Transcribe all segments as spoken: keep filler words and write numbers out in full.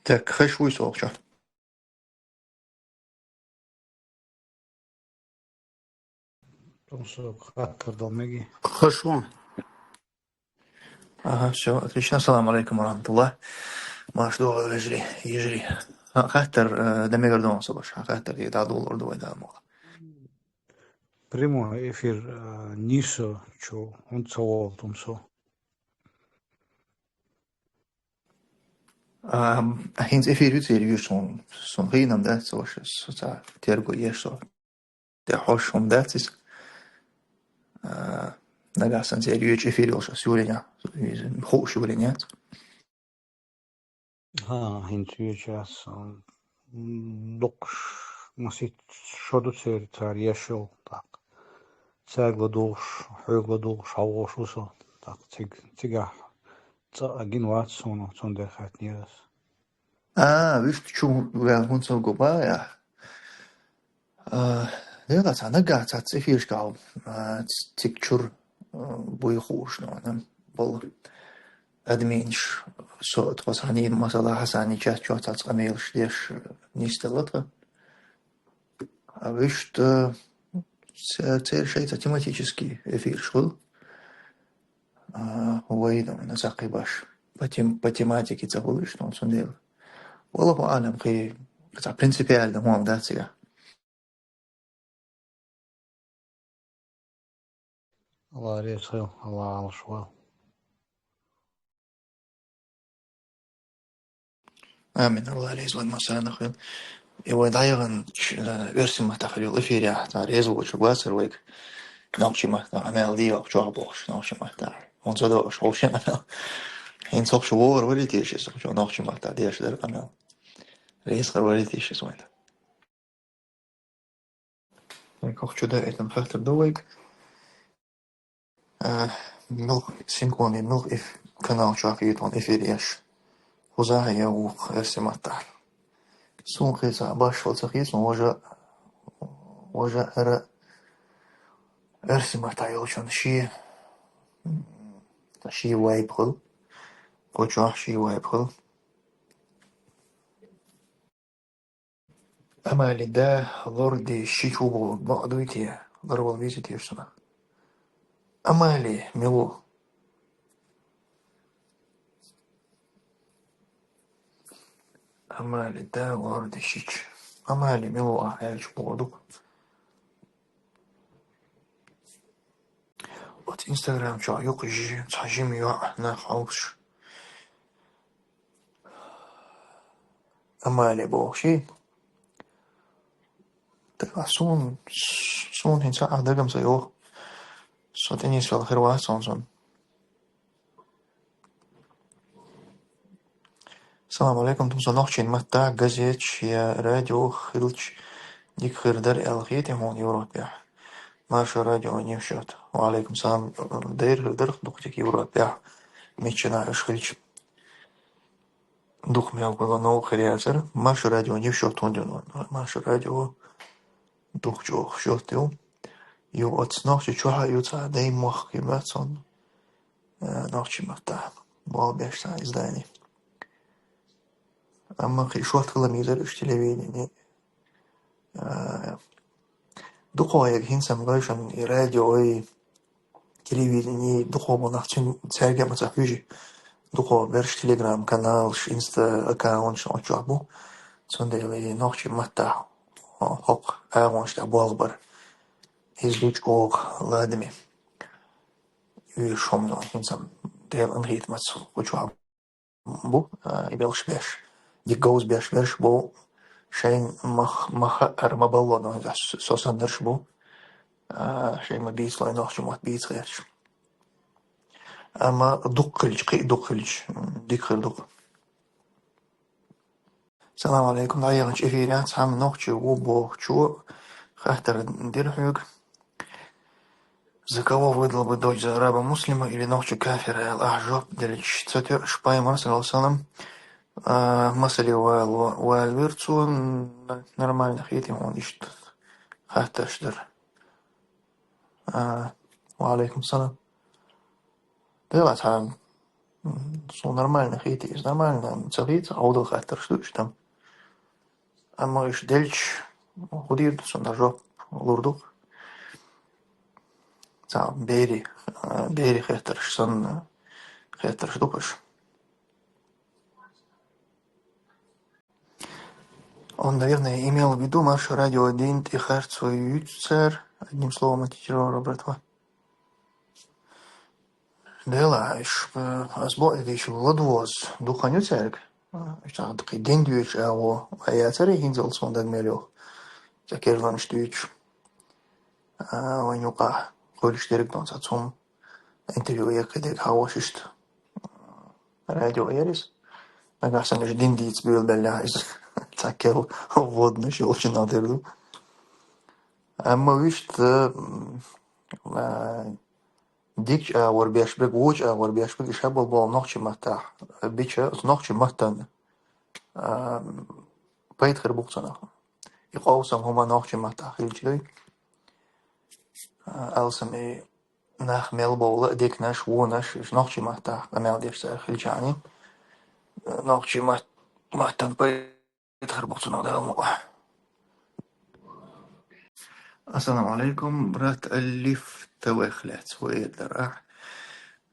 Так, хаш вуй сохча. Тумсо хаттар дал меги. Хаш вон. Ага, всё, отлично. Ассаламу алейкум ва рахматуллах. Маш дугӀа, вежри, ежри. Ха-, хаттар, э, да мегар дон со баш. Ха, хаттар, да дулур дугӀа да мугӀа. Прямой эфир, э, нисо, чё, он цавол тумсо. А, хӀинца эфир ю церг юш сун, сун хийнам дац, ца ваша, со ца терго еш со. Те хӀош хӀум дац из. А, нагахь сан церг юч эфир йолуш ас юлиня, хууш юлиня. Ха, хӀинца юч ас, м, дукхаш масит шо ду церг цар еш йол, так. Цаьрга ладугӀуш, хьоьга ладугӀуш, хьавогӀуш ву со. Так, циг-, цигахь цӀа а гина вац суна, цундела хаьттинера ас. А, вуьшта чу ваьлла хӀунда ца губа, я? А, дела цхьа нагахь цхьацца эфирашкахь, а, ц-, циг чур, а, буй хууш, ну, болу. Админаш со тхо санийн, масала, Хьасани чат чохь цхьацца къамелаш деш, а, нисдала тхан. А вуьшта, ц-, церан шайца тематический эфираш хуьлу. А, вай, ну, цхьа кхин баш. По тем-, по тематике ца хуьлуш, ну, цундела. Валлаху аълам, кхин цхьа принципиально хӀума дац цигахь. Алла реза хуьлда, Алла Ӏалаш войла. Амин. Алла реза ван масана хуьлда. И вай дӀаяханчу, э, оьрсийн маттахь хир йолу эфирехь, цара реза воцург вацара вайга. Нохчийн маттахь къамел дийо чохь бохуш, нохчийн маттахь. ХӀунда ца доуш, хӀума шен къамел. ХӀинца хӀокху шу вогӀур вари теша, хӀокху шу нохчийн маттахь деш дара къамел. Реза хир вари теша вайна. Кху чу даийтина хаттар ду вайга. А, муьлха синкъоне, муьлха эф-, канал чохь хетон эфир еш. Хузахьа я вукху оьрсийн маттахь. Суна кхин цхьа башхо ца хеташ, важа, важа хӀара оьрсийн маттахь йолчун ши, ши вайб хуьлу. Кху чохь ши вайб хуьлу. Амали да лорди ши чу боху бакъ дуй те, ларвал визи те шуна. Амали мила ву? Амали да лорди шича. Амали мила ву ахь аьлча боху ду. Оцу Instagram чохь юкъа жи-, цхьа жима йоӀ нах хьовсуш. Амали боху ши. Тахана суна, суна хӀинца а дагам ца йогӀу. Со тӀе нисвелла хир вац хьуна цунна. Салам алейкум, тумсо, нохчийн маттахь газеташ я радио хилча дика хир дара аьлла хетий хьуна Европехь? Маршо радио не в счёт. Ва алейкум салам. Дера хир дара дукха дика Европехь. Миччанахь уьш хилча. Дукха мел гула новкъа хир яцара. Маршо радио не в счёт хӀунда ю? Маршо радио дукха чӀогӀа счёт ю. Ю оцу нохчи чохь а ю цхьа даймохк ю моьтту суна. Э, нохчийн маттахь болх беш цхьа издание. Амма кхин шорта хила мийзара уьш телевидение. Э, дукхо яга хӀинца ма гой шуна и радио, и телевидение, дукхо бу нах цуьнан цаьрга а ма ца хьуьжи. Дукхо берш Telegram-каналаш, Insta-аккаунташ оцу чохь бу. Цундела и нохчийн маттахь хӀокху агӀонаш тӀехь болх бар. Иза ду чӀогӀа ладаме. Уьш хӀума хӀинца Делан хӀитамаца кху чохь бу, а, и белхаш беш. Дика говза беш берш бу, шайн мах-, ма хаьара, ма балло, но со саннарш бу, а, шайн ма бийцалой нохчийн мотт бийца гӀерташ. Амма дукха хилча, кхин а дукха хилча, м, дика хир ду-кх. Салам алейкум, дӀаяханчу эфирехь цхьамма нохчи ву бохучо хаттар дира хьоьга. За кого выдал бы дочь за араба-муслима или нохча кафира аьлла, ахь жоп делча ца тоьаш, пайхамар, саллаллаху алейхи ва саллям, а, масале вала, вала вира цо, н-, нормально хетий хьуна иштта хаттарш дар. А, ва алейкум салам. Дела цхьа М, со нормально хийтта, из нормально ца хийца, хьовдал хаттарш ду уж там. Амма уж делча, хӀу дийр ду, цунна жоп лур ду. Ца бери, а, бери хеттарш санна, хеттарш ду уж. Он, наверное, имел в виду Маршо Радио один и Харцо и Юцер. Одним словом, антитеррор, братва. Дела, иш, э, аз бо эдиш ладвоз, духаню церг. Иш тахад кхы дин дюйч аво, а я цари хинзал сон даг мелёх. Ца керланш дюйч. А, ванюка, колиш дерг дон ца цум. Интервью я кедек хавошишт. Радио ярис. Нагахь санаш дин дийц бюл белла из. Ца кел водна шолчина дерду. Амма вишт, э, м, а, дикч а вар беш бек, вуч а вар беш бек, иша бол бол нохчи маттах. Бича нохчи маттан. А, пайт хер бухсана. И къовсам хӀума нохчи маттах хилчи дой. А, алсам и нах мел бовла, дикнаш, вонаш, иш нохчи маттах, къамел деш цар хилчани. Нохчи мат-, маттан пайт хер бухсана дал мукъа. Ассаламу алейкум, брат Алиф ТВ хлец, хуэдар, а?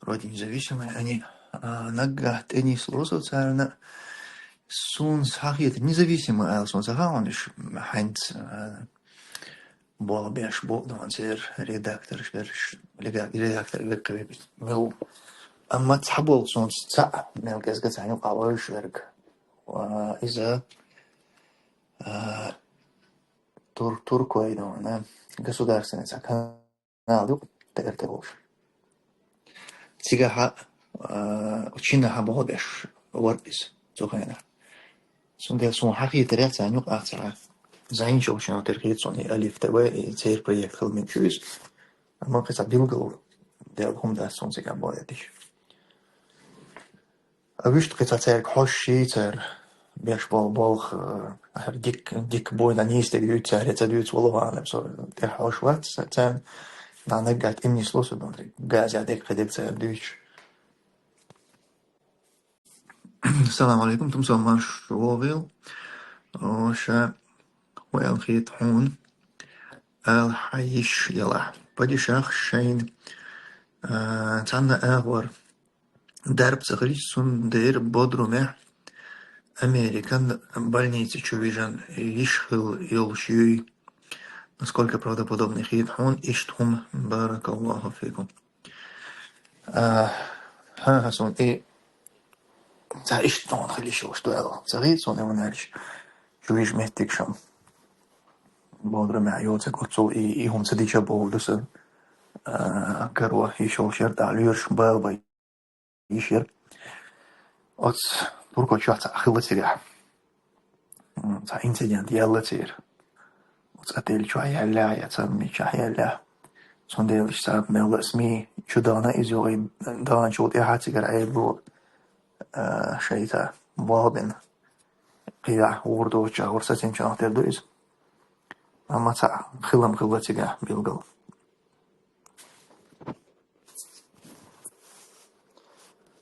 Вроде независимые они. А, наггахь тӀе нисло со царна. Сунс хьахийта независимый аьлла, сунс хьаха, он иш хьанц, а, болх беш бу, дон цер редактор, шерш, лега-, редактор век век мел. Амма цхьа бол сунс цхьа, мел кезга цхьа юкъа войш верг. А, иза, а, тур-, туркой, дон, а, государственный цхьа канал ду, ТРТ волш. Цигахьа, а, чинахьа болх беш вар из, цу хенахь. Цундела сун хьахийта ряц а нюк а цара. Зайнчул шин тер хет сон и Алиф ТВ, и цер проект хил мин чуйс. Амма кхи ца билгал дел хум дац сон цига болх диш. А вуьшта кхи ца церг хьош ший цер беш бол болх, э, ахьар дик, дик бойна нийс дег дуьйцу цер, я ца дуьйцу вала ваьнна, со тӀе хьош вац церан, на наггат имнис ло со, дон, газа дег кхи дег цер дуьйцу. Салам алейкум, тумсо марш вогӀил. О, ша, хӀу аьлла хет хьуна, аьлла хьан йиш ялахь. Падишах шайн, а, цхьанна агӀор дарба ца хилча, цундела Бодрумехь Американ больница чу вижан йиш хила йолуш юй. Насколько правдоподобный хет хьуна иштта хӀума? Баракаллаху фикум. А, хӀан-хӀа, сон и ца иштта тхуна хила йиш йолуш ду аьлла. Ца хета сон и ван аьлча, чу вижа меттиг шам. Бодрумехь йоцург оццул и, и хӀума ца дича бохург ду сан. А, каро йиш йолуш яра тӀаккха лоьраш бала бай йиш яра. Оц турко чохь цхьаъ хилла цигахь. М, цхьа инцидент яьлла церан. Оц отель чохь яьлла, я цхьа мичахь яьлла. Цундела иштта цхьа мелла а СМИ чу дахана иза юкъе, даханчул тӀаьхьа цигара Ӏедало, а, шайта болх бина. КхидӀа гӀур доцучохь, гӀур сацийначохь тера ду иза. Амма цхьаъ хилам хилла цигахь билгал.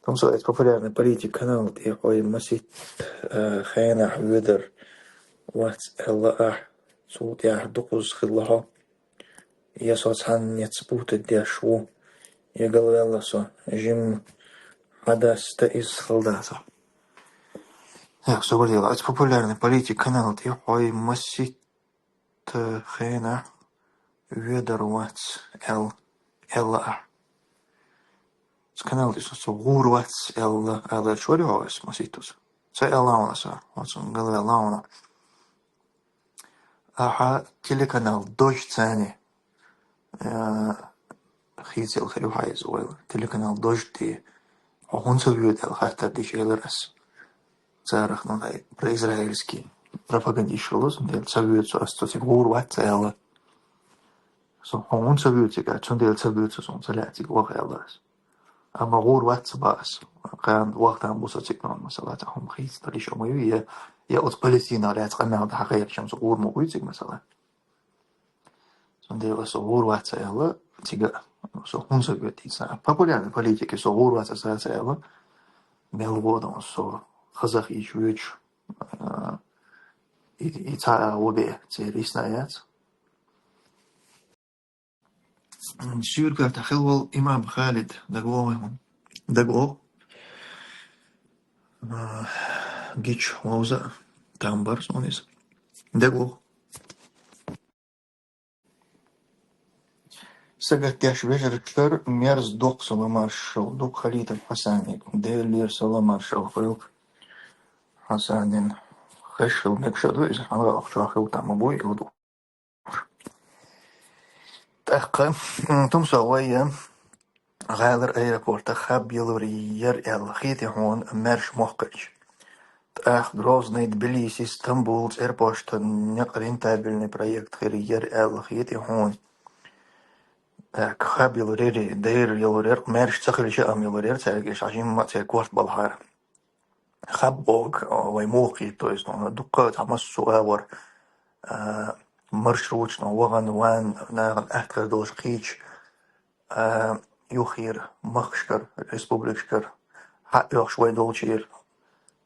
Тумсо, эцу популярный политик канал тӀе хьой маситта, э, хенахь воьдар вац аьлла ахь, цул тӀаьхьа дукхаза хилла хьо. Я со цхьаннец путать деш ву, я галваьлла со, жимма хьадаста иза хала дацахь. Эх, собар дела, эцу популярный политик канал тӀе хьой маситта хенахь воьдар вац аьл-, аьлла ахь. Цу канал тӀе со гӀур вац аьлла, аьлла чуьра хьо ас маситтаза. Ца аьлла ван аса, оцун галваьлла ван. Ахьа телеканал Дождь цани, э, хийцел хир ю хьайза вайла. Телеканал Дождь тӀе хьо хӀунда ца воьду аьлла хаттар дича элира ас. Царах, ну, дай, про израильский пропагандист хилла, цундела ца воьду со, ас цо цига гӀур вац ца аьлла. Со хьо хӀунда ца воьду цига, цундела ца воьду со, суна ца лаьа цига ваха аьлла ас. Амма гӀур вац ца баа ас. Кхана вахтан бу со цига, ну, масала, цхьа хӀума хийцадалаш хӀума ю, я, я оцу Палестинах лаьцна къамел дахьа кхайкхича, со гӀур ма вуй цига, масала. Цундела со гӀур вац ца аьлла, цига со хӀунда ца воьду дийцина. Популярный политике со гӀур вац аса ца аьлла, мел гӀо дан со хазах ичу вичу, а, и, и цхьа а гӀо бе церан йисна яц. Суьргата хилла волу имам Халид дагавогӀий хьуна? ДагавогӀу. А, гича вовза а там бара суна иза. ДагавогӀу. Сагатдеш вежаршкара мерза доккха саламаш шух, дукха халийтар Хьасаниг. Делера саламаш шух хуьлу Хьасанин. Хеш хила мегаш ду иза, хьалха ахча хила там буй, ил ду. ТӀаккха, м, тумсо вай, э, гӀалара аэропортах хаб йилур яра аьлла хетий хьуна маьрша мохк кхаьчча? ТӀаккха Грозный, Тбилиси, Стамбул цӀерпоштан некъ рентабельный проект хир яра аьлла хетий хьуна? ТӀаккха хаб йилур яра, дера йилур яра, маьрша ца хилча а ам йилур яра, цаьрга иштта жимма а церан корта балхара. Хаб боху вай муха кхетта, то есть, ну, дуккха а цхьа массо а агӀор, а, маршруташ, ну, вахана, ван, нахана аьтто хир долуш кхечу, а, юххера махкашкара, республикашкара, хьаоьхуш вай долчуьра,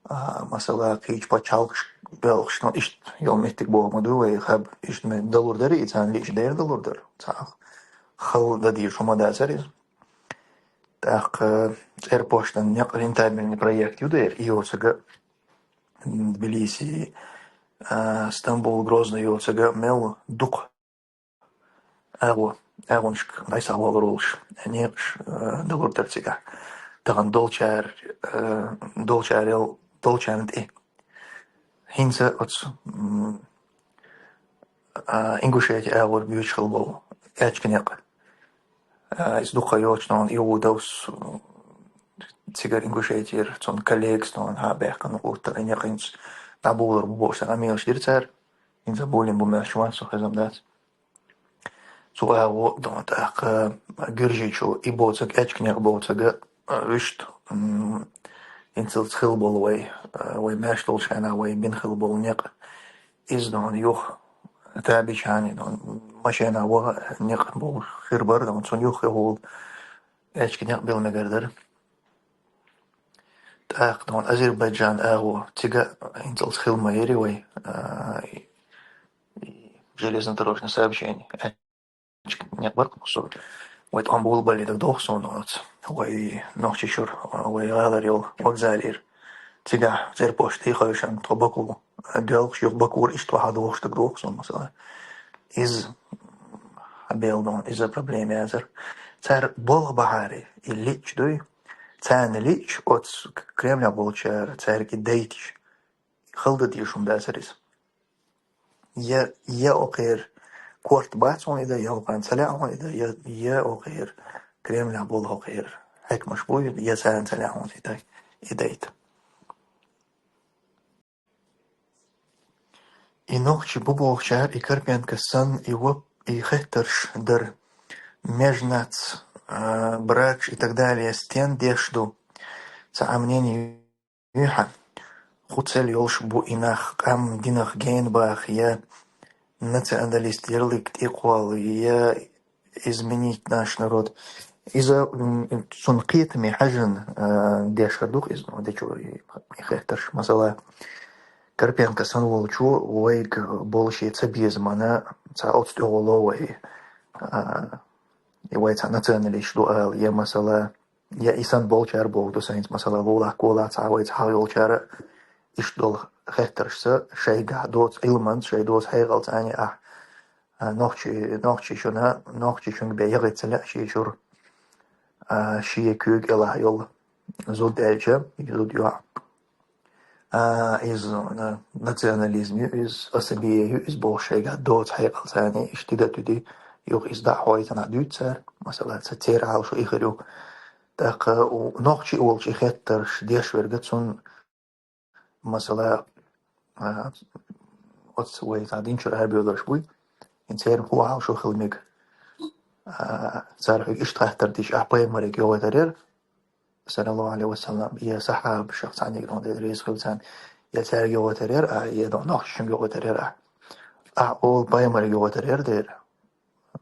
а, масала, кхечу пачхьалкхашка боьлхуш, ну, иштта йолу меттиг боху ма ду вай хаб, иштта ма далур дара, и царна лиъча дера далур дара. Цхьа хала дан дезаш хӀума дацара иза. ТӀаккха цӀерпоштан некъ рентабельный проект ю дера, и йоцург а, Тбилиси, а, Стамбул, Грозный йоцург а мел дукха агӀо, агӀонашка дӀасахьа валар волуш, некъаш, а, далур дара цигахь. Тахана долчара, а, долчарел, долчарна тӀе. ХӀинца оцу, м, а, Ингушети агӀор буьйцуш хила болу аьчка некъ. А, иза дукха йоцуш, нуна Иудовс, м, цигара Ингушетера, цунна коллегас, нуна хьа баьхкина гӀуртара и некъ хӀинца дӀаболор бу бохуш, цара къамелаш дира цара. ХӀинца болийна бу моьттуш ван со, хезна дац. Цу агӀор, нуна тӀаккха Гуьржийчу и боцург, аьчка некъ боцург а, вуьшта, м, хӀинцалц хила болу вай, а, вай маьрша долчу хенахь вай бина хила болу некъ. Иза, нуна юха табичхьана, нуна машенахь ваха некъ болуш хир бара, нуна цунна юха хи хӀула аьчка некъ билла мегар дара. ТӀаккха, нуна Азербайджан агӀо, цига хӀинцалц хила ма яри вай, а, и, и железнодорожное сообщение. Аьчка некъ бара со. Вай тӀом болабале дагадогӀу суна оцу. Вай Нохчийчуьра, вай гӀалара йолу вокзалера. Цигахь цӀерпошт тӀе хевшина тхо Баку доьлхуш, юха Бакура иштта вахьа догӀуш дагадогӀу суна, масала. Иза хьабелла, нуна, иза проблема яцара. Цара болх бахьара и лиъча дуй, царна лиъча оцу Кремлехь болчара цаьрга и дайтича, хала дан дезаш хӀума дацара иза. Я, я окхеран корта бац хьуна и дан, я окхарна ца лаьа хьуна и дан, я, я окхеран Кремлехь болу хӀокхеран хьаькамаш бу, я царна ца лаьа хьуна и дай-, и дайта. И нохчий бу бохучара, и Карпенко санна, и вап-, и хеттарш дара. Межнац, а, брак и так далее стен деш ду? Ца а мнение юй хьан? ХӀун цель йолуш бу и нах, къам динах гена баха, я националист ярлык тӀекхолла, я изменить наш народ? Иза, м, цунна кхетаме хьаьжжина, а, деш хир ду-кх иза, ну, дечо и, и хеттарш. Масала, Карпенко санна волчо вайга болуше цабезамана цхьа оцу тӀехула вай, а, и вай цхьа националисташ ду ала, я, масала, я и санна болчара бохург ду сан хӀинца, масала, лулахь-колахь цхьа вай цхьа йолчара иштта долу хеттаршца шайгахь доцу Ӏилманца, шайн доцу хьекъалца, а, ахь, а, нохчи-, нохчичунна, нохчичунга бен ягӀийтта ца лаьа шен чуьра, а, шен куьйга кӀелахь йолу зуда аьлча, зуда йоӀ. А, иза, на-, национализм ю иза, асабие ю иза бохуш шайгахь доцу хьекъалца, иштта тида-туьди, юха иза дӀа а хьойтанахь дуьйцу цара, масала, ца церан хьал шу и хир ю. ТӀаккха у-, нохчи волчу и хеттарш деш верг а цунна, масала, а, оцу вай цхьа дин чуьра арабевлларш буй, и церан хӀун хьал шу хила мега. А, цара хьоьга иштта хаттар дича, ахь пайхамариг йогӀуьйтур яра, саллаллаху Ӏалайхи ва саллам, я сахьабашах цхьаьнниг, Дела реза хила царна, я цаьрга йогӀуьйтур яра ахь, я нохчашка йогӀуьйтур яра ахь. Ахь олу пайхамариг йогӀуьйтур яра дера,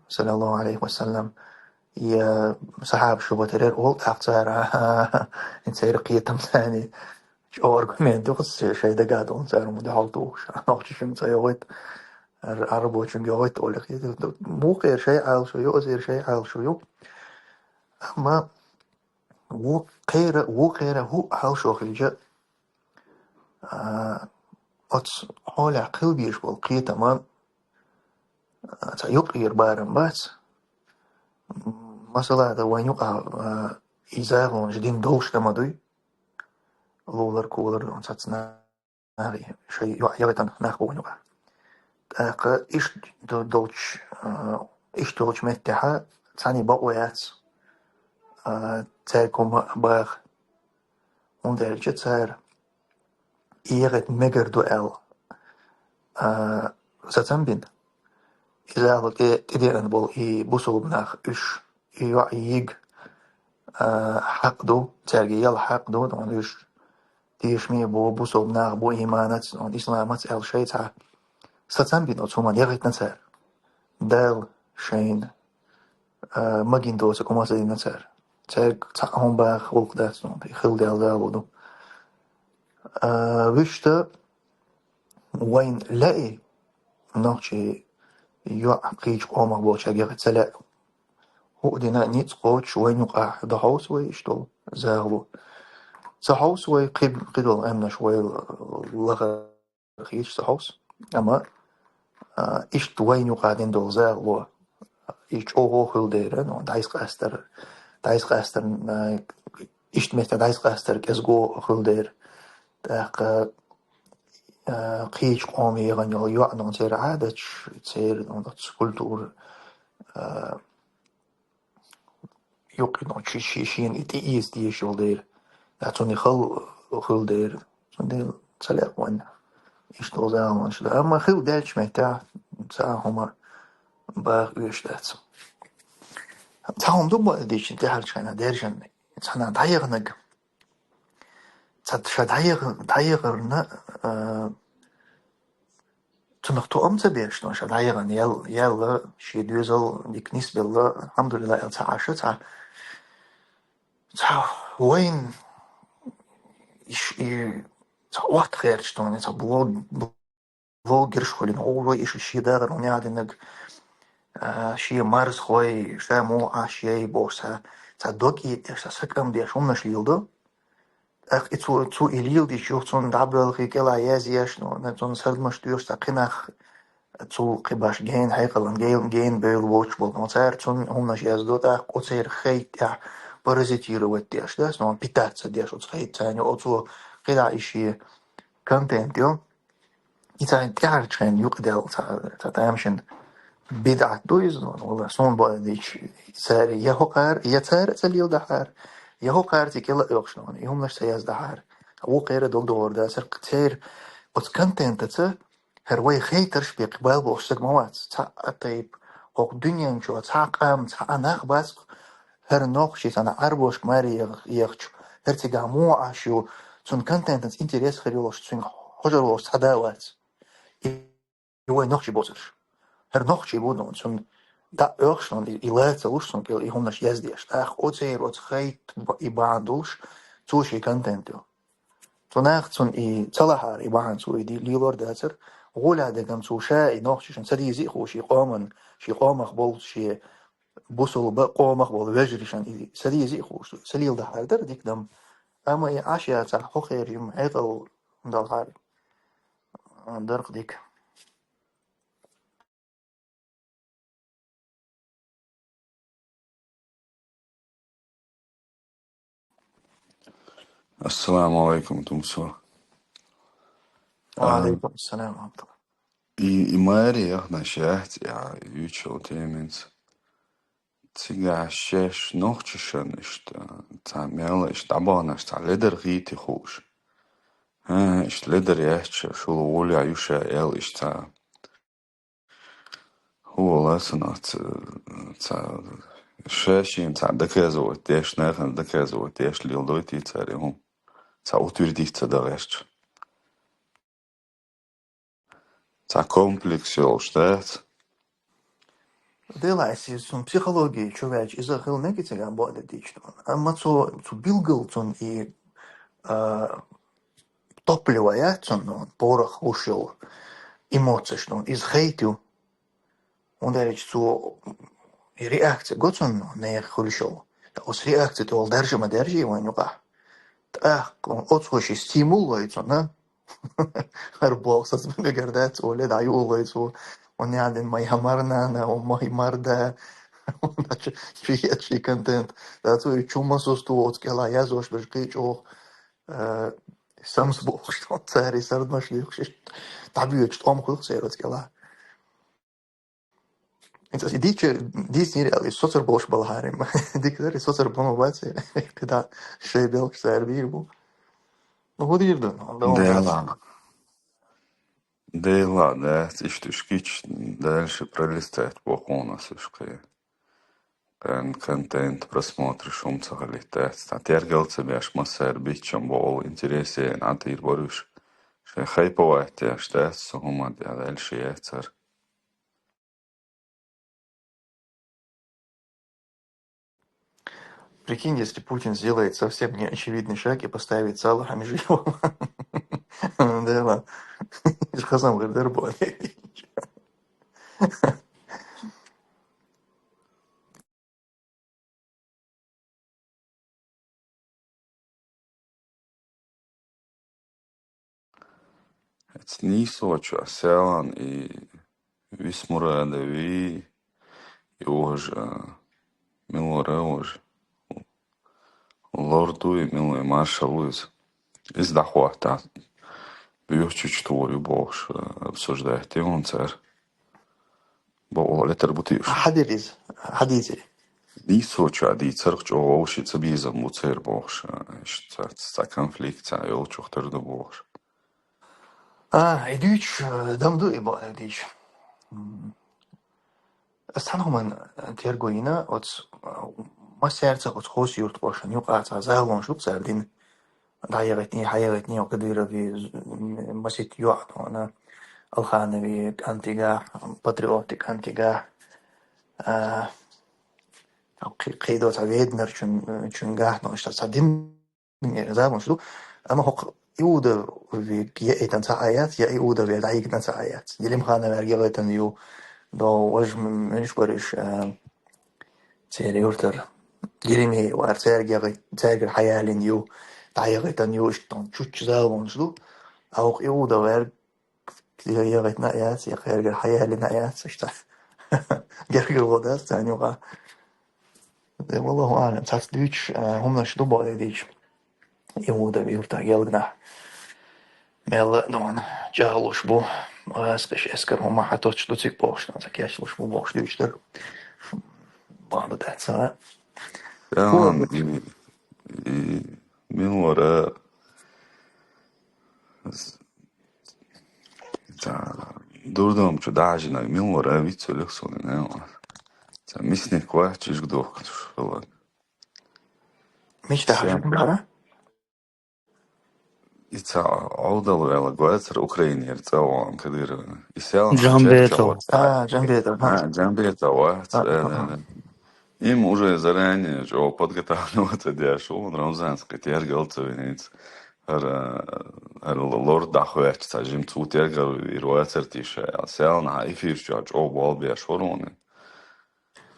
саллаллаху Ӏалайхи ва саллам, я сахьабаш шу батарер ол тӀаккха цара, церан кхетам царна чӀо аргумент ю, хӀаьта шоай дагадола цара ма духьал тухуш. Нохчашка ца йогӀийт, ар-, арабочунга йогӀийт олехь. Вукхеран шоай Ӏалашо ю, озеран шоай Ӏалашо ю. Амма ву-, кхера, вукхеран хӀу Ӏалашо хилча, а, оцу хьолехь кхин беш болу кхетам, а, цхьа юкъара барам бац. М, масала, дан вайн юкъахь, а, и загӀонаш дина долуш дан ма дуй. Лулара, колара, цхьацца наха, шайн йоӀ яхийтина нах бу вайн юкъахь. ТӀаккха иштта до-, долчу, а, иштта долчу меттехь цхьаьна бакъо яц, а, цаьрга хӀума баха. ХӀунда аьлча цара и яхийта мегар ду аьлла, а, сацам бина. Иза ала тӀе-, тӀедеана болу и бусулба нах, уьш и йоӀ йига, а, хьакъ ду, цаьрга яла хьакъ ду, тхуна уьш тешаме бу, бусулба нах бу, ийманаца, тхуна исламаца аьлла шайн цхьа сацам бина оцу хӀуманна яхийтина цара. Дала шайна, а, магийна доцург хӀума ца дина цара. Цаьрга цхьа а хӀума баха гӀуллакх дац, ну, и хилла даьлла дало ду. А, вуьшта вайна лаьий, нохчийн йоӀ кхечу къомах болчаьрга яхийта ца лаьа. ХӀуъа дина ницкъ кхочуш вайна юкъахь дан хьовса вай иштта долу загӀало. Ца хьовса вай кхин, кхидолу къаьмнаш вай лахара хийцаш ца хьовса. Амма, а, иштта вайна юкъахь дина долу загӀало, и чӀогӀа хуьлу дера, ну, дӀасакъастар, дӀасакъастар, а, иштта меттехь дӀасакъастар кӀезиго хуьлу дера. ТӀаккха, а, кхечу къоман яхана йолу йоӀ, ну, церан Ӏадаташ, церан, ну, оцу культура, а, юкъа, ну, ши-, ши-, шена и тӀеэца дезаш йолу дела. Да, цунна и хала хуьлу дела. Цундела ца лаьа вайна иштта долу загӀанаш дан. Амма хилла даьллачу меттехь цхьа а хӀума баха оьшуш дац. Цхьа хӀума ду бакъдерг дийцича, тӀаьхьарчу хенахь даьржина цхьанхьа дӀаяханарг. Цхьа ша дӀаяха-, дӀаяхарна, а, цунах тоам ца беш, ну, ша дӀаяхана ял-, яьлла, шен доьзал дика нисбелла, алхьамдулиллахӀ, аьлла ца Ӏаш, цхьа, цхьа вайн иш-, и, цхьа отта гӀерташ, ну, цхьа блог-, блогерш хуьлийна, гӀур вай иша шен дагӀар хӀума яхьа динарг, а, шен марзхой, ша муха Ӏаш яй бохуш, цхьа, цхьа дог ийдеш, цхьа сакам деш хӀуманаш леладо. ТӀаккха и цо, цо и леладича, юха цунна дӀабоьлхий кӀелахь язъеш, ну, цунна сардамаш доьхуш, цхьа кхин нах цул кхин баш гена хьекъалан, гена, гена бевлла воцуш болу. Ну, цара цунна хӀуманаш яздо, тӀаккха оцеран хейтта тӀехь паразитировать деш, да, ну, питаться деш оцу хейтта царна, оцо кхидӀа и шен контент йо. И царна тӀаьхьарчу хенахь юкъадаьлла цхьа, цхьа тамашийна бидӀат ду иза, ну, валлахӀ, суна бакъдерг дийцича, цара я хӀокхара, я цара а ца леладахьара, я хӀокхара цӀе кӀела а оьхуш, ну, и хӀуманаш ца яздахьара. Вукхеран дог догӀур дацара, церан оцу контентаца хӀара вай хейтарш бен кхин бала болуш стаг ма вац. Цхьа а тайпа, хӀокху дуьнен чохь цхьа а къам, цхьа а нах бац, хӀара нохчи санна Ӏарбошка маре ех-, ехачу, хӀара цигахь муха Ӏаш ю, цунна контентаца интерес хир йолуш, цуьнга хьожур волуш цхьа да а вац. И, и вай нохчи боцурш. ХӀара нохчи бу, ну, цунна дӀа а оьхуш, ну, и, и ла ца луш, цунна кӀел и хӀуманаш яздеш. ТӀаккха оцеран оцу хейтта б-, и бахьана долуш, цо шен контент йо. Цу наха цунна и ца лахьара, и бахьана цо и ди-, лелор дацара. ГӀолехь дагам цо ша и нохчашна ца дезий хууш, и къоман, шен къомах болу, шен бусулба къомах болу вежаршна и ца дезий хууш, ца леладахьара дара дика дам. Амма и Ӏаш яцахь, хӀокхеран юм хьекъал далхьара, дарх дика. Ассаламу алейкум, Тумсо. Ва алейкум ассалам ва рахматуллах. И, и маре яханаш яц, я, ючул теминца. Цигахь шаьш нохчашан иштта, цхьа мел иштта дӀабаханаш, цхьа ледар хийти хууш. ХӀа, иштта ледар яц ша, шула гӀолехь ю ша аьлла иштта цхьа. ХӀу вала санац, ца, ша шена цхьа доказывать деш, нахана доказывать деш леладойтий цара и хӀума. Цхьа утвердить ца дан гӀерташ. Цхьа комплекс йолуш дац. Деласи, цун психология чу ваьлча, иза хила мега цигахь бакъдерг дийцича. Амма цо, цу билггал цунна и, а, топливо яц цунна, порох луш йолу эмоцеш, ну, иза хайтий. ХӀунда аьлча цо и реакция го цунна, нехан хуьлуш йолу. Ткъа оцу реакция тӀехула даржа ма даьржий вайн юкъахь. ТӀаккха оцу хӀуша стимул лой цунна. ХӀара боху саца мегар дац, оле, дӀаюхалой цо. Он ян дин ма ямарнана, он ма марда. Чи, чи контент. Да, цо и чу ма сусту, оцу кӀела язош берш кхечӀох. Э, самс бохуш, цари сардмаш лихуш. ДӀабоьдуш тӀом хуьлу церан оцу кӀела. Аса и дийцча, дийцинера аьлла, и соцур болуш балахьара. Дика дара, и соцур бан ма бац, кхидӀа шайн белхаш цара бийр бу. Ну, хӀун дийр ду? Дела. Дела, да, иштта уьш кийча дальше пролистать боху у нас уьш кхин. Кон-, контент, просмотры шум ца хилийтац. Цхьа тергал ца беш, массара биччам боху интересе, нӀа тӀера баруш. Шайн хайповать деш дац, со хӀума дӀа дальше яцара. Прикинь, если Путин сделает совсем неочевидный шаг и поставит Салаха Межиева. Да ладно. Хазам гӀир дара бу. Эцу нийсочу Селан и Висмурадови, и важа, мила вара важа, лорду и мила маршал ву иза. Иза дӀахӀотта, буьйхучу тур ю бохуш, обсуждать ю хӀун цара. Бакъволу летар бу тийша. Хьадир иза, хьадийци. Нийсочу а дийцарх чӀогӀа вовши ца безам бу церан бохуш, иштта цхьа, цхьа конфликт цхьа йолчух тера ду бохуш. А, и дуьйцуш, э, дам ду и бакъдерг дийцича. М. Ас цхьана хӀуманна, э, терго йина, оцу, э, массаьрца оцу хӀусаман юьртахошна юкъахь цхьа залонаш ду цара дина. ДӀаяхийтиний, хьаяхийтиний Кадырови, з-, м, масийтта йоӀ тхуна, Алханови кӀантигахь, патриоти кӀантигахь, а, кхи-, кхидо цхьа Веднарчун, чуьнгахь, ну, иштта цхьа дин залонаш ду. Амма хӀокху Иудовиг яийтина цхьа а яц, я Иудове дӀайигна цхьа а яц. Делимхановаьрга яхийтина ю, до важа м-, муьлш бариш, а, церан юьртара. Еремей вара цаьрга яхи-, цаьргара хьаялина ю, дӀаяхийтина ю, иштта чучча залонаш ду. А хӀокху Иудоваьрга я яхийтина а яц, я кхергара хьаялина а яц, иштта. Гергарло дац царна юкъа. Э, валлаху аълам, цхьацца дуьйцуш, э, хӀуманаш ду боху дийцича. Иудов юьртахь гелгнахь. Мелла а дуьхьал чӀагӀлуш бу. Ас кхиш эскар хӀума хьатоцуш ду цига бохуш, сан ца кечлуш бу бохуш дуьйцуш дара. Бахьана дац ца. Тахана и, и мила вара Ца, дурдом чу дӀахьажинарг мила вара, вицвеллех суна, не? Ца, мисник вац, чижг дохкуш хилла. Мича дӀахьажинарг? И ца Ӏовдал ваьлла гоцара Украинера цӀа ван Кадыровна. И сел Джамбетов. А, Джамбетов, ха. А, Джамбетов вац. А, э, а, э, а. Им уже заранее чӀогӀа подготавливаться деш ву, Рамзанский тергал ца винийца. ХӀара, хӀара лор дӀахӀоьттича, цхьа жимма цу тергал вийр вацара тийша аьлла. Селна хьан эфир чохь чӀогӀа болх беш вара вуни.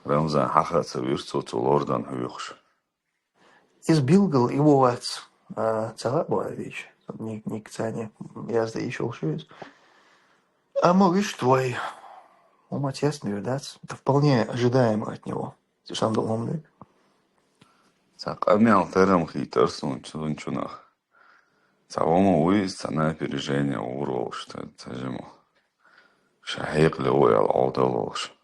Рамзан хьаха ца вуьйр цо цу лордан хьоьхуш. Иза билггал и ву вац, а, ца хаьа боху аьлла дийча. Ни-, ник царна язда йиш йолуш ю иза. Амма вуьшта вай хӀума цецна вер дац. Это вполне ожидаемо от него. Цу сан долу хӀума ду. Цхьа къамел тарам хийтара суна цу-, цунах. Цхьа хӀума вуй иза, цхьа на опережение вур волуш, ца, ца жима. Ша хьекъале ву аьлла Ӏовдал волуш.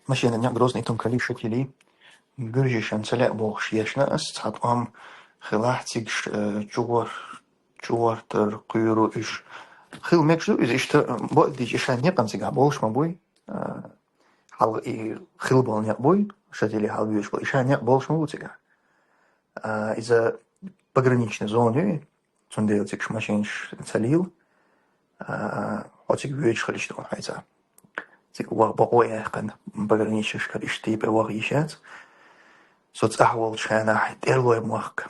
Машина некъ Грозный, Тумгали, Шатили, Гуьржишан ца лаьа бохуш ешна ас, цхьа тӀом хилахь цигаш, э, чугӀор-, чугӀортар кхуьйру уьш. Хила мегаш ду иза иштта, э, бакъдийча, иша некъан цигахь болуш ма буй, э, хьалха и хила болу некъ буй, Шатили хьалбуьйш бу, иша некъ болуш ма бу цигахь. А, иза пограничная зона ю, Цундела цига машинаш ца лийла, а, хьо цига воьдуш хилча тхуна хьайца. Цига ваха бакъо яьккхина, пограничникашкара иштта тайпа ваха йиш яц. Со цӀахь волчу хенахь тӀерлой мохк.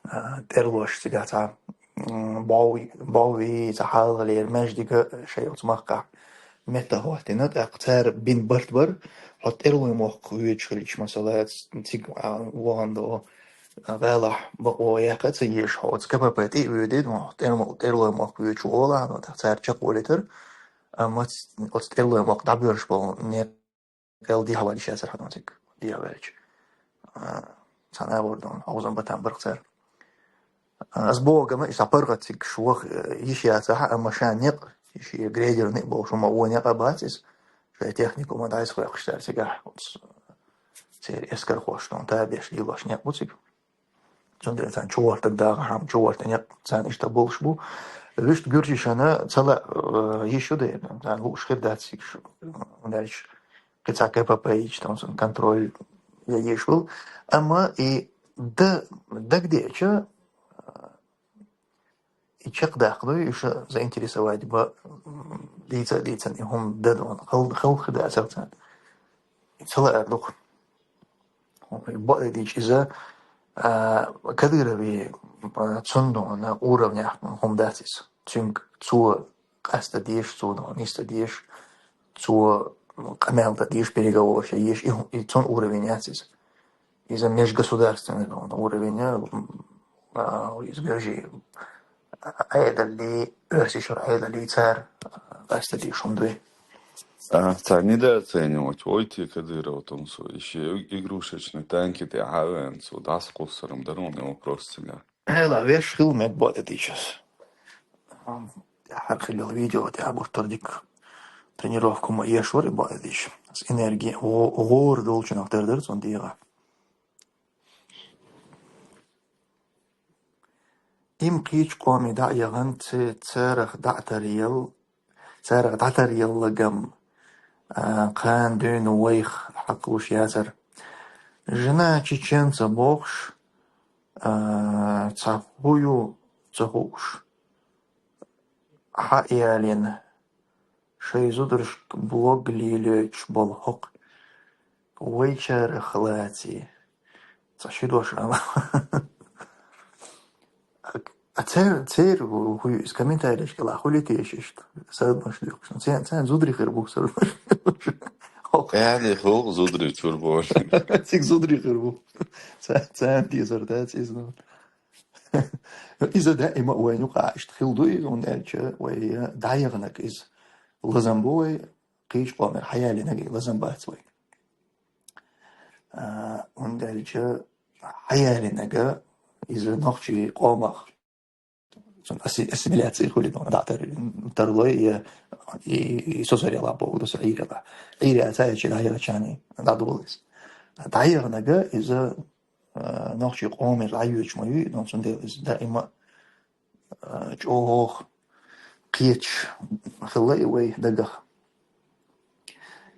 А, тӀерлош цигахь цхьа, м, бов-, боввий, цхьа хьалхалера маьждига шайн оцу махкахь метта хӀоттийна, тӀаккха цара бина барт бара, хьо тӀерлой мохк воьдуш хилча, масала, ц-, цига, а, вахана до, а, гӀалахь бакъо яьккха ца езаш, хьо оцу КПП тӀе а воьдий, ну, тӀермо-, тӀерлой мохк воьдуш ву олахь, ну, тӀаккха цара чекхволийтара, амма ц-, оцу тӀерлой мохк дӀабоьрзуш болу некъ кхел дехьавалийта йиш яцара хьуна цига, дехьаваьлча. А, цхьана агӀор дан хьовзам батан барх цара. А, ас боху, гама, иштта паргӀат цига шу ваха, э, йиш яцахьа, амма ша некъ, шен грейдерни а болуш, хӀума вон некъ а бац иза. Шайн техникума дӀайса хойкхуш цара цигахь, оцу церан эскархошна, табеш лелош некъ бу цига. Цундела царна чугӀортаг дахархьама, чугӀорта некъ царна иштта болуш бу. Вуьшта гуьржишна ца лаа, э, йиш ю дера, царна лууш хир дац цига шу, э, дальше. Кхин цхьа КПП йича, там сан контроль я йиш ву. Амма и д-, дагадеъча, э, и чекхдаккха дуй, уьш заинтересовать ба, м, дийца а дийцина, и хӀума дан дона, хал-, халха дацар царна. И ца лаар ду-кх. Бакъдийча иза, а, Кадырови, а, цунна дона уровнехь хӀума дац иза. Цуьнга цо къаста дезаш, цо дона нисда дезаш, цо къамел дан дезаш, переговораш я езаш, и хӀу-, и цунна уровень яц иза. Иза межгосударственный дона уровень, м, а, иза гажи Ӏедалли, Оьрсийчуьра Ӏедалли цара, а, къаста дезаш хӀума дуй. А, царна недооценивать войти Кадыров тумсу, и ши игрушечный танки тӀе хьавеанца, дӀасакхуссурам даруни вопрос цига. Хьела, веш хила мега бакъдийчас. Ам, тӀаьхьара хилла видео тӀехь гуттар дика тренировка ма еш вара и бакъдийча. Ас энерги гӀо-, гӀора долчунах тера дара цунна дегӀа. Им кхечу къоме дӀа а яхана, ц-, царах дӀа а таръял-, царах дӀатаръяллагам, а, кхана дуьйна вайх хьакхалуш яцара. Жена чеченца бохуш, а, цхьа хӀу ю ца хууш, хьаялина, шайн зударшка блог лелойтуш болу хӀокху вайчарах лаций. Цхьа ши дош ала. А цер-, церан хӀу ю иза комментарийш кӀелахь хуьлий теша иштта? Садмаш дуьйхуш. Церан, церан зударий хир бу, садмаш. Хьо- Яни хул зударий чуьра бохуш. Цига зударий хир бу. Ца-, царна дезар дац иза, ну. Иза даима а вайна юкъахь иштта хила ду иза, хӀунда аьлча вай дӀаяханарг иза лазам бу вай, кхечу къомера хьаялинарг лазам бац вай. А, хӀунда аьлча хьаялинарг иза нохчийн къомах, цунна асси-, ассимиляция хуьлу, дӀа тар-, тарлой, и, и, и со сарела боху, со Ӏийрела. Ӏийра ца яьча дӀаяхачарна дӀадолу иза. ДӀаяханарг иза а, нохчийн къомера дӀайоьдуш ма ю, но цундела иза даима, а, чӀогӀа кхеташ хилла и вай дагах.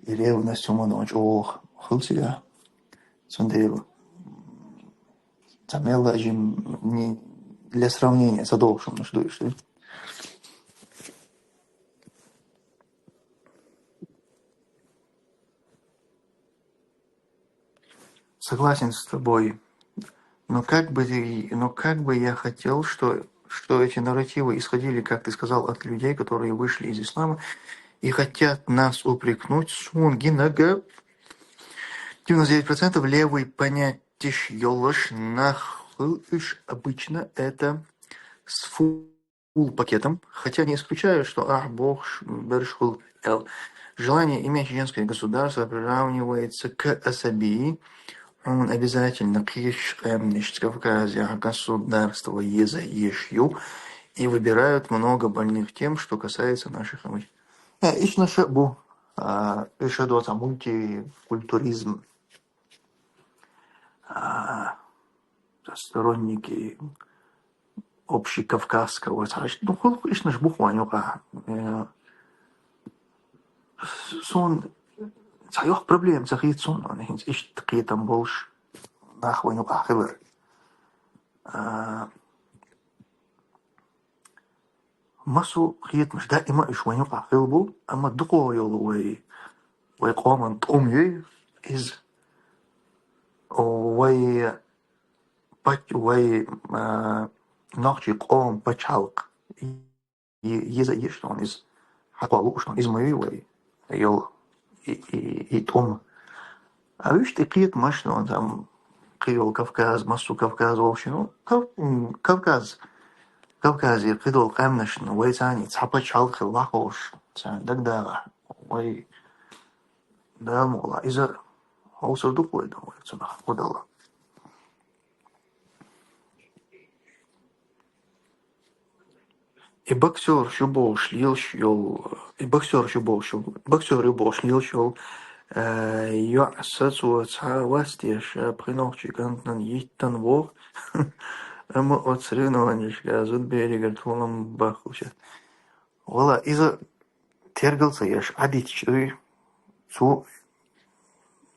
И ревность хӀума но чӀогӀа хилла цигахь. Цундела ца мелла жим ни-, для сравнения ца догӀуш хӀуманаш ду иштта. Согласен с тобой. Но как бы, но как бы я хотел, что, что эти нарративы исходили, как ты сказал, от людей, которые вышли из ислама и хотят нас упрекнуть. Суна гинарг девяносто девять процентов левый понятиш йолуш нах хуьлу, уьш обычно это с фу- full пакетом, хотя не исключаю, что ахь бохуш берш хуьлу аьлла. Желание иметь женское государство приравнивается к асаби. Хьуна обязательно кхечу къаьмнашца Кавказехь государство еза еш ю, и выбирают много больных тем, что касается наших обычаев. Э, ишна ша бу, а, иша доца мультикультуризм. А, сторонники общекавказского, цхьа, ну, хӀу-, хӀу-, ишнаш бу хьуна юкъахь. Э, с-, суна цхьа йоккха проблема ца хета суна, хӀинца иштта кхетам болуш нах вайн юкъахь хилар. А, Массо а кхетамаш даима уж вайн юкъахь хилла бу, амма дукхагӀа йолу вай, вай къоман тӀум ю иза, вай пач-, вай, а, нохчийн къоман пачхьалкх. И-, еза а еш ду иза, хьакхо лууш ду иза, ма ю вай йолу и, и, и тӀум. А уьш тӀе кхетамаш ду, там, кхин йолу Кавказ, массо а Кавказ вовшийн, ну, Кав-, м, Кавказ, Кавказера кхидолу къаьмнашна вай царний цхьа пачхьалкх хилла лахош, царна дагадагӀахь, вай Дала мукъ лахь, иза хьовсур ду-кх вай, дан вай цунах хӀун дала. И боксёр шу бохуш лелаш йолу, и боксёр шу бохуш, боксёр ю бохуш лелаш йолу, э, йоӀ сацо цхьа вац те ша пхи нохчийн кӀантана йиттан воху, амма оцу соревнованешкахь зудаберигара толам баххалча. Вала, иза тергал ца еш, Ӏадитча дуй, цу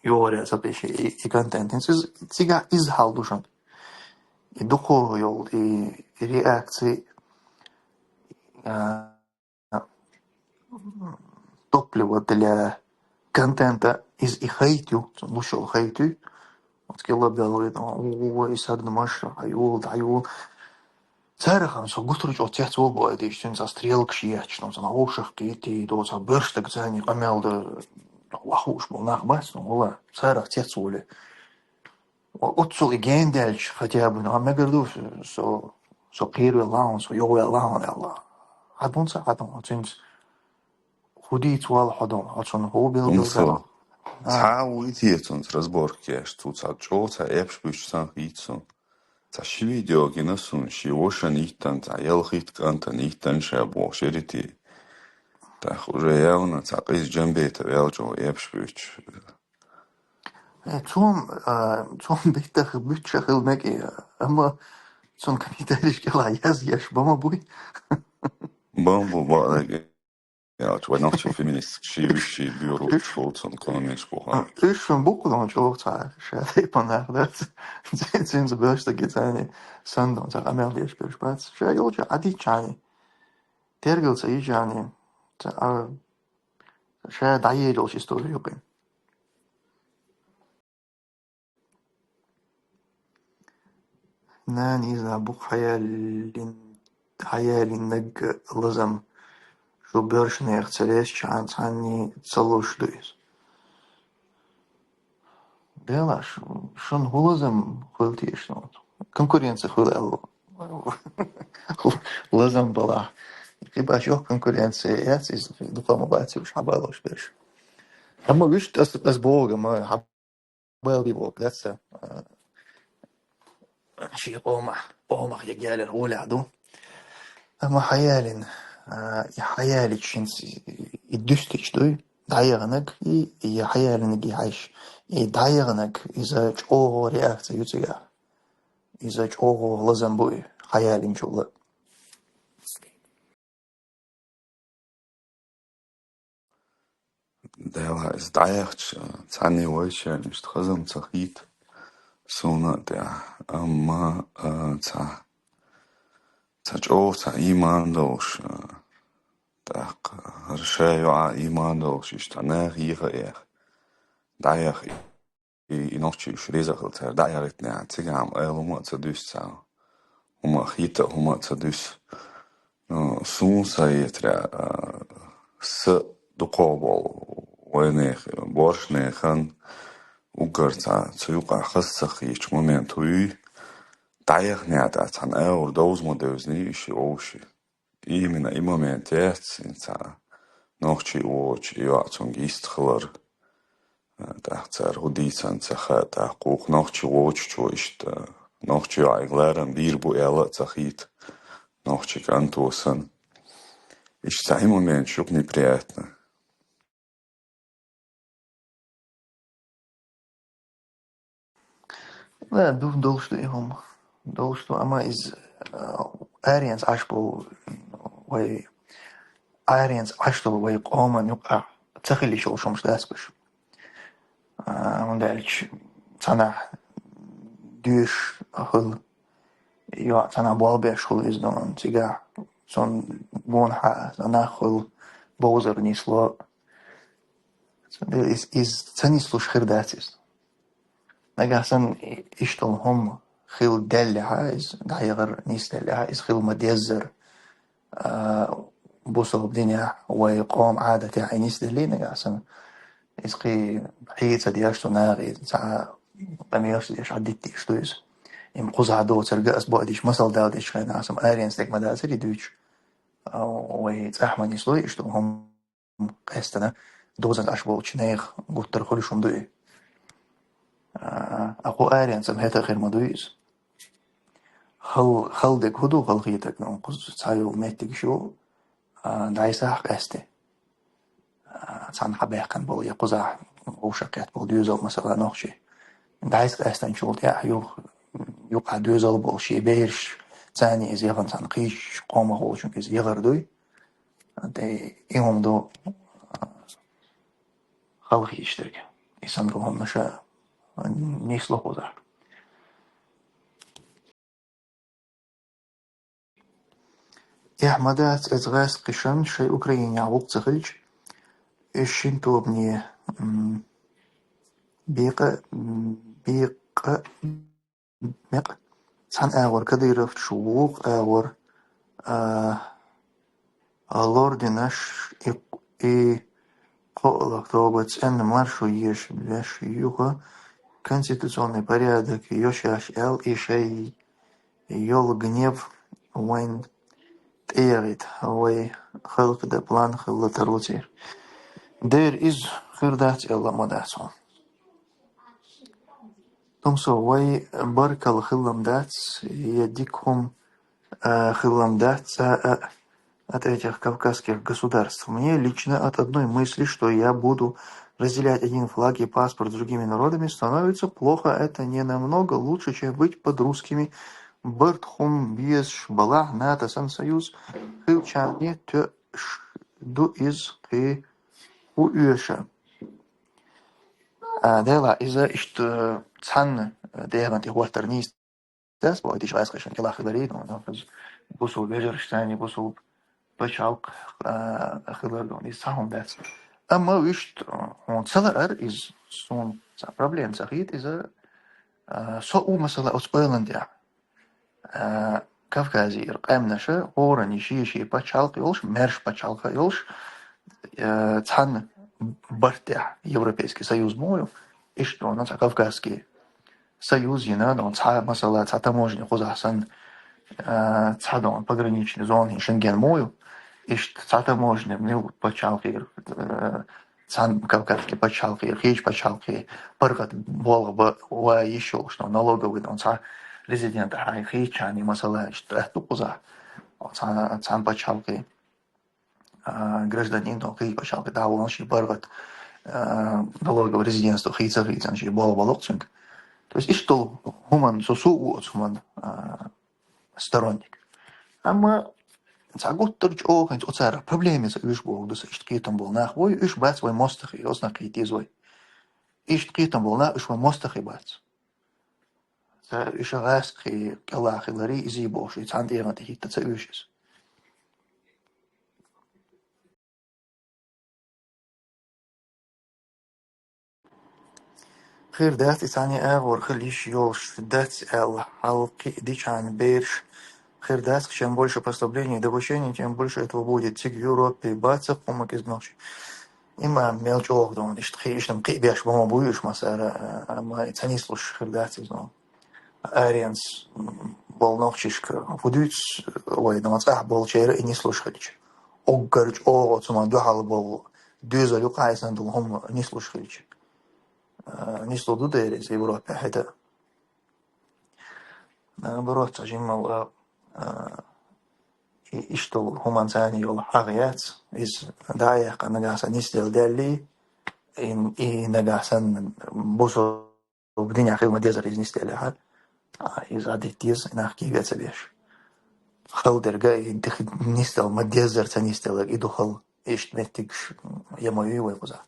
йогӀаря ца пиши и, и контент. ХӀинца иза, цигахь иза хьал ду шуна. И дукхо йолу, и, и реакция, а, топливо для контента, иза и хейт ю, луш йолу хейт ю. Оцу кӀел лабдал вай, о, и сагнамаш, хьайола, дӀайола. Царах ам со гуттар а чӀогӀа цецволу бу айдеш, цуьнан цхьа стрелкаш етташ, ну, цхьа вовшах кхетий, до цхьа боьрша стаг царний къамел дан, вахуш болу нах бац, ну, вала, царах цецволу. О-, оццул и гена даьлча, хотя бы, ну, а мегар ду, со, со кхеравелла хьуна, со йогӀвелла хьуна аьлла. Хьан ца хьан, цуьнца хӀун дийца вала хьо дан, хьо цунна хӀун билгал дар? Цхьа а вуй те цунца разборка еш, цу цхьа чӀогӀа цхьа эпш буьйцуш санна хийца суна. Цхьа ши видео гина суна, шен вешан йиттан, цхьа ялхитта кӀантана йиттан ша бохуш ерриг те. ТӀаккха уже явно цхьа къиза Джамбета ваьлла чӀогӀа эпш буьйцуш. Э, цом, а, цом биттах, буьттуш хила мега, амма цунна комментарийш кӀелахь язъеш бан ма буй. Бан бу, бакъдерг аьлча, вай нохчийн феминистка ший вуьш, ший буьйр луучу хул цунна комментарийш бу хьа. Уьш шун букъ дон чӀогӀа цхьа, ша тайпа нах дац. Цин-, цинца боьрша стаге царний санна дон цхьа къамел деш берш бац. Ша йолчу Ӏадитчарний. Тергал ца йичарний. Ца, а, ша дӀаелла йолчу истори юкъе. Нана иза бу хьаялин-, хьаялинарг лазам, шу боьршанех ца лесча, цхьанний ца луш ду иза. Делаш, шуна хӀун лазам хуьлу теша? Конкуренция хуьлу аьлла. Лазам балахь. Кхин баш йоху конкуренция яц, иза дукха ма бац уьш хьабалош берш. Амма вуьш ас, ас боху, ма хьабалбий боху, дац, а, шен къомах, къомах я гелер гӀолехь ду. Амма хьаялин, а, и хьаялича хӀинца и дуьстича дуй, дӀаеханаг, и, и хьаялинаг и хьаьш. И дӀаеханаг, иза чӀогӀа реакция ю цигахь. Иза чӀогӀа лазам бу и, хьаялинчул а. Дела, иза дӀаяхча, цхьанне вайчарна иштта хазам ца хийта суна а тӀехь, амма, а, цхьа, цхьа чӀогӀа цхьа ийман долуш, а, тӀаккха хӀара ша йоӀа ийман долуш, иштта наха еха а еха, дӀаяха и, и нохчий уьш реза хила цара дӀаяхийтинехь, цигахь-м ала хӀума а ца дуьсу цхьа, хӀума а хийта а хӀума а ца дуьсу. Ну, суна сан хетарехь, а, са дукхагӀа болу вайнех-, боршнехан уггар цхьа цу юкъахь хаза ца хетачу момент вуй, дӀаяхнехь тӀехь цхьана агӀор довза ма девзиний и ши вовши. Именно и момент яц, цхьа нохчий воцуш и йоӀ цунга йистхилар, а, тӀаккха цара хӀун дийцан ца хаьа, тӀаккха кху нохчий воцучо иштта, нохчий йоӀ ларам бийр бу аьлла а ца хийта, нохчий кӀанто санна. Иштта цхьа и момент шух неприятно. Да, ду-, долуш ду и хӀума. Долуш ду, амма иза, а, аренца Ӏаш болу вай, аренца Ӏаш долу вай къоман юкъахь ца хила йиш йолуш хӀумаш дац уьш. А, хӀунда аьлча цхьанхьа доьшуш хуьлу, йоӀ цхьанхьа болх беш хуьлу иза дон, цигахь цунна гонахьа нах хуьлу бовзар нисло. Цундела иза, иза ца нислуш хир дац иза. Нагахь санна иштта хӀума хила даьллехьа, иза дӀаяхар нисделлехьа, иза хила ма деззара, а, бусалба динехь вай къоман Ӏадатехь и нисделлий нагахь санна. Иза кхин хьийца деш цу нахе, цхьа къамелаш деш, хьадиттийш ду иза. Им кхузахь доцург ас боху диш масал дала дечу хенахь, аса аренца дерг ма дацара и дуьйцуш. А, вай цӀахь ма нислой, иштта хӀума къаьстина, дозанна Ӏаш болчу нехан гуттар хуьлуш хӀума ду и. А, а кху аренца хӀета а хир ма дуй иза. Хал-, хала дерг хӀун ду, халахетарг, ну, кхуза цхьа йолу меттигаш ю, а, дӀасахь къаьсти. А, цхьаьна хьабаьккхина болу я кхузахь вовшах кхетта болу доьзал, масала, нохчий. ДӀасакъаьстинчул тӀаьхьа юха, юкъахь доьзал болу шен бераш, царна иза яхана цхьаьна кхечу къомах волчуьнга иза яхар дуй. ТӀе и хӀума ду, а, халахеташ дерг. И санна хӀуманаш нисло кхузахь. Эхь ма дац, эцу гӀаьскхишан шайн Украинехь гӀуллакх ца хилча, и шина тобане, м, бекъа, м, бекъа, мекъа. Цхьана агӀор Кадыровчу, вукху агӀор, а, а, лординаш, и, и кхоалгӀа тоба цӀенна маршо еш беш юха конституционный порядок йо шаьш аьлла, и шай йолу гнев вайн тӀеягӀийта, вай халкъ дан план хилла таро церан. Дера иза хир дац аьлла ма дац хьуна. Тумсо, вай баркалла хилла ма дац, я дика хӀума, а, хилла ма дац, а, а, от этих кавказских государств. Мне лично от одной мысли, что я буду разделять один флаг и паспорт с другими народами, становится плохо. Это не намного лучше, чем быть под русскими. Барт хӀума безаш балахь, НАТО санна союз хилчарна тоьаш ду иза кхин хӀун оьшу. А, делахь, иза иштта цхьанна дегӀан тӀе хӀоттар нийса дац, боху, диш гӀаьскхишна кӀелахь хиларе, ну, ну, бусул вежаршца царна бусул пачхьалкх, а, хилар ду, иза цхьа хӀума дац. Амма вуьшта, хьуна ца лаар иза, суна цхьа проблема ца хета иза, а, со у, масала, оцу ойланна тӀехь. А, Кавказера къаьмнаша хӀоранна шен-шен пачхьалкх йолуш, маьрша пачхьалкх йолуш, а, цхьанна барт тӀехь Европейский Союз ма ю, иштта цхьа Кавказский Союз йина, ну, цхьа, масала, цхьа таможня кхузахь санна, а, цхьа, ну, пограничный зона, Шенген ма ю, иштта цхьа таможня мила пачхьалкхера, а, цхьана Кавказский пачхьалкхера, кхечу пачхьалкхе паргӀат болх бан ва йиш йолуш, ну, налоговый, ну, цхьа резидент ахьа хийцчарна, масала, иштта атта ду кхузахь, цхьана, цхьана пачхьалкхе, а, гражданин, ну, кхечу пачхьалкхе дӀавахана шен паргӀат, а, налоговый резидентство хийца а хийцина шен болх бан ло-кх цуьнга. То есть иштта долу хӀуманна, со, со ву оцу хӀуманна, а, сторонник. Амма цхьа гуттар а чӀогӀа хӀинца оцара проблема ца оьшу бохург ду сан, иштта кхетам болу нах бу уьш, бац вай мостагӀий, оцунах кхета деза вай. Иштта кхетам болу нах уьш вай мостагӀий бац. Ца уьш гӀаьскхи кӀелахь хиларе, изий бохуш, и цхьана дегӀан тӀе хӀитта ца оьшу иза. Хир дац, и цхьана агӀор хила йиш йолуш дац аьлла, хьалкхиъ дичхьана бераш хир дац, чем больше послаблений и допущений, тем больше этого будет. Цига Европе бац хӀума кӀезиг нохчий. Имам мел чӀогӀа ду, иштта кхин, иштта кхин беш бан ма буй уьш, масала, амма и ца нислуш хир дац иза. Аренца, м, болу нохчишка хӀун дуьйцу вай, ну, цӀахь болчеран и нислуш хилча? Уггар чӀогӀа цунах дуьхьал болу доьзал юкъахь и санна долу хӀума нислуш хилча. А, нислур ду дера иза Европе хӀета. Наоборот, цхьа жимма, а, а, и-, иштта долу хӀуманца йолу хьагӀ яц, иза дӀа а яьккхина нагахь санна нисделла даьллий, и, и нагахь санна бусу динехь хила ма дезара иза нисделлехь, а, иза Ӏадитта деза, нах кийве ца беш. Хала дерг а, и дих-, нисдала ма дезара ца нисделларг, и ду хала, иштта меттигаш я ма юй вай кхузахь.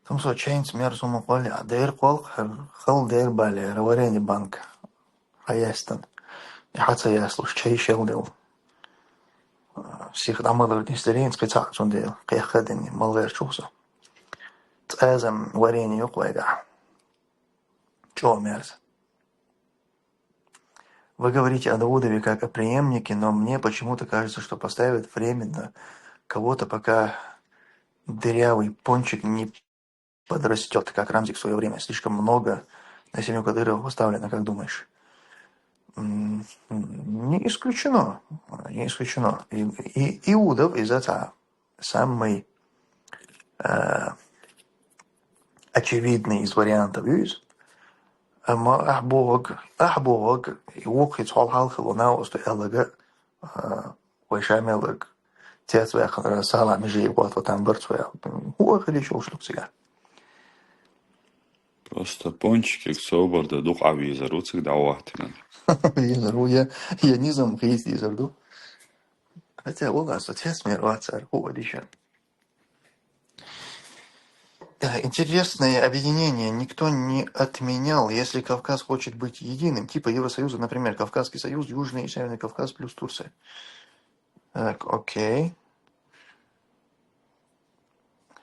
Тумсо чайнца мерза хӀума кхолле, а дера кхолкху хӀара, хала дера бале, хӀара варени банка. Хьаяьстан. И хьа ца яьслуш, чай шел делла. Сиха дӀа ма лур дистарийна, кхин цхьаъ цундела. Кхехха а дина, мала гӀертачул со. ЦӀазам варени ю кху вайгахь. ЧӀогӀа мерза. Вы говорите о Даудове как о преемнике, но мне почему-то кажется, что поставят временно кого-то, пока дырявый пончик не подрастет, как Рамзик в свое время. Слишком много на семью Кадырова поставлено, как думаешь? М, Не исключено. Не исключено. И, и Иудов из этого самый э, очевидный из вариантов из. Амма ахьа бохург, ахьа бохург, вукху хӀинца хьол хьалха луна усту аьлларг, э, вай ша мелларг, цец ваьккхинарг, салам жи, вот, вот, там, барц вай. ХӀун хилийча ушлук цига? Просто пончикиг собар да дукха везар ву цига дӀаваттина. Везар ву, я, я низам хийца дезар ду. Хотя, валлахӀи, со цец мер вацар, хӀу а диша. Да, интересное объединение никто не отменял, если Кавказ хочет быть единым, типа Евросоюза, например, Кавказский союз, Южный и Северный Кавказ плюс Турция. Так, окей.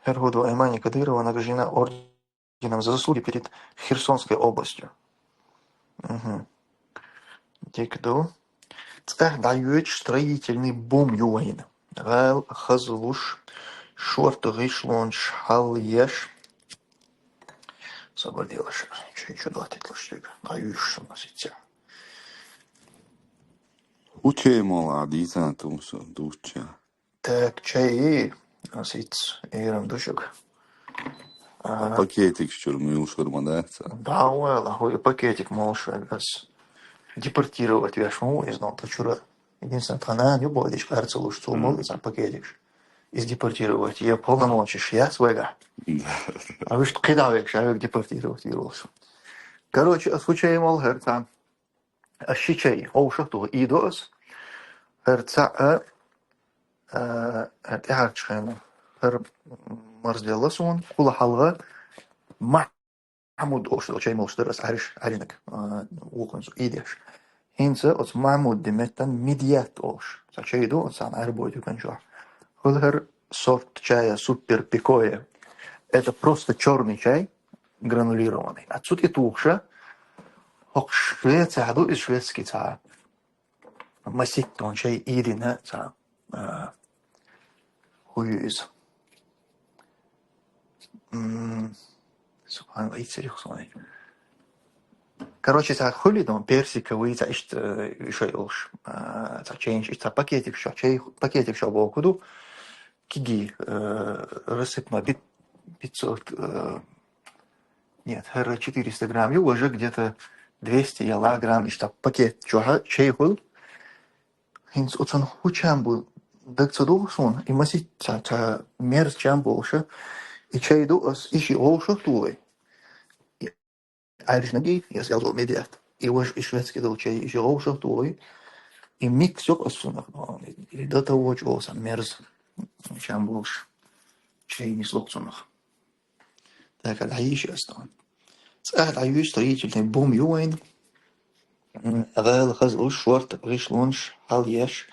Эргуду Аймани Кадырова награждена орденом за заслуги перед Херсонской областью. Угу. Дика ду. ЦӀа дӀайоьдуш строительный бум ю вайна. ГӀала хазлуш, шорта гӀишлонаш хьалъеш. Собар делаш, чай чу доттитлуш дика. ДӀайоьдуш сона сица. ХӀу чай мала а дийцан тумсо дучча. Так, чай, а сиц, ирам душуг. А, Пакетик чур муьлшур ма дац. Да, вала, хӀу и пакетик молшур ас. Депортировать веш ма ву из, но та чура. Единственное, тхана ю бодиш къарцалуш цу мол, из пакетик. Из депортировать, я полномочиш яц вайга. Да. А виш кхидавек, шавек депортировать вирулш. Короче, а случай мол херца. А ши чай, овшах тугу, и до ас. ХӀара цхьаъ, а, а, тӀаьхьарчу хенахь, хӀара марзделла суна, кхула хьалха Махьмуд олуш долу чай молуш дара ас Ӏаьржа, Ӏаьржинарг, а, вукхунца и деш. ХӀинца оцу Махьмуд де меттан Мидият олуш. Цхьа чай ду, оцу цхьана Ӏаьрбойн дукан чохь. Хила хӀара сорт чая супер пикое. Это просто чёрный чай, гранулированный. А цу тӀе тухуша, хӀокху Швецехь ду иза, шведский цхьа маситтон чай ийдина цхьа, а, хӀу ю иза. М, Субханалла, иццарих суна. Короче, цхьа хуьлу ду, персиковый, цхьа иштта, э, шай олуш, а, цхьа чайнаш, иштта цхьа пакетик чохь, чай пакетик чохь боху ду. Киги, э, рассыпной, пят-, пятьсот, э, нет, хӀара четыреста грамм ю, важа где-то двести яла грамм, иштта пакет чохь чай хуьлу. ХӀинца оцунах хӀу чам бу даг ца догӀу суна, и масийтта ца, ца мерза чам болуша, и чай ду ас, и ши гӀовшах тухуй. И Ӏаьржинарг, я ас аьлла долу Мидият. И важа и шведский долу чай, и ши гӀовшах тухуй. И микс йо ас цунах, и до того чу оцу мерза чам болуш чай нисло цунах. Так, дӀайийша ас тхуна. ЦӀа дӀайоьдуш строительный бум ю вайн. М, гӀала хазлуш, шорта гӀишлонаш хьалъеш.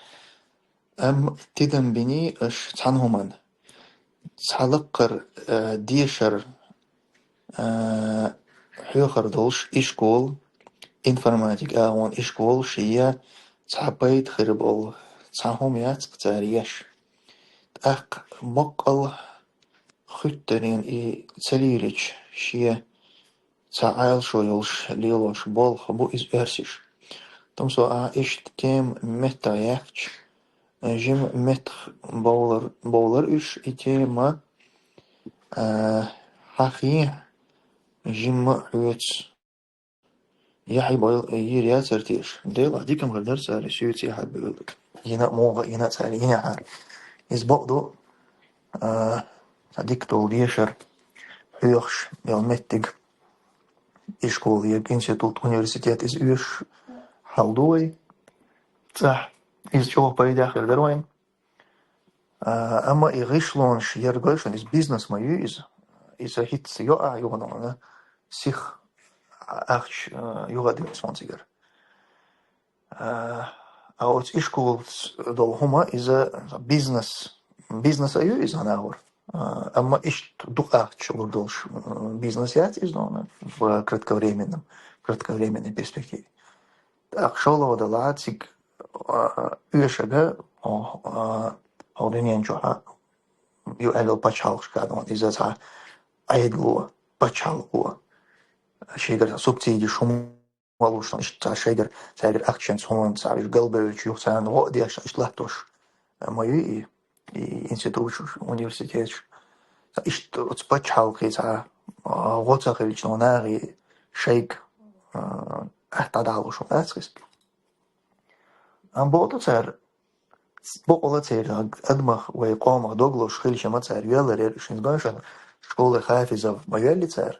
Амма тидам бини аш цхьана хӀуманна. Цхьа лаккхара, э, дешар, э, хьоьхур долуш ишкол, информатика агӀон ишкол шия цхьа пайда хир болу, цхьа хӀума яц-кх цара еш. ТӀаккха моккъал хуьттарийн и ца лийрича, шен цхьа Ӏалашо йолуш лелош болх бу иза оьрсаш. Тумсо ахь иштта тема меттах яьккхича, жима меттах бовлар, бовлар уьш и тема, а, хьахий жимма а хьоьца. Яхьи бой йийр яцара теша. Делахь диканхар дара цара, соьца яхьар бевллиг. Йина а муха, йина а цара, йина а хьара. Иза бакъ ду, а, цхьа дика долу дешар хьоьхуш йолу меттиг, ишколе, институт, университет, иза оьшуш хьал ду вай. ЦӀахь иза чӀогӀа пайда хир дара вайн. А, амма и гӀишлонаш яргойшан, иза бизнес ма ю иза. иза хӀинцца йоӀ юханона сих ахча, а, юха дилла сона цигара. А, а оцу ишколца долу хӀума иза бизнес, бизнес а ю иза нагӀор. А, амма иштта дукха ахча лур долуш, м, бизнес яц иза нона в кратковременном, кратковременной перспективе. ТӀаккха шолгӀа далахь цига, а, оьшург, о, а, хӀокху дуьнен чохь ю аьлла пачхьалкхашка нона иза цхьа Ӏедало, пачхьалкхо, шегара субсидиш хӀума ма луш, иштта цхьа шайгара, цаьргара ахчанца хӀуманца цхьа уьш галбевлча юха царна гӀо а деш, иштта латтош, а, ма ю и, и институташ, университеташ. Цхьа иштта оцу пачхьалкхе цхьа, а, гӀо ца хилча, нагӀе шайга, а, атта дӀадахьалуш хӀума дац иза. Амма боху цара, боккъала церан адамах вай къомах дог лозуш хилча ма цара йоьллар яра, шуна гой шуна, школе хафизов ма йоьлли цара.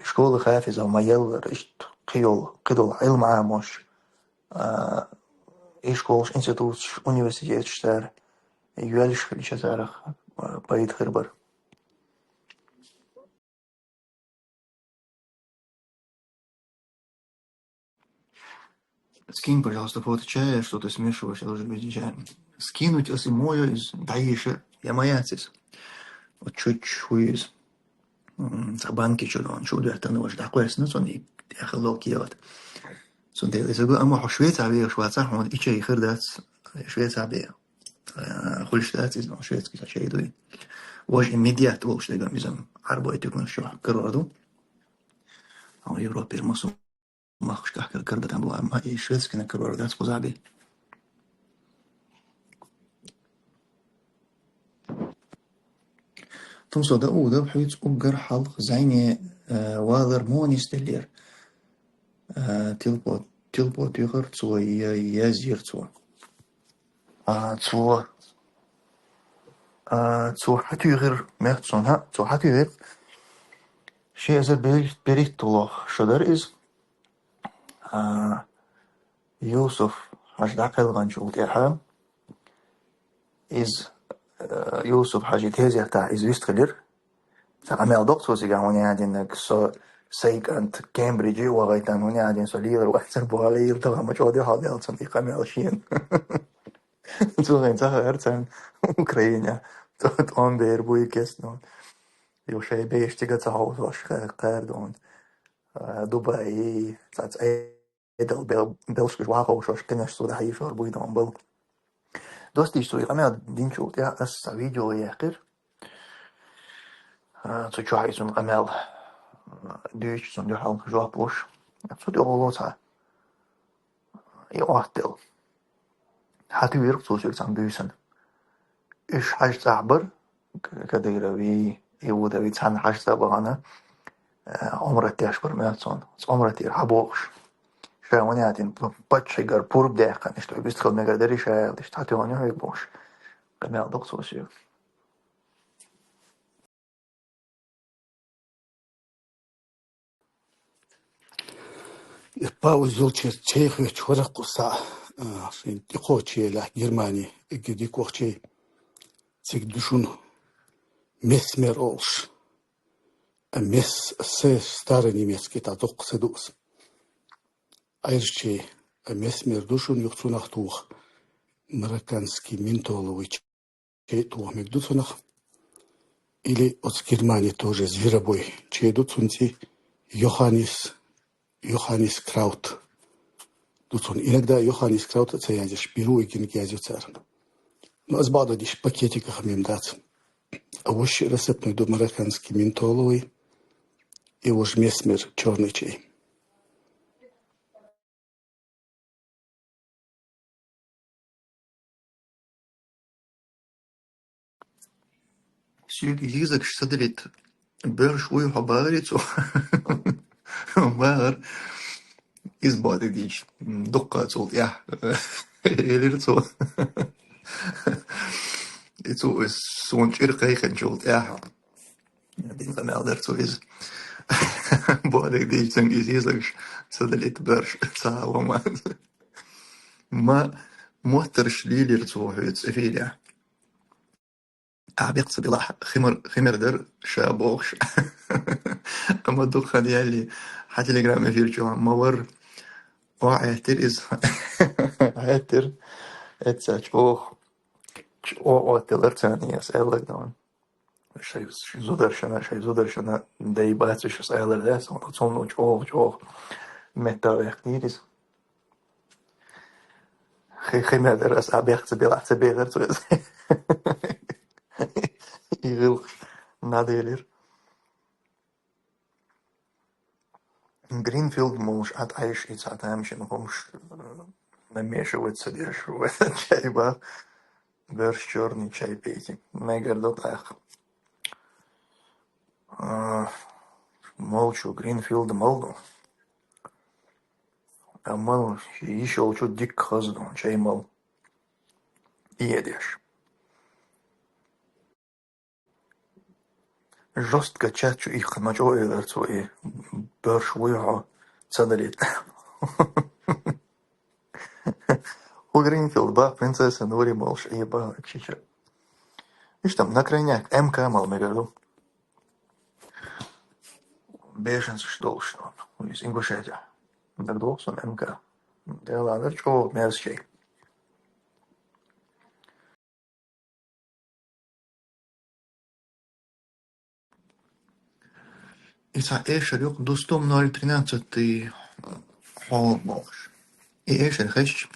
Школе хафизов ма еллара, иштта кхидолу, кхидолу Ӏилма Ӏамош, а, и школаш, институташ, университеташ цара йоьллуш хилча царах, а, пайда хир бара. Скинь, пожалуйста, фото чая, что ты смешиваешь, я тоже без чая. Скинуть, если можно, из дальше. Я моя здесь. Вот чуть хуй из. М, ца банки чудо, он чудо, это ну, уж такое, ну, сон и я хотел делать. Сон делает, я говорю, а мы Швеция, а вы Швеция, он и чей хыр дац, Швеция, а вы. Э, хуьлуш дац иза, шведский сача йду. Вож и медиат волуш дегам иза, Ӏарбой тюкнаш чохь карор ду. А Европе масу махкашкахь кар-, карда там была, ма и шведский на карор дац кузаби. Тумсо да уда хьуьц уггар хьалха зайне, э, валар монис деллер. Э, тилпо, тилпо туьхар цо, я, я зир цо. А, цо, а, цо хьатуьйхира, мехта суна, цо хьатуьйхира. Ши эзар бер-, берхӀитталгӀа шо дара иза. А, Юсуф-Хьажа дӀакхелханчул тӀаьхьа иза, а, Юсуф-Хьажин тезетахь иза вистхилира. Сан къамел доккху цо цигахь, хӀунда аьлла динарг со, сайн кӀант Кембридже а вахийтина, хӀунда аьлла дина со лелар вацара боху, лела тахана ма чӀогӀа дуьхьал даьлла цунна и къамел шена. Цо хӀинца ца хаьара царна Украинехь тӀом бер бу и кестно. Ю шайн беш цига ца хьовсош кхаьрда хьуна. А, Дубай, цаца Ӏедал бел-, белшкаш ваховшош, кхинаш цо дахьийшор буй дан бал. Достичь цо и къамел динчул тӀаьхьа аса цхьа видео яьккхира. А, цу чохь и цунна къамел, а, дуьйцуш, цунна дуьхьал жоп луш. Цу тӀехула цхьа и Ӏоттаделла. Хьатуьйхира цо соьга цхьана буьйсанна. Уьш хьажцӀахь бара, К-, Кадырови, Иудови цхьаьна хьажцӀа бахана, э, Ӏумрат деш бара моьтту цунна. Цу Ӏумратера хьабохуш. Ша ванятин п-, паччахьигара пурба даьккхина, иштта вистхила мегар дарий ша аьлла, иштта хьатуьйхина хьоьга бохуш. Къамел доккху цо соьга. Э, пауз йолчу чай хьоьцуш вара кху схьа, а, шайн тӀекхочу елахь Германи, эггара дика вахчий. Цига ду шуна Месмер олуш. А, Мес-, се-, старонемецкий, тӀаккха дуккха ца ду аса. Ӏаьржачий, а, Месмер ду шуна, юха цунах тоха марокканский ментоловый чай тоха мега ду цунах. Или оцу Германи тоже Зверобой чай ду, цунна цӀе Йоханнес, Йоханнес Краут ду цунна. Иногда Йоханнес Краут а ца язъеш, Беру и гиниг язъю цара. Но аса бакъдерг дийцича, пакетиках мем дац. А вуьш рассыпной ду марокканский ментоловый, и вуьш Месмер чёрный чай. Соьга иза йизагаш ца далийта, боьрша вуй хьо бахари цо. Бахара. Иза бакъдерг дийцича, дуккха цул тӀаьхьа, элира цо. И цо иза суна чӀир кхайкхинчул тӀаьхьа. Дин къамел дара цо иза. Бакъдерг дийцича, иза йизагаш ца далийта боьрша ца хьа ван ма. Ма моттарш лелийра цо хьоьца эфирехь. Ахьа бехк ца билахь, химар, химар дар ша бохуш. Амма дукха хан ялли, хьан Telegram эфир чу ма вар. О, Ӏеттир иза. Ӏеттир. Эцца чӀогӀа. ЧӀогӀа отталар царна, яс аьлларг дан. Шай, шай зударшана, шай зударшана дай бац уьш, ас аьллар, да, сан, цунна чӀогӀа, чӀогӀа метта ваьккхинийра иза. Хи-, химар дар ас а бехк ца белахь, ца бегӀар цо иза. И гӀиллакхаш наделира. Гринфилд молуш Ӏа тӀаьхьа и цхьа тамашийна хӀумаш, э, намешивать ца деш, в этот чай ба, бёрш чёрный чай пейте. Мегар ду тӀаккха. А, молчу Гринфилд мал ду. А мал йиш йолчу дикка хаза ду, чай мал. И е деш. Жестко чат чу ихкан ма чӀо элар цо и, бёрш вуй хьо, ца далийта. ХӀу Гринфилд ба, принцесса Нури молуш Ӏе ба, чича. Иштта, на крайняк, М К мал мегар ду. Беженцаш долуш, из Ингушетия. Дар доху сан М К. Дела дар чӀогӀа мерзчий. И цхьа эшар юкъа дустум ноль тринадцать хьо бохуш. И эшар хезча,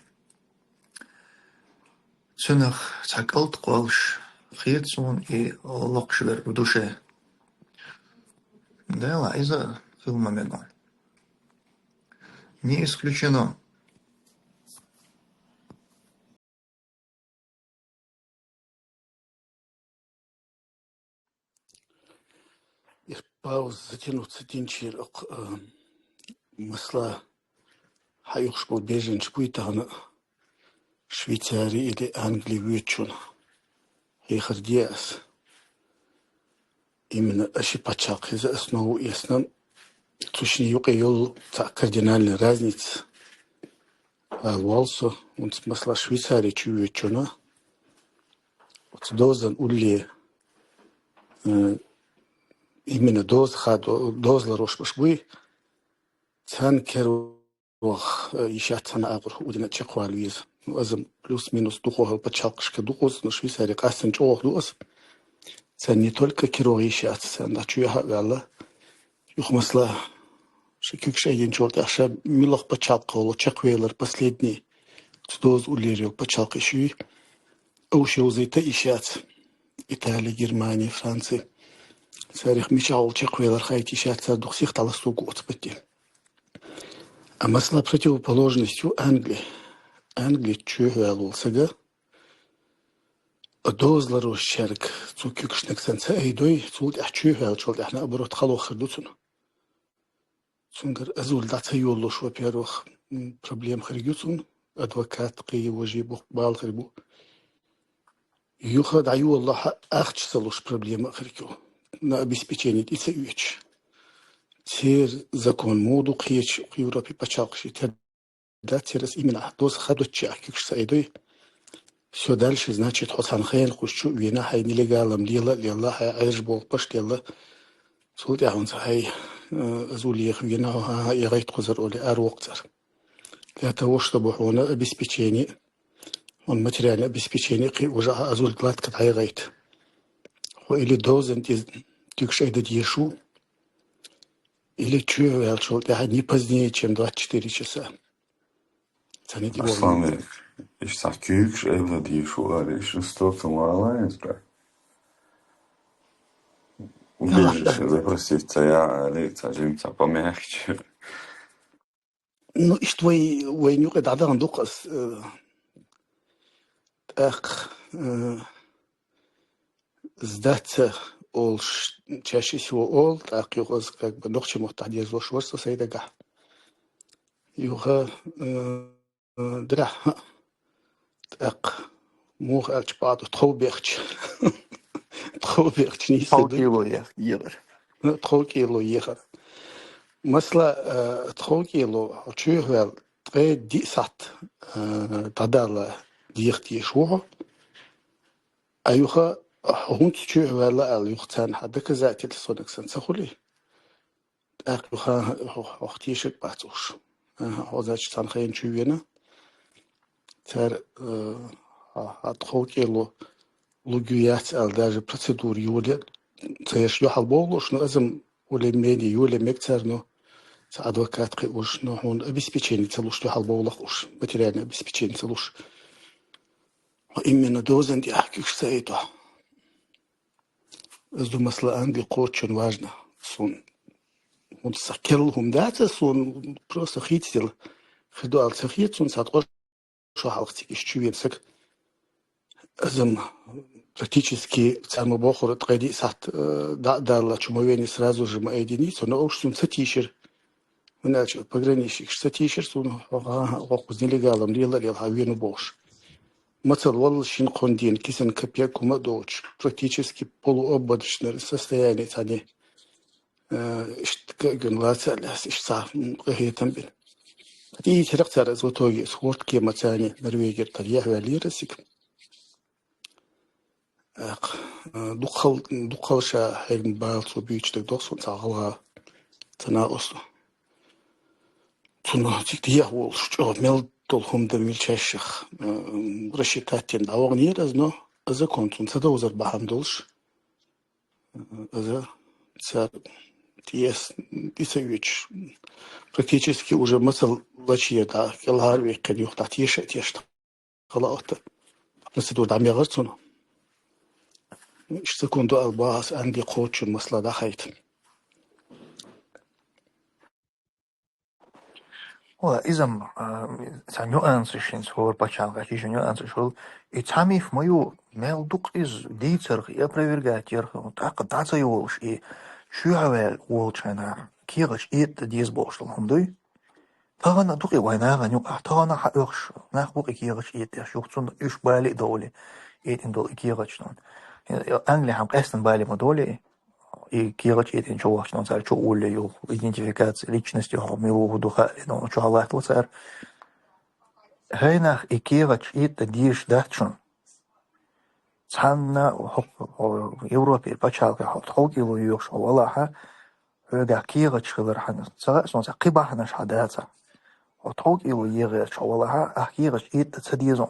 цунах цхьа кӀалт кхоллаш хета суна и локхуш верг в душе. Дела, иза хила ма мегар. Не исключено. Ир пауза затянуться динчийра, э, масала, хьан юхуш болу беженцаш буй тахана Швейцари или Англи воьдучунна? Хьехар де ас. Именно аша пачхьалкх хеза основу эцна, цу шинна юкъе йолу цхьа кардинальная разница. Ала валла со, хӀунца масала Швейцари чу воьдучунна, оцу дозан улле, э, именно доза хадо-, доза ларош баш буй, царна кервах, э, йиш яц цхьана агӀор удина чекхвала веза. Ну, азам плюс-минус дукхо хӀал пачхьалкхашка дукхуза, но Швейцари къастан чӀогӀа ду аса. Царна не только кервах йиш яц, царна чу яхьа а ваьлла. Юха масала, ша куьг шайгинчул тӀаьхьа ша муьлха пачхьалкх волу чекхвелар последний, цу доза уллера йолу пачхьалкхаш юй, уьш йовзийта йиш яц. Итали, Германи, Франци. Царах мичахь волу чекхвелар хайта йиш яц, цара дукха сиха дӀалассугу оцу батте. А масала противоположность ю Англи. Англи чоьхьа ваьлла волу сага, а доза ларочу шерга цу куьгашниг санна ца айдой, цул тӀаьхьа чоьхьа ваьллачул тӀаьхьа наоборот хало хир ду цунна. Цуьнгара азулла дӀа ца йолалуш, во-первых, м, проблема хирг ю цунна, адвокат кхин важи бу-, бала хир бу. Юха дӀайолалахь ахча ца луш проблема а хирг ю. На обеспечение тӀе ца оьцуш. Церан закон муха ду кхечу Европе пачхьалкхаш, и тера дац церан, именно ахь доза хадоччехь куьгаш ца айдой. Всё, дальше, значит, хьо цхьана хенахуш чу а вена, хьайн нелегалом лела а лелла, хьайн Ӏаьржа боху баш лелла. Цул тӀаьхьа хӀунца хьайн, э, азуллех вена хьо, хьан-хьан эгӀайта кхузара олий, ара воккху цара. Для того, чтобы хьуна обеспечение, хьуна материальное обеспечение кхин а важа хьан азулла гладко дӀайгӀайта. Хьо или дозан тӀе куьгаш айда дезаш ву, или чоьхьа ваьллачул тӀаьхьа не позднее, чем двадцать четыре часа. Царна тӀе Аслан, иштта куьйгаш айла дийш ву аьлла, иштта столтан вала иза. Убежище запросить ца яхьа аьлла, ца жимца помягче. Ну, иштта вай, вайна юкъе дӀадахана ду-кх ас, э, тӀаккха, э, сдаться олуш чаще всего олу, тӀаккха юха аса как бы нохчийн маттахь дерзош вара со сайн дагахь. Юха, э, дерригаш, тӀаккха муха аьлча бакъду, тхов бехча. Тхов бехча нийса ду. Тхов кило ехар. Ну, тхов кило ехар. Масала, э, тхов кило хьо чоьхьа ваьлла, ткъе диъ сахьт, э, дӀадала деха дезаш ву хьо. А юха ХӀунца чу ваьлла аьлла, юха царна хьа доказательство санна ца хуьлий? ТӀаккха юха хьох тешаг бац уж. Аха, хьо, значит, цхьана хенна чу вена. Цар, э, хьа, хьа тхов кӀело лугу яц аьлла, даже процедура йоле, ца еш юхьал бовлуш, но азам более-менее йоле мег цар, но ца адвокат кхи уж, но хьуна обеспечение ца луш юхьал бовлах уж, материальное обеспечение ца луш. Именно дозан тӀехь куьш ца айто. Аз ду масала Англи кхоччун важно. Сун, хун са кел хум даца, сун просто хийцдил. Хидуал ца хийц, сун сад къош шо халкъ цикиш чу вен сак. Азам практически царма бохур ткъеди сахт, э, да, дала чумовени сразу же ма айдини, сун ош сун ца тишир. Вунача пограничникаш ца тешар суна, хӀокхуз нелегалам лела-лела хьан вену бохуш. Мацал валла шин кхундин кисан капек кума доч, практически полуобморочное состояние цани, э, ишт каган лаца лес, ишт са, м, къахетам бин. Хати херак цара в итоге спорт кема цани Норвегия тар яхвалира сик. Ах, э, дукхал, дукхал ша хӀегн бал цо буьйцу даг дохсон ца гӀалгӀа, ца накъосту. Цун цик дехь волуш, чӀогӀа мел долу хӀума дан милчаьшшах, э, рассчитать дӀавогӀнера аз, но а закон цун ца довзар бахьана долуш, э, аза цар тӀес, тӀе ца оьцуш, практически уже масал лачия дӀа, кӀелхьар веккхина юхтахь теша а тешна. Хала отта. Процедура дӀа мегар цунна. Иш секунду албас Англи кхочун масла дахайт. Ва изам, а, ца нюансы шин схор пачалга, чи нюансы шул. И ца миф мою мел дук из дийцарх, и опровергать ярх, так да ца йолуш, и чуьхьавел волчайна, кигъач и дез болуш хум дуй. Тахана дукъи вайнагӀан юкъа, тахана хьаоьхуш, нах букъи кегӀачу этӀеш, юха цунна уьш бали а довли, этӀина долу и кегӀачу нун. Англи хьан къестан бали ма доли, и кегӀачу этӀина чу вахча нун цара чу улле юха, идентификация личности хьо мила ву ду хаалли, нун чу хьалаттала цара. ХӀай нах и кегӀачу этӀа дийш дац шун. Цхьанна хӀокху Европе пачхьалкхе хьо тховкӀело йоьхуш хьо валахьа, хьоьгахь кегӀачу хилар хьан ца хаьа, сон ца кхин бахьанаш хьан дацахь. Хьо тховкӀело егӀерчу хьо валахьа, ахь кегӀачу этта ца дезо.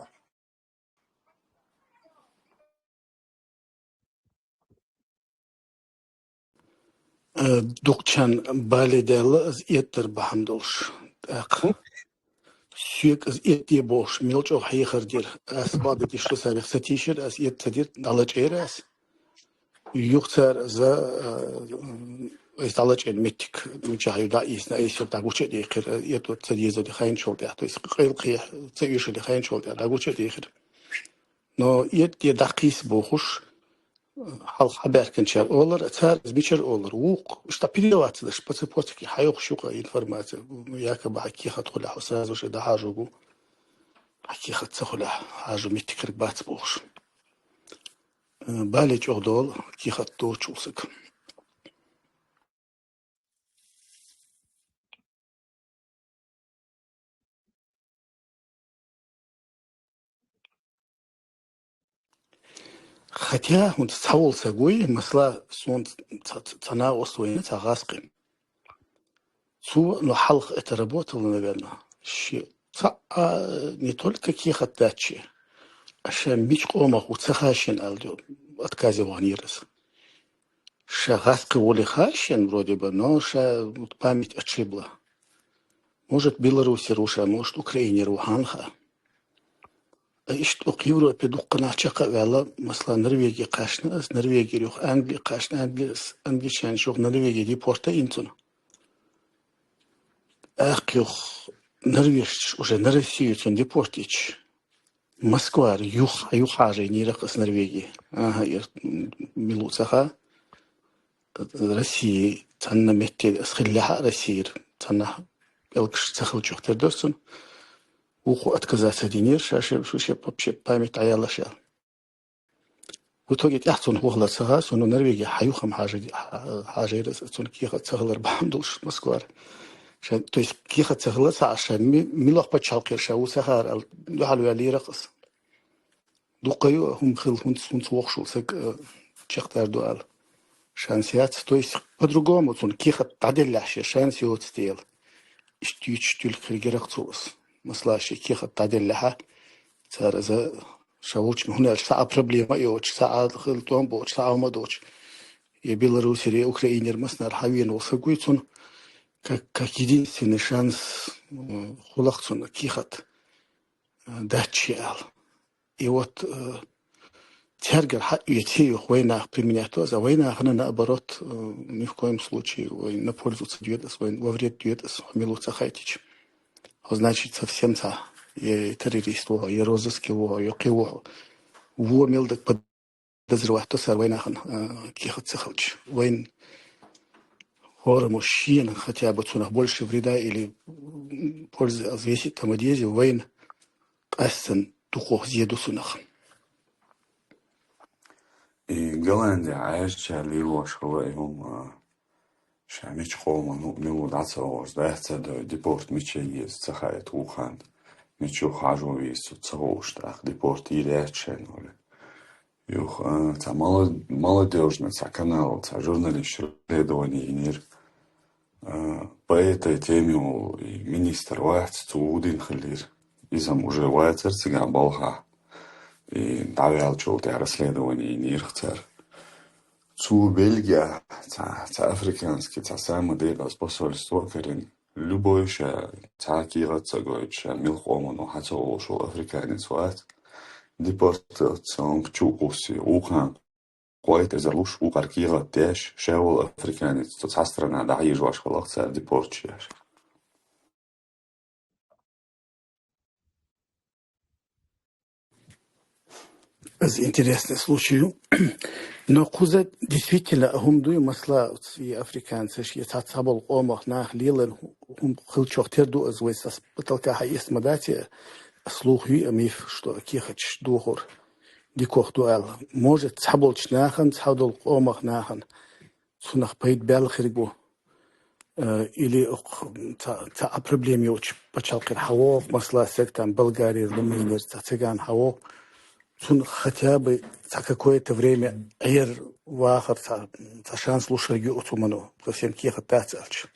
Э, дукхачан бале даьлла аз эттар бахьана долуш. ТӀаккха соьга аз этте бохуш, мел чӀогӀа хьехар дира. Ас бада дишлу сарих ца тийшира, ас эт ца дира, дӀалачӀера ас. Юха цара за, э, айса дӀалачӀен меттиг, мичахь ю дӀа ийсна, айса дӀагуча а дехира, эт ца деза ди хайначул тӀехь, то есть къайлакхехь ца уьйшули хайначул тӀехь дӀагуча а дехира. Но эт де дӀакхийса бохуш, хьалха хьабаьхкинчара олар, цара из мичара олар, вукху, иштта передаваться даш, по цепочке хьайохуш юкъа информация, якобы хьан кехат хуьлахь, сразу же дӀахьажу гу, хьан кехат ца хуьлахь, хьажу меттиг хирг бац бохуш. Э, бале чӀогӀа долу, кехат доцучул саг. Хотя, вот цхьа волу саг вуй, масала, сон ца, ца, ца накъост вайна, ца гӀаскхи. Цо, ну, хьалха это работало, наверное. Ши, ца, а, не только кехат дачи, а ша мича къомах ву ца хашина аьлла, отказе ваханера аса. Ша гӀаскхи воле хашина, вроде бы, но ша вот память отшибла. Может, Беларусера ву ша, может, Украинера ву, хьанха. Иштта укх Европе дуккха нах чекх а ваьлла, масала, Норвеги кхаьчна, ас Норвегера юха Англи кхаьчна, Англи, англичанаш юха Норвеги депорта йина цунна. ТӀаккха юха норвежцаш уже на Россию цунна депорт йича, Москвара юха, юха хьажийнера ас Норвеги. Аха, ир, м, милу ца ха. России цхьанна метте ас хиллехьа Российра, цхьанна пӀелгаш ца хилчух тера дара цунна. Вукхо отказаться динера, ша ши, шу ши вообще память дӀаялла ша. В итоге тӀехь цунна хӀухьла ца ха, цунна Норвеги хьан юхам хьажа-, хьа-, хьажийра, цунна кехат ца хилар бахьана долуш Москвара. Ша, то есть кехат ца хилла ца Ӏаш, ша ми-, милох пачхьалкхера ша ву ца хара аьлла, дуьхьал ваьллера ас. Дукха ю хӀума хила, хӀунц, хӀунц вокхушул саг, э, чекхдар ду аьлла. Шанс яц. То есть, по-другому цунна кехат дӀаделлехь шен шанс йоцу дела. Иштта юьйцуш туьлка хир герах цо аса. Масала, шен кехат дӀаделлехьа, цара иза ша волчу, хӀунда аьлча схьа а проблема а йоцуш, схьа а хила тӀом боцуш, схьа а хӀума доцуш. Я Беларусера, я Украинера массанхьара хьавеана волу саг вуй, цунна как, как единственный шанс, м, хуьлу-кх цунна кехат, э, дац шен аьлла. И вот, э, цаьргара хьаоьцу юха вайнах применять до аса, а вайнахана, наоборот, э, ни в коем случае вайна на пользу ца доьду аса, вайна во вред доьду аса, хьо мила ву ца хайтича. Хьо, значит, совсем цхьа, я террорист ву хьо, я розыске ву хьо, я кхин ву хьо. Вон мел даг подозревать до цара вайнахана, э, кехат ца хилча. Вайна хӀораммо шена хотя бы цунах больше вреда или, м, пользы взвесить ца ма деза, вайна къаьстина дукхох зе ду цунах. И Голланде Ӏаьржачара лелош хилла и хӀума, а, ша мича къоман ву, мила ву дӀа ца оьцуш, дац цара дой, депорт мича еза ца хаийта вукхарна, мича хьажо веза цу ца хууш, тӀаккха депорт йийр яц шайна олий. Юха, а, цхьа мало-, молодёжный цхьа канал, цхьа журналист расследование йинера. А, по этой теме волу и министр вац, цо ву дина хиллера. Иза-м уже вацара цигахь балхахь. И дӀаваьллачул тӀаьхьа расследование йинера цара. Цо Бельгехь цхьа, цхьа африканский, цхьа самый декъаза посольство карийна. Любой ша цхьа кехат ца гойтуш, ша мила къоман ву хьа ца олуш волу африканец вац, депортаци чу а кхуссий, вукхарна кхойттаза луш, вукхара кехат деш, ша волу африканец цу цхьа страна дӀахьежош хилла-кх цара, депорташ еш. Иза интересный случай ю. Но кхуза действительно а хӀума дуй, масала, и африканцаш, я цхьа цхьаболу къомах нах леларна хӀу-, хӀума хилчох тера ду иза, вай ас потолка хьаэца ма дац, ас луха юй а миф, что кехаташ дохор дикох ду аьлла. Может, цхьаболчу нахана, цхьадолу къомах нахана цунах пайда баьлла хир бу. Э, или окх ца, ца а проблема йоцуш пачхьалкхера хьавогӀу, масала, стаг там Болгарера, Румынера, цхьа цигахь хьавогӀу. Цунна хотя бы цхьа какое-то время Ӏер вахар, цхьа, цхьа шанс луш хир ю оцу хӀумано, совсем кехат дац аьлча.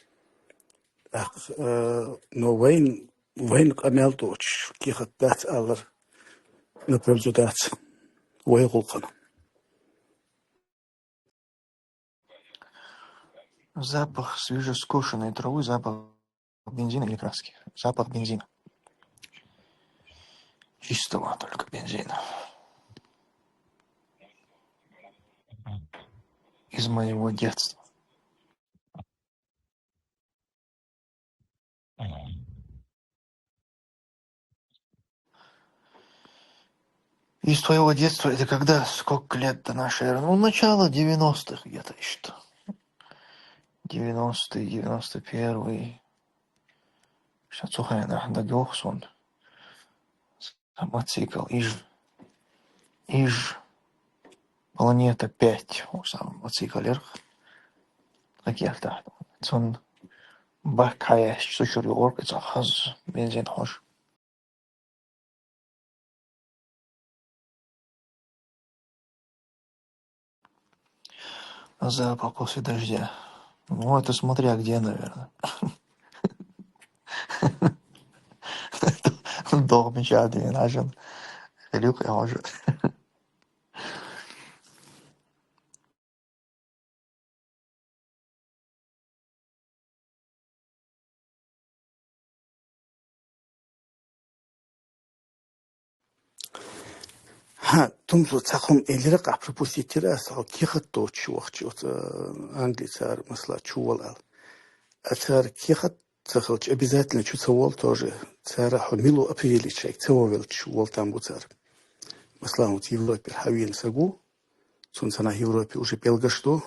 ТӀаккха, э, но вайн, вайн къамел доцуш, кехат дац алар, на пользу дац вай гӀуллакхана. Запах свежескошенной травы, запах бензина или краски? Запах бензина. Чистого только бензина. Из моего детства. Из твоего детства это когда? Сколько лет до нашей эры? Ну, начало девяностых где-то ещё. Девяностый, девяносто первый. Сейчас цу хенахь дагайогӀу суна. Мотоцикл, иж, иж, Планета пять, хӀу сам мотоцикл яра. Ракета. Цунна бак хьаяьлча, цу чуьра юкъара кхин цхьа хаза бензин хьожу. Запах после дождя. Ну, это смотря где, наверное. ДогӀмича дийна хьажа. Хилла юкъа хьожа. ХӀа, тумсо цхьа хӀума элира, къахь пропустить йира аса, хьо кехат доцуш вахча оцу, э, Англи цара, масала, чу вала аьлла. А цара кехат ца хилча, обязательно чу ца волу тоже. Цара хьо мила ву определить шайга ца вовелча, волу там бу цара. Масала, оцу Европера хьавеана саг ву, цунна цхьанхьа Европе уже пӀелгаш ду,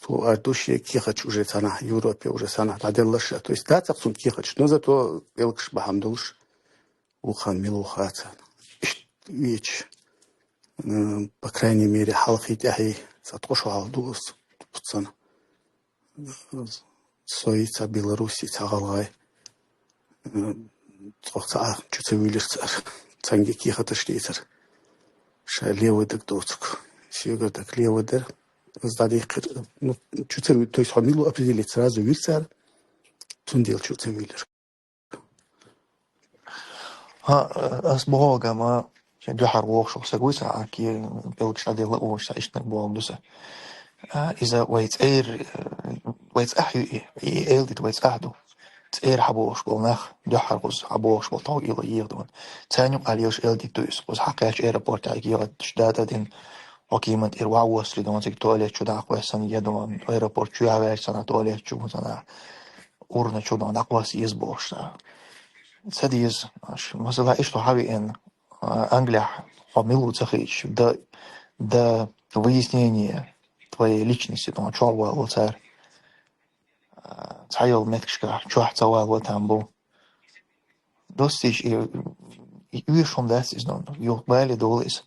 цо ар ду шен кехаташ уже цхьанхьа Европе уже цхьанхьа дӀаделла ша. То есть дацахь цунна кехаташ, но зато пӀелгаш бахьана долуш, вукхарна мила ву хац царна. Иштта веча, м, по крайней мере, хьалхий тӀаьхьий цхьа ткъо шо хьалха ду аса, пуццана. Сой, цхьа белорусий, цхьа гӀалгӀай, м, цхьа, цхьа а чу ца вуьйлира цара. Цаьнга кехаташ дийцира. Ша левый даг доцуш. Шегара даг левый дара. Из дӀадийхкира. Ну, чу ца вуьйлура, то есть хьо мила ву определить сразу вуьйра цара. Цундела чу ца вуьйлура. Хьа, ас боху ма, шен дуьхьара вохуш волу саг вуй сан, а кхин белгаш дӀаделла а волуш сан, иштаниг боху ду сан. А, иза вай цӀера, вай цӀахь ю и, и элдита вай цӀахь ду. ЦӀера хьабохуш болу нах, дуьххьара кхуза хьабохуш болу тховкӀело ехадо. Царна юкъахь лелаш элдита ду иза. Кхуза хьакхаьчча аэропортехь кехаташ датӀа дина, хьо кеман тӀера ваха воссале дона цига туалет чу дӀакхоьссина, я дона аэропорт чу яхьаваьлча санна туалет чу санна, урна чу дона дӀакхосса еза бохуш цара. Ца деза, аш, масала, иштта хьавеана, а, Англехь хьо мила ву ца хийташ, до, до выяснения твоей личности, дона чохь вало цара. А, цхьайолу меттигашкахь чохь ца вало там бу. Достиж и, и оьшуш хӀума дац иза, ну, юха бале долу иза.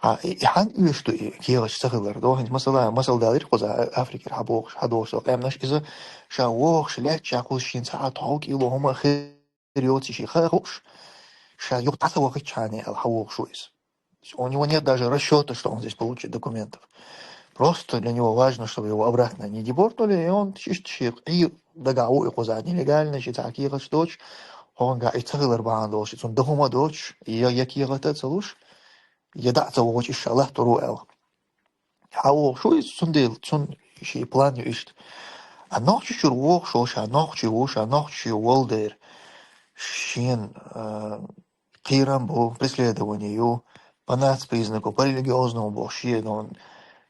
Хьа, и, и хьан оьшуш ду и кехаташ ца хилар? До хӀинца масала, масал далира кхуза Африкера хьабохуш, хьадохуш со къаьмнаш иза, ша вохуш лаьттача кхуза шен цхьа а тховкӀело хӀума хир йоций шен ха а хууш, ша юха дӀа ца вахийтчхьана аьлла хьавохуш ву иза. У него нет даже расчёта, что он здесь получит документов. Просто для него важно, чтобы его обратно не депортнули, и он иштта шен къий дагахь ву и кхуза нелегально, шен цхьа кехаташ доцуш, хьуна гахь и ца хилар бахьана долуш, и цунна дан хӀума доцуш, я, я кехат а ца луш, я дӀа а ца вогӀуш, иштта ша латтор ву аьлла. Хьан вогӀуш ву иза, цундела цунна шен план ю иштта. А нохчи чуьра вогӀуш волу ша нохчи ву, ша нохчи волу дера, шена, а, кхерам бу, преследование ю, по нацпризнаку, по религиозному боху шен, ну,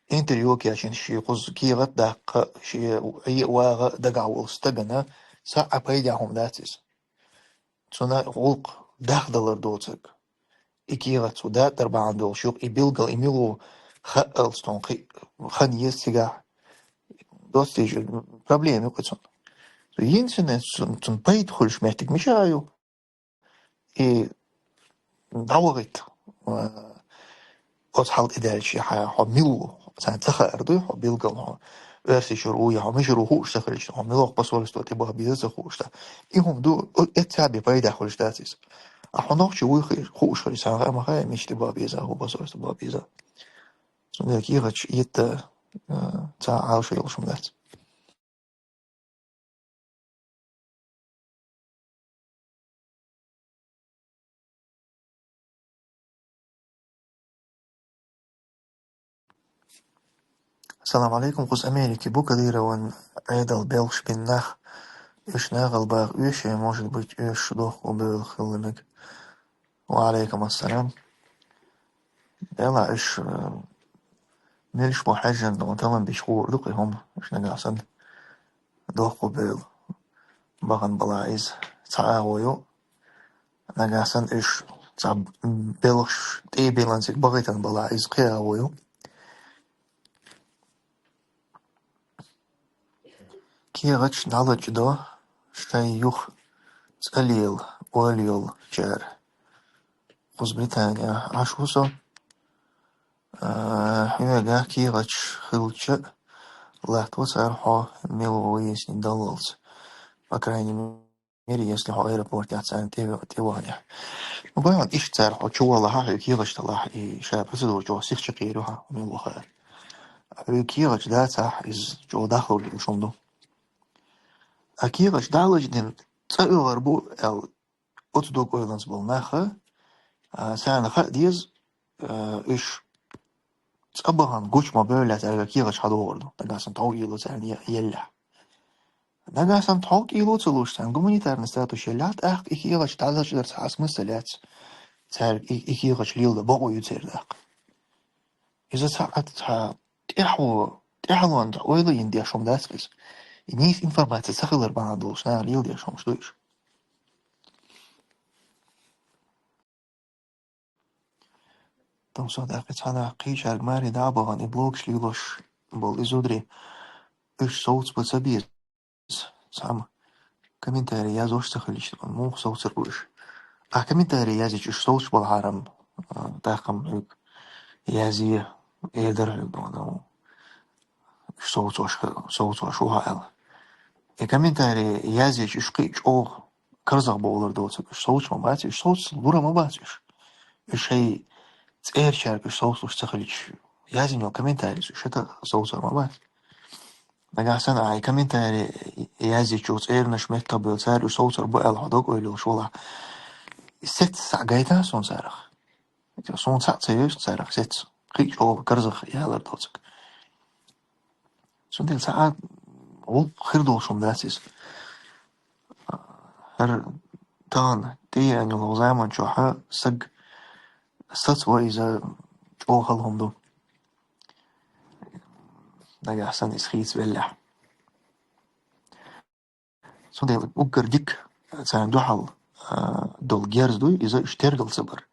интервью кечйина шен кхуза кехат даккха, шен Ӏе а вагӀа дагахь волу стагана, цхьа а пайдехь хӀума дац иза. Цунна гӀуллакх дахдалар доцург. И кехат цо датӀар бахьана долуш юкъа, и билггал, и мила ву хаалц тхуна кхин хан еза цигахь. Доцу тешар, проблема ю кху цунна. Цу йинцина цун, цунна пайда хуьлуш меттиг мича ю? И дӀавахийта, а, оцу хьал тӀе даьлча, хьан, хьо мила ву, царна ца хаар дуй, хьо билггал хьо Оьрсийчуьра ву, я хьо мичара ву хууш ца хилча, хьо мила ву посольство тӀе баха беза ца хууш ца. И хӀума ду, о, эццахь бен пайда хуьлуш дац иза. А хьо нохчи вуй хи-, хууш хилча, царна хаа ма хаьа, мича тӀе баха беза, хӀун посольство баха беза. Цундела кехаташ итта, а, цхьа Ӏалашо йолуш хӀума дац. Салам алейкум, кхуза Америки бу Кадырован Ӏедал белхаш бина нах, уьш нахал баха оьший, может быть, оьшуш дохко бевлла хилла мега. Ва алейкум ассалам. Делахь уьш, э, милш бу хьаьжжина дона талан бича хуур ду кхин хӀума, уьш нагахь санна дохко бевлла. Бахана балахь иза цхьа агӀо ю, нагахь санна уьш цхьа белхаш тӀе а биллина цига бахийтина балахь иза кхин агӀо ю. КехатӀаш дӀалачадо шайн юха цӀа лела ойла йолчара. Кхуза Британехь Ӏаш ву со. А, хьоьгахь кехатӀаш хилча а, латтаво цара хьо мила ву выяснить даллалц. По крайней мере, если хьо аэропортехь царна тӀе-, тӀеваханехь. Ну, гой хьуна, иштта цара хьо чу валахь, хьоьга кехатӀаш далахь, и ша процедура чӀогӀа сиха чекхъер ю хьан, мила ву хаара. Хьоьга кехатӀаш дацахь, иза чӀогӀа дахлур долуш хӀума ду. А кехатӀаш дӀалачадина цӀа оьгӀар бу аьлла, оцу дог-ойланца болу наха, а, царна хаа деза, а, уьш цӀа бахана гучу ма бевллехь, цаьрга кехатӀаш хьадогӀур ду, нагахь санна тховкӀело царна е-, еллехь. Нагахь санна тховкӀело ца луш, царна гуманитарный статус еллехь, тӀаккха и кехатӀаш дӀалачадарца хьан смысл яц. Цаьрга и, и кехатӀаш леладан бакъо ю церан тӀаккха. Иза цхьа а, цхьа тӀаьхьо, тӀаьхьалонна ойла йина деш хӀума дац иза. И нийса информация ца хилар бахьана долуш, наха леладеш хӀумаш ду уьш. Тахана со даккхи цхьана кхечаьрга маре дӀа а бахана, и блогаш лелош болу и зударий, уьш совцабан ца беза. Цхьамма комментарий яздеш ца хилча, муха совцур бу уьш? Ахь комментарий яздича, уьш совцуш балахьара-м, а, тӀаккха-м хьоьга язъе, эр дара хьоьга, ну, уьш совцош, совцош ву хьо аьлла. И комментарий яздича, уьш кхин а чӀогӀа карзахбовлар доцург, уьш совцуш ма бац, уьш совцуш лур ма бац уьш. Уьш шайн цӀерачаьрга уж совцалуш ца хилча, яздина йола комментарийс уж шатаха совцар ма бац. Нагахь санна а комментарий язйича цӀераш меттахбевлла, цара уж совцар бу аьлла хьо дог-ойла йолуш валахь. Сецца схьа гайтахьа суна царах. Суна цхьаъ ца йовзу царах сецца. Кхин а чӀогӀа карзах ялар доцург. Цундела цхьа а гӀуллакх хир долуш хӀума дац иза. ХӀара тахана тӀееана йолу заман чохь саг сацо иза чӀогӀа хала хӀума ду. Нагахь санна иза хийцавеллехь. Цундела уггар дика царна дуьхьал, а, долу герз дуй, иза уьш тергал ца бар.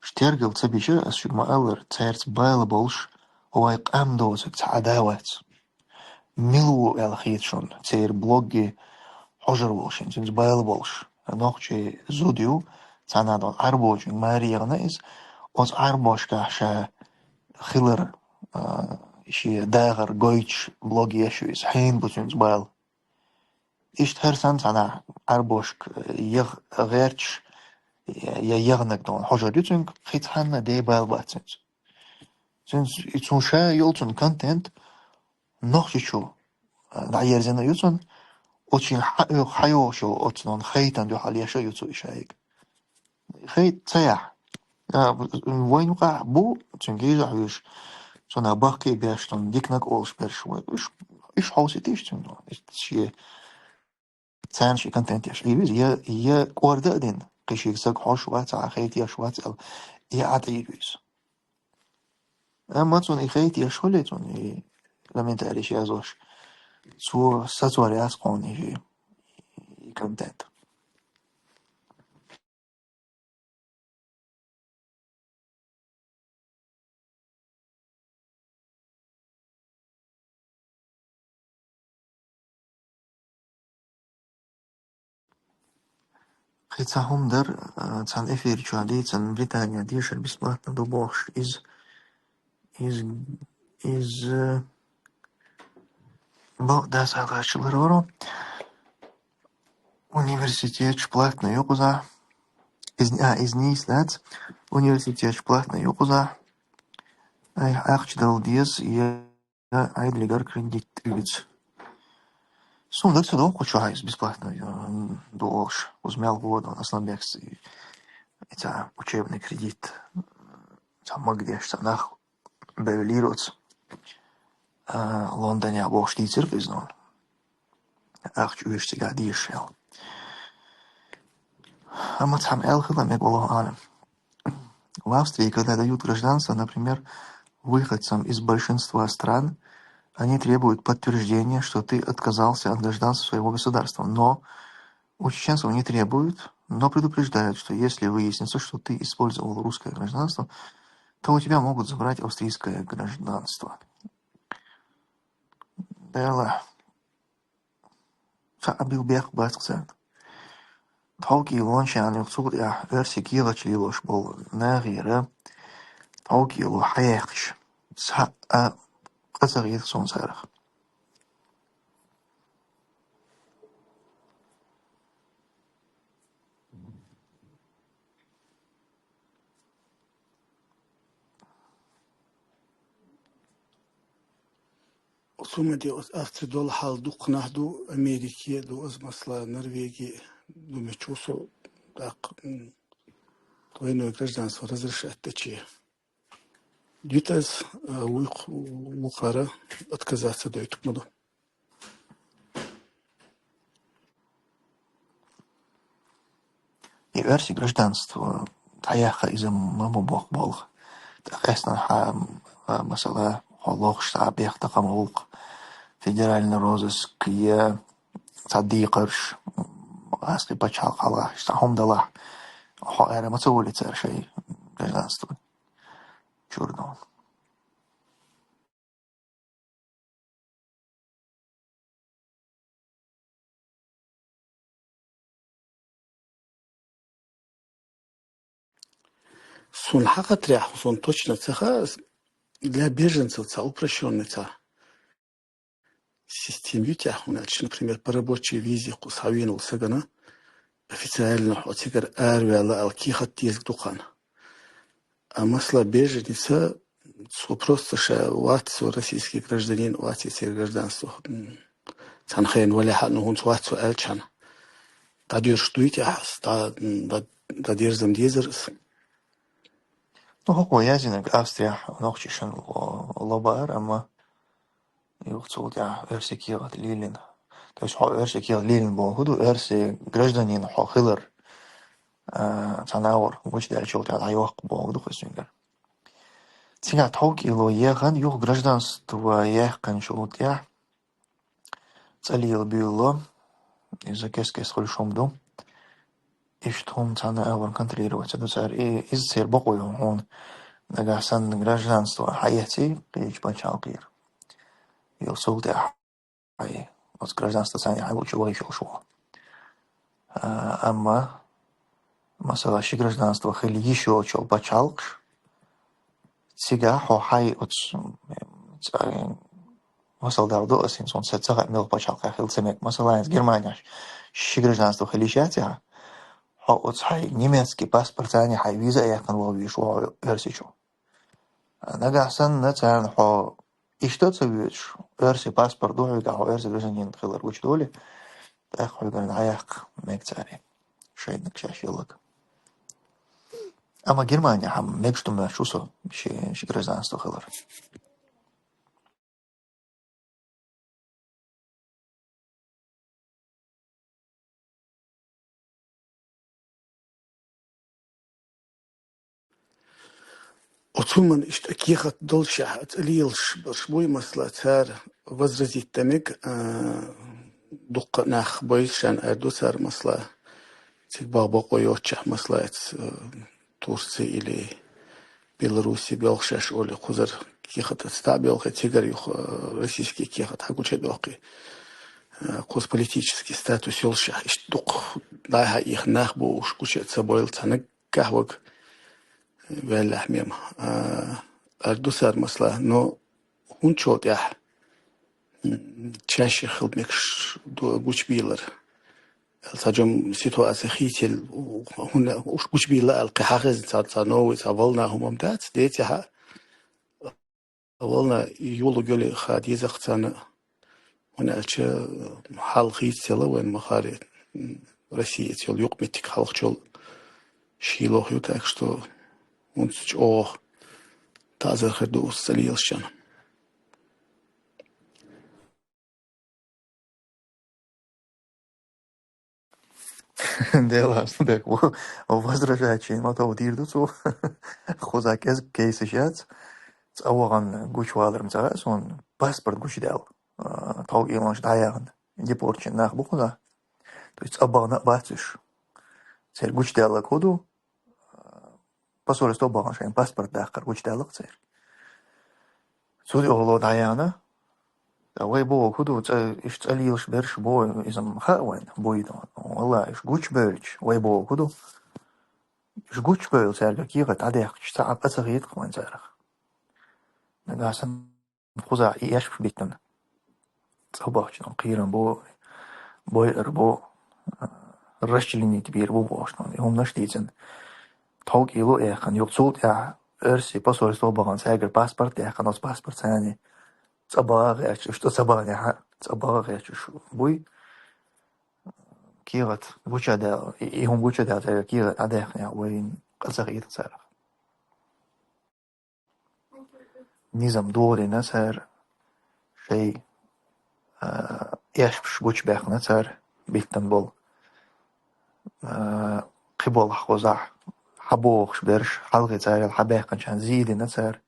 Уьш тергал ца бича, ас шуьга ма-аллара, цаьрца бала болуш, вай къам доцург цхьа а да вац. Мила ву аьлла хета шуна, церан блогге хьожур волу шен, цуьнца бала болуш. Нохчийн зуда ю, цхьана а долу Ӏарбочуьнга маре яхана иза, оцу Ӏарбошкахь ша хилар, а, шен дахар гойтуш блог еш ю иза, хьенан бу цуьнца бала. Иштта хӀара санна цхьанхьа Ӏарбошка яха гӀерташ, я яханарг дона хьожур ю цуьнга, кхин цхьанна а ден бала бац цуьнца. Цуьнца, и цунна ша йолу цуьнан контент, Нохчийчу, а, дӀаерзина ю цунна, оцу шен хьаоьху, хьайогӀуш йолу оцу нон хайтан дуьхьал еша ю цо и шайга. Хай ца яхь. А, вайн юкъахь бу, цуьнга хьийза хьуьйсуш, цунах бахкий беш, цунна диканиг олуш берш вай. Уьш, уьш хьовсийтийша цуьнга, иштта шен, царна шен контент еш Ӏийвиза, я, я кӀорда а дина, кхин шега саг хьош вац, а хайтеш вац аьлла, я Ӏа тӀе Ӏийвиза. Амма цунна и хайтеш хуьлий цунна, и комментарийш язош, цо сацор яц кхунна и, и контент. Кхин цхьа хӀума дара, а, цхьана эфир чохь дийцина, Британехь дешар бесплатно ду бохуш, иза, иза, иза, бо-, дас хьалхарчу лара варо. Университеташ платный ю кхузахь. Иза, а, иза нийса дац. Университеташ платный ю кхузахь. Ай, ахча дала деза, я, я Ӏедалгара кредит тӀе виц. Суна дара ца догӀу кху чохь иза бесплатно, м, ду олуш. Кхуза мел гӀо ду, Асланбекс и, и цхьа учебный кредит, цхьа магадеш, цхьа нах бевллера оцу, а, Лондонехь бохуш дийцира иза нуна. Ахча оьшуш цигахь дезаш аьлла. Амма цхьамма аьлла хила мега валлахӀу аӀлам. В Австрии, когда дают гражданство, например, выходцам из большинства стран, они требуют подтверждения, что ты отказался от гражданства своего государства. Но у чеченцев не требуют, но предупреждают, что если выяснится, что ты использовал русское гражданство, то у тебя могут забрать австрийское гражданство. Дела. Цхьа а билбех бац царна. Тховкий лончарна юха цул тӀаьхьа оьрсийн кехаташ лелош болу нахера тховкий ло хьаяьккхаш, цхьа а къа ца гӀийра суна царах. Цу ма де, оцу Австри долу хьал дукханахь ду, Америке ду, оцу масала Норвеге ду, мича ву со, тӀаккха, м, двойное гражданство разрешать дечи. Дитас, а, вуйх-, вукхара отказаться дойтук ма ду. И оьрсийн гражданство дӀаяхха иза ма бу боккха болх. ТӀаккха эсна хьа, а, масала, хьо лохуш цхьа бех такха ма вулкх. Федеральный розыск я цхьа декхарш, м, гӀазкхи пачхьалкх хьалха, цхьа хӀума далахь, хьо ара ма ца волий цара шайн гражданство чуьра. Суна хьакъатрехь, суна точно ца хаьа, для беженцев цхьа упрощённый цхьа система ю тӀехь, хӀунда аьлча, например, по рабочей визе кху схьавеана волу сагана официально хьо цигара араваьлла аьлла кехат дезаг ду кхана. А масала беженец, цо просто ша вац, цо российский гражданин вац, я церан гражданство. М, цхьан хенахь валехьа, ну, хӀинца вац цо аьлча хьона. ДӀадоьрзуш дуй те ахь, дӀа-, дӀа-, дӀадерзам дезар ас. Ну, хӀокхо яздинарг Австрияхь нохчашна ло-, ло баар, амма юха цул тӀаьхьа оьрсийн кехат лелийна. То есть хьо оьрсийн кехат лелийна бохург хӀун ду, оьрсийн гражданин хьо хилар, а, цхьан агӀор гучадаьллачул тӀаьхьа дӀайоккху бохург ду-кх из цуьнгара. Цигахь тховкӀело ехана, юха гражданство яьккхинчул тӀаьхьа цӀа лелабуьйлало, иза кест-кеста хуьлуш хӀума ду. Иштта хӀума цхьана агӀор контролировать ца ду цара. И, иза церан бакъо ю хьуна. Нагахь санна гражданство хьаэций кхечу пачхьалкхера, юха цул тӀаьхьа хьайн оцу гражданствоца хьайн ву чу вахийта йиш йолуш ву. А, амма, масала, ши гражданство хила йиш йоцучу пачхьалкхаш, цигахь хьо хьайн оцу, м, ца-, масала дала ду ас хӀинца, хьуна ца, ца хаьа муьлха пачхьалкхехь хила ца мега. Масала, хӀинца Германехь ши гражданство хила йиш яц ахь, хьо оцу хьайн немецкий паспортца хьайн виза а яьккхина ваха везаш ву хьо Оьрсийчу. Нагахь санна царна хьо иштта а ца воьдуш, оьрсийн паспорт ду хьоьгахь, хьо оьрсийн гражданин хилар гучадолий, тӀаккха хьоьгара дӀаяккха мега цара шайниг шаьш ялларг. Амма Германехь хьан мегаш ду моьттуш ву со ши, ши гражданство хилар. Оцу хӀуманна иштта кехат доллушехь, цӀа лелаш берш буй, масала, цара возразить дан мега, а, дуккха нах бойла шайна, аьлла ду цара, масала, цига баха бакъо йоццушехь, масала, эц, а, Турци или Белоруссия боьлху шаьш олий, кхузара кехат ца дӀа а боьлхий, цигара юха, а, российский кехат хьагуча а доьлхий, а, кхуза политический статус йоллушехь, иштта дуккха дӀай-хьай ихна нах бу уьш гуча а ца бойла цхьана гахь вага, э, ваьллехь мема. А, аьлла ду цара, масала, но хӀунда чул тӀаьхьа, м, чаьшших хила мегаш ду гучабийлар. Аьлла цхьа жимма ситуаци хийцаелла, хӀунда уьш гучабийлла аьлла, кхин хьан хезна цхьа, цхьа новый, цхьа волна хӀума-м дац, деций хьа, волна йолу гуьле ха деза-кх царна, хӀунда аьлча хьал хийцаелла вайн ма-хаара, м, Россияца йолу юкъаметтиг хьалхачу йолу шийла ю, так что хӀинца чӀогӀа таӀзар хир ду оцу цӀа лелашна. Делахь, дерг ву, возражать шен ма тов дийр ду цо. Кхуза кӀезиг кейсаш яц. ЦӀа вахана гучавалар ма ца хаьа суна, паспорт гучадаьлла. А, тховкӀелонаш дӀаяхана. Депортчийн нах бу кхуза. То есть цӀа бахана а бац уьш. Церан гучадаьлларг хӀун ду? Посольство бахана шайн паспорт даккхар гучадаьлла-кх церан. Цу тӀехула дӀаяхана. Ткъа вай бохург хӀун ду, цӀа, уьш цӀа лелаш берш бу, иза-м хаьа вайна, буй ду. Валлахь, уьш гучабевлча, вай бохург хӀун ду? Уьш гучабевлла цаьрга кехат дӀадаьккхича, цхьа а къа ца хета-кх вайна царах. Нагахь санна кхузахь и эшпаш биттина. ЦӀа бахча кхерам бу, бойар бу, расчленить бийр бу бохуш, и хӀуманаш дийцина. ТховкӀело а яьккхина, юха цул тӀаьхьа оьрсийн посольство бахана, цаьргара паспорт а даьккхина, оцу паспортца цӀа баха гӀерташ, уьш тӀе ца баханехь а, цӀа баха гӀерташ буй. Кехат гучадаьлла, и, и хӀума гучадаьлла, цаьргара кехат дӀадаьккхинехь а вайна къа ца хета-кх царах. Низам догӀа дина цара, шайн, а, эшпаш гучабаьккхина цара биттина болу. А, кхин болх кхузахь хьабохуш берш, хьалхе царел хьабаьккхинчарна зийдина цара,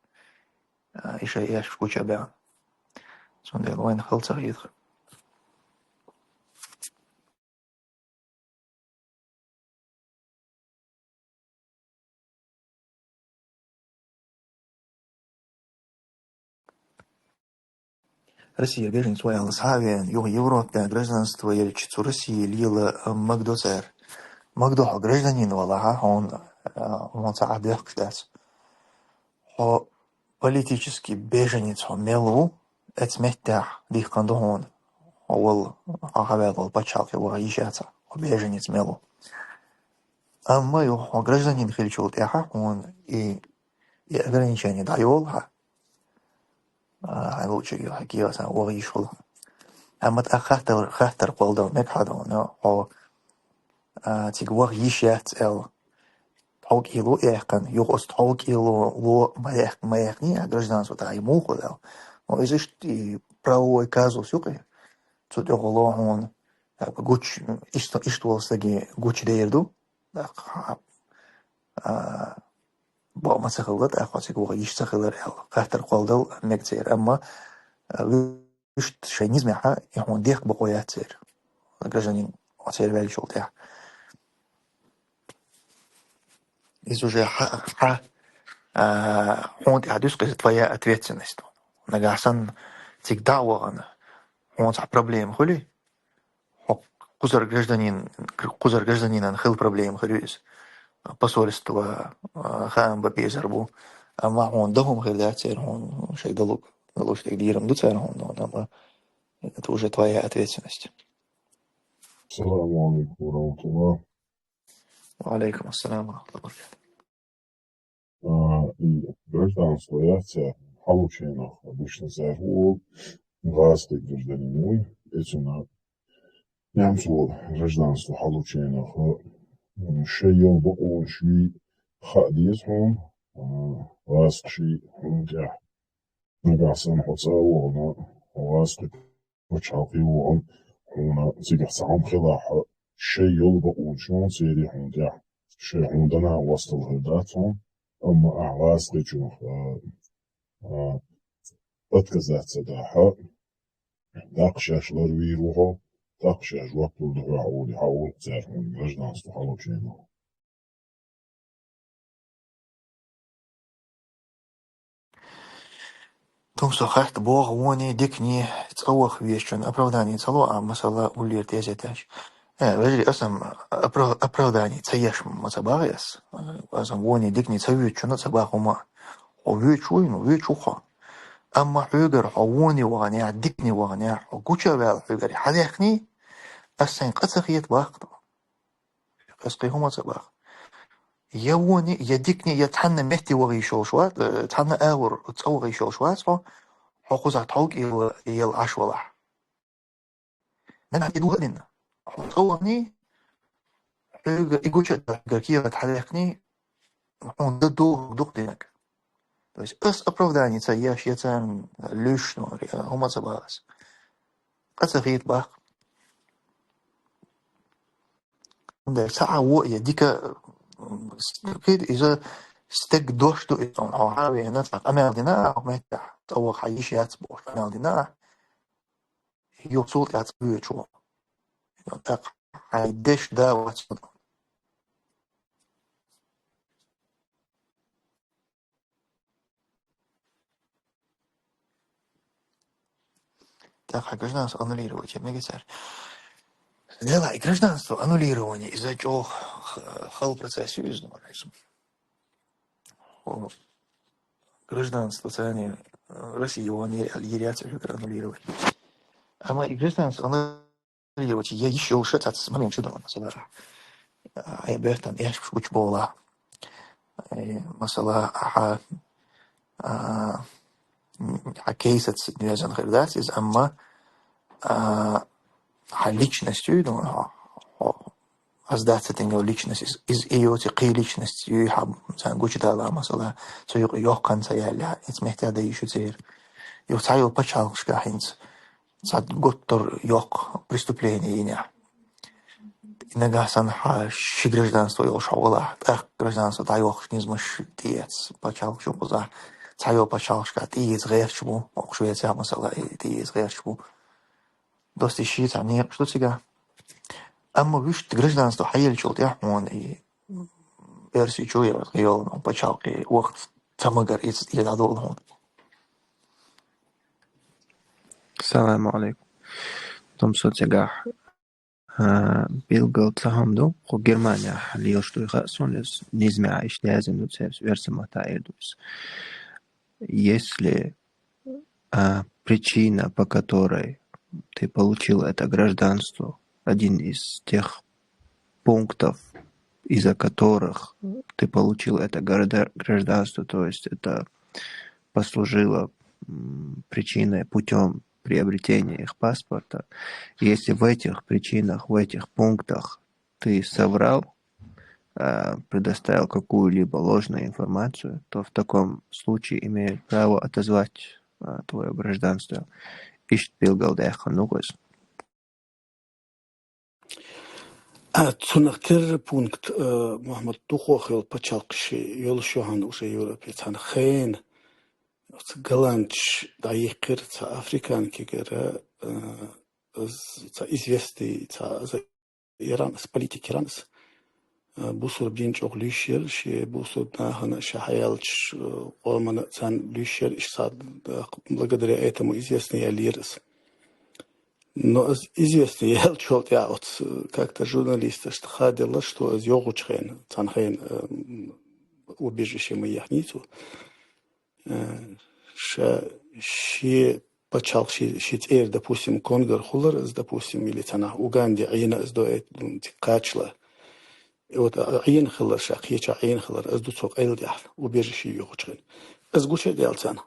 а, и шайн эшпаш гучабаьхна. Цундела вайна хала ца хета-кх. Россия беженец ву аьлла схьа а веана, юха Европе гражданство елча, цу России лела магадо цара. Магадо хьо гражданин валахь а, хьуна, а, хьуна цхьа а доьхкуш дац. Хьо политический беженец хьо мел ву, оцу меттехь дихкина ду хьуна, хьо волу, хьо хьаваьлла волу пачхьалкхе ваха йиш яц хьан, хьо беженец мел ву. Амма юха хьо гражданин хилчул тӀаьхьа хьуна и и ограничени дӀайолу хьан. А, хьан лучуьнга хьан кехатан ваха йиш хуьлу. Амма тӀаккха хаттар, хаттар кхолладала мега хьан, хьо, а, цига ваха йиш яц аьлла, тхов кӀело а яьккхина, юха оцу тхов кӀело ло ма яьккх-, ма яьккхиний, а гражданство тӀехь и муха хуьлу аьлла. Но иза иштта и правовой казус ю-кх и. Цу тӀехула хьуна, а, гуч-, иштта, иштта волу стаге гучудер ду. ТӀаккха, а, бакъ ма ца хилла, тӀаккха хьо цига ваха йиш ца хилар аьлла, хаттар кхолладала мега церан. Амма, а, вуьшта шайн низамехь и хьуна дехка бакъо яц церан, гражданин, хьо церан ваьллачул тӀаьхьа. Иза уже хьа-, хьа-, а, хьуна тӀехь дуьсу-кх иза, твоя ответственность. Нагахь санна цига дӀа а вахана, хьуна цхьа проблема хуьлий, хьо кхузара гражданин, кхузара гражданинан хила проблема хир ю иза. Посольство, а, хаам бан безар бу. Амма хьуна дан хӀума хир дац церан, хьуна шайн далуш, далуш дерг дийр ма ду цара хьуна, амма это уже твоя ответственность. Саламу алейкум ва рахматуллах. Ва алейкум ассалам ва рахматуллахи ва баракатух. А, и гражданство яц церан, хьалученах обычно цара хӀу олу, гӀазкхи гражданин вуй, и цунна немцо гражданство хьалученах, м, шайн йолу бакъонаш юй хаа деза хьуна, а, гӀазкхаший хьуна тӀехь. Нагахь санна хьо цӀа а вахана, хьо гӀазкхи пачхьалкхе а вахана, хьуна цигахь цхьа хӀума хилахь, шайн йолу бакъонаш ю хьуна церан хьуна тӀехь, шайн хьуна дана а гӀостал хир дац хьуна, амма ахь гӀазкхичунах, а, а, отказаться дахь, тӀаккха шаьш ларвийр ву хьо, тӀаккха шаьш жоп лур ду хьох олий, хьа олу цара хьуна гражданство хьалученах. Тумсо, хатта боху, воне, дикане цӀа ваха везачунна оправдание ца ло ахь, масала, уллера тезетаьш. Э, вежарий, аса-м опра-, оправдание ца еш ма ца боху ас. Аса-м воне, дикане ца воьдучунна ца боху хӀума. Хьо воьдуш вуй, ну, воьдуш ву хьо. Амма хьоьгара хьо воне ваханехь, дикане ваханехь, хьо гуча а ваьлла хьоьгара хьадаьккхиний, ас сайн къа ца хета боху. Ас кхин хӀума ца боху. Я воне, я дикане, я цхьанна метте ваха йиш йолуш вац, э, цхьанна агӀор цӀа ваха йиш йолуш вац хьо, хьо кхузахь тхов кӀела яла Ӏаш валахь. Нагахь и дуьйна, хьо цӀа ваханий, хьоьга и гуча а даьлла, хьоьгара кехат хьадаьккхиний, хьуна дан догӀург ду-кх динарг. То есть ас оправдание ца еш, я царна луьйш, ну, хӀума ца боху ас. Къа ца хета боху. ХӀунда аьлча цхьа а во я дика, м, с-, кхин иза стеган дош ду иза, хьо хьа а веана, цхьа къамел дина ахь, хӀокху меттехь цӀа ваха хьан йиш яц бохуш къамел дина ахь, юха цул тӀаьхьа цӀа воьдуш ву. ТӀаккха хьайн деш да вац хьуна. ТӀаккха гражданство аннулировать ян мега цара. Делахь и гражданство аннулирование, иза чӀогӀа х-, хала процесс ю иза, ну, иза. О, гражданство царна, э, Россия ван йир, йир яц хьоьгара аннулировать. Амма и гражданство аннулировать я йиш йолуш цхьацца момент ю дан, масала, а, хьайн боьттан эшпаш гучубовла. Э, масала, хьан, а, м, хьан кейсаца доьзна хир дац иза, амма, а, хьан личность ю, ну, хьо, хьо, аз дац ца тинга личность, из, из и йоцу кхин личность ю, хьан царна гучудала, масала, цу юкъа йоккха ца яьлла, иза меттехь дан йиш ю церан. Юха цхьайолу пачхьалкхашкахь хӀинца цхьа гуттар йоккха преступление йинехь. Нагахь санна хьан ши гражданство йолуш хьо валахь, тӀаккха гражданство дӀайохкуш низамаш тӀеэцна пачхьалкхаш юкъазахь, цхьайолу пачхьалкхашкахь тӀеэца гӀерташ бу, хӀокху Швецехь, масала, тӀеэца гӀерташ бу. Достий ши цхьа некъаш ду цигахь. Амма вуьшта гражданство хьаеллачул тӀаьхьа хьуна и Оьрсийчу я йолу пачхьалкхе вахана ца магар иза тӀера дӀадолу хьуна. Салам алейкум. Тумсо, цигахь, а, билггал цхьа хӀума ду, кху Германехь лелаш ду и хаьа суна иза, низамехь иштта яздина ду церан, оьрсийн маттахь эр ду иза. Если, а, причина, по которой ты получил это гражданство, один из тех пунктов, из-за которых ты получил это города-, гражданство, то есть это послужило, м, причиной, путём приобретения их паспорта. Если в этих причинах, в этих пунктах ты соврал, а, предоставил какую-либо ложную информацию, то в таком случае имеют право отозвать, а, твоё гражданство. Иштта билгалдаьккха нугас. А, цунах тера пункт, э, Мухьаммад, дукхох йолу пачхьалкхаш йолуш ю хьуна уже Европе, царна хенахь оцу голландчаша дӀайихкира цхьа африканкигара, э, з-, цхьа известный, цхьа з-, иранас, политик иранас, э, бусурба дин чӀогӀа луьйш яра, шен бусурба нахана ша хьаяьллачу, э, къомана царна луьйш яра, иштта цхьа, э, благодаря этому известный яьллера аса. Но аса известный яьллачул тӀаьхьа оцу, э, как-то журналисташна хаа делла, что аса йогӀучу хенахь, цхьана хенахь, э, м, убежище ма яхний цо. Э, ша, шен пачхьалкх-, ши-, ши цӀера, допустим, Конгор хулар аса, допустим, или цхьанхьа Уганде Ӏийна аса до, э, м, цига кхачала. И вот, а, Ӏийна хилар ша, кхечахь Ӏийна хилар аса ду цо къайладаьхна, убежище йохучу хенахь. Аса гуча а даьлла царна.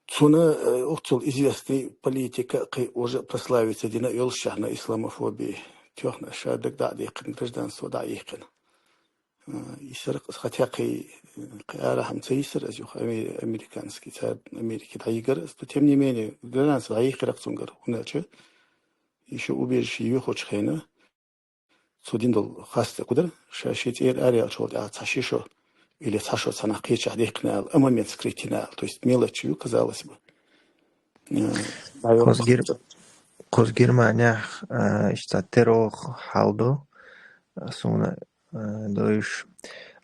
Цунна, э, оццул известный политика, кхин уже прославиться дина а йолуш, ша на исламофобии тоьхна, ша дагадеъна гражданство дӀа а йихкина. Э, йисар, хотя кхин, кхин арахьа-м ца йисар аса юха ами-, американский, цара Америке дӀайигара аса. Но тем не менее, гражданство дӀайихкира цуьнгара, хӀунда аьлча, и шу убежище йохучу хенахь, цо дина долу хастам хӀун дара, ша шен цӀера араяьллачул тӀаьхьа цхьа ши шо или цхьа шо цхьанхьа кхечахь дихкина аьлла, а момент скрыть йина аьлла. То есть мелочь ю, казалось бы. Э, кхуза Гер-, кхуза Германехь, а, иштта тера хьал ду, а, суна, а, дуйш,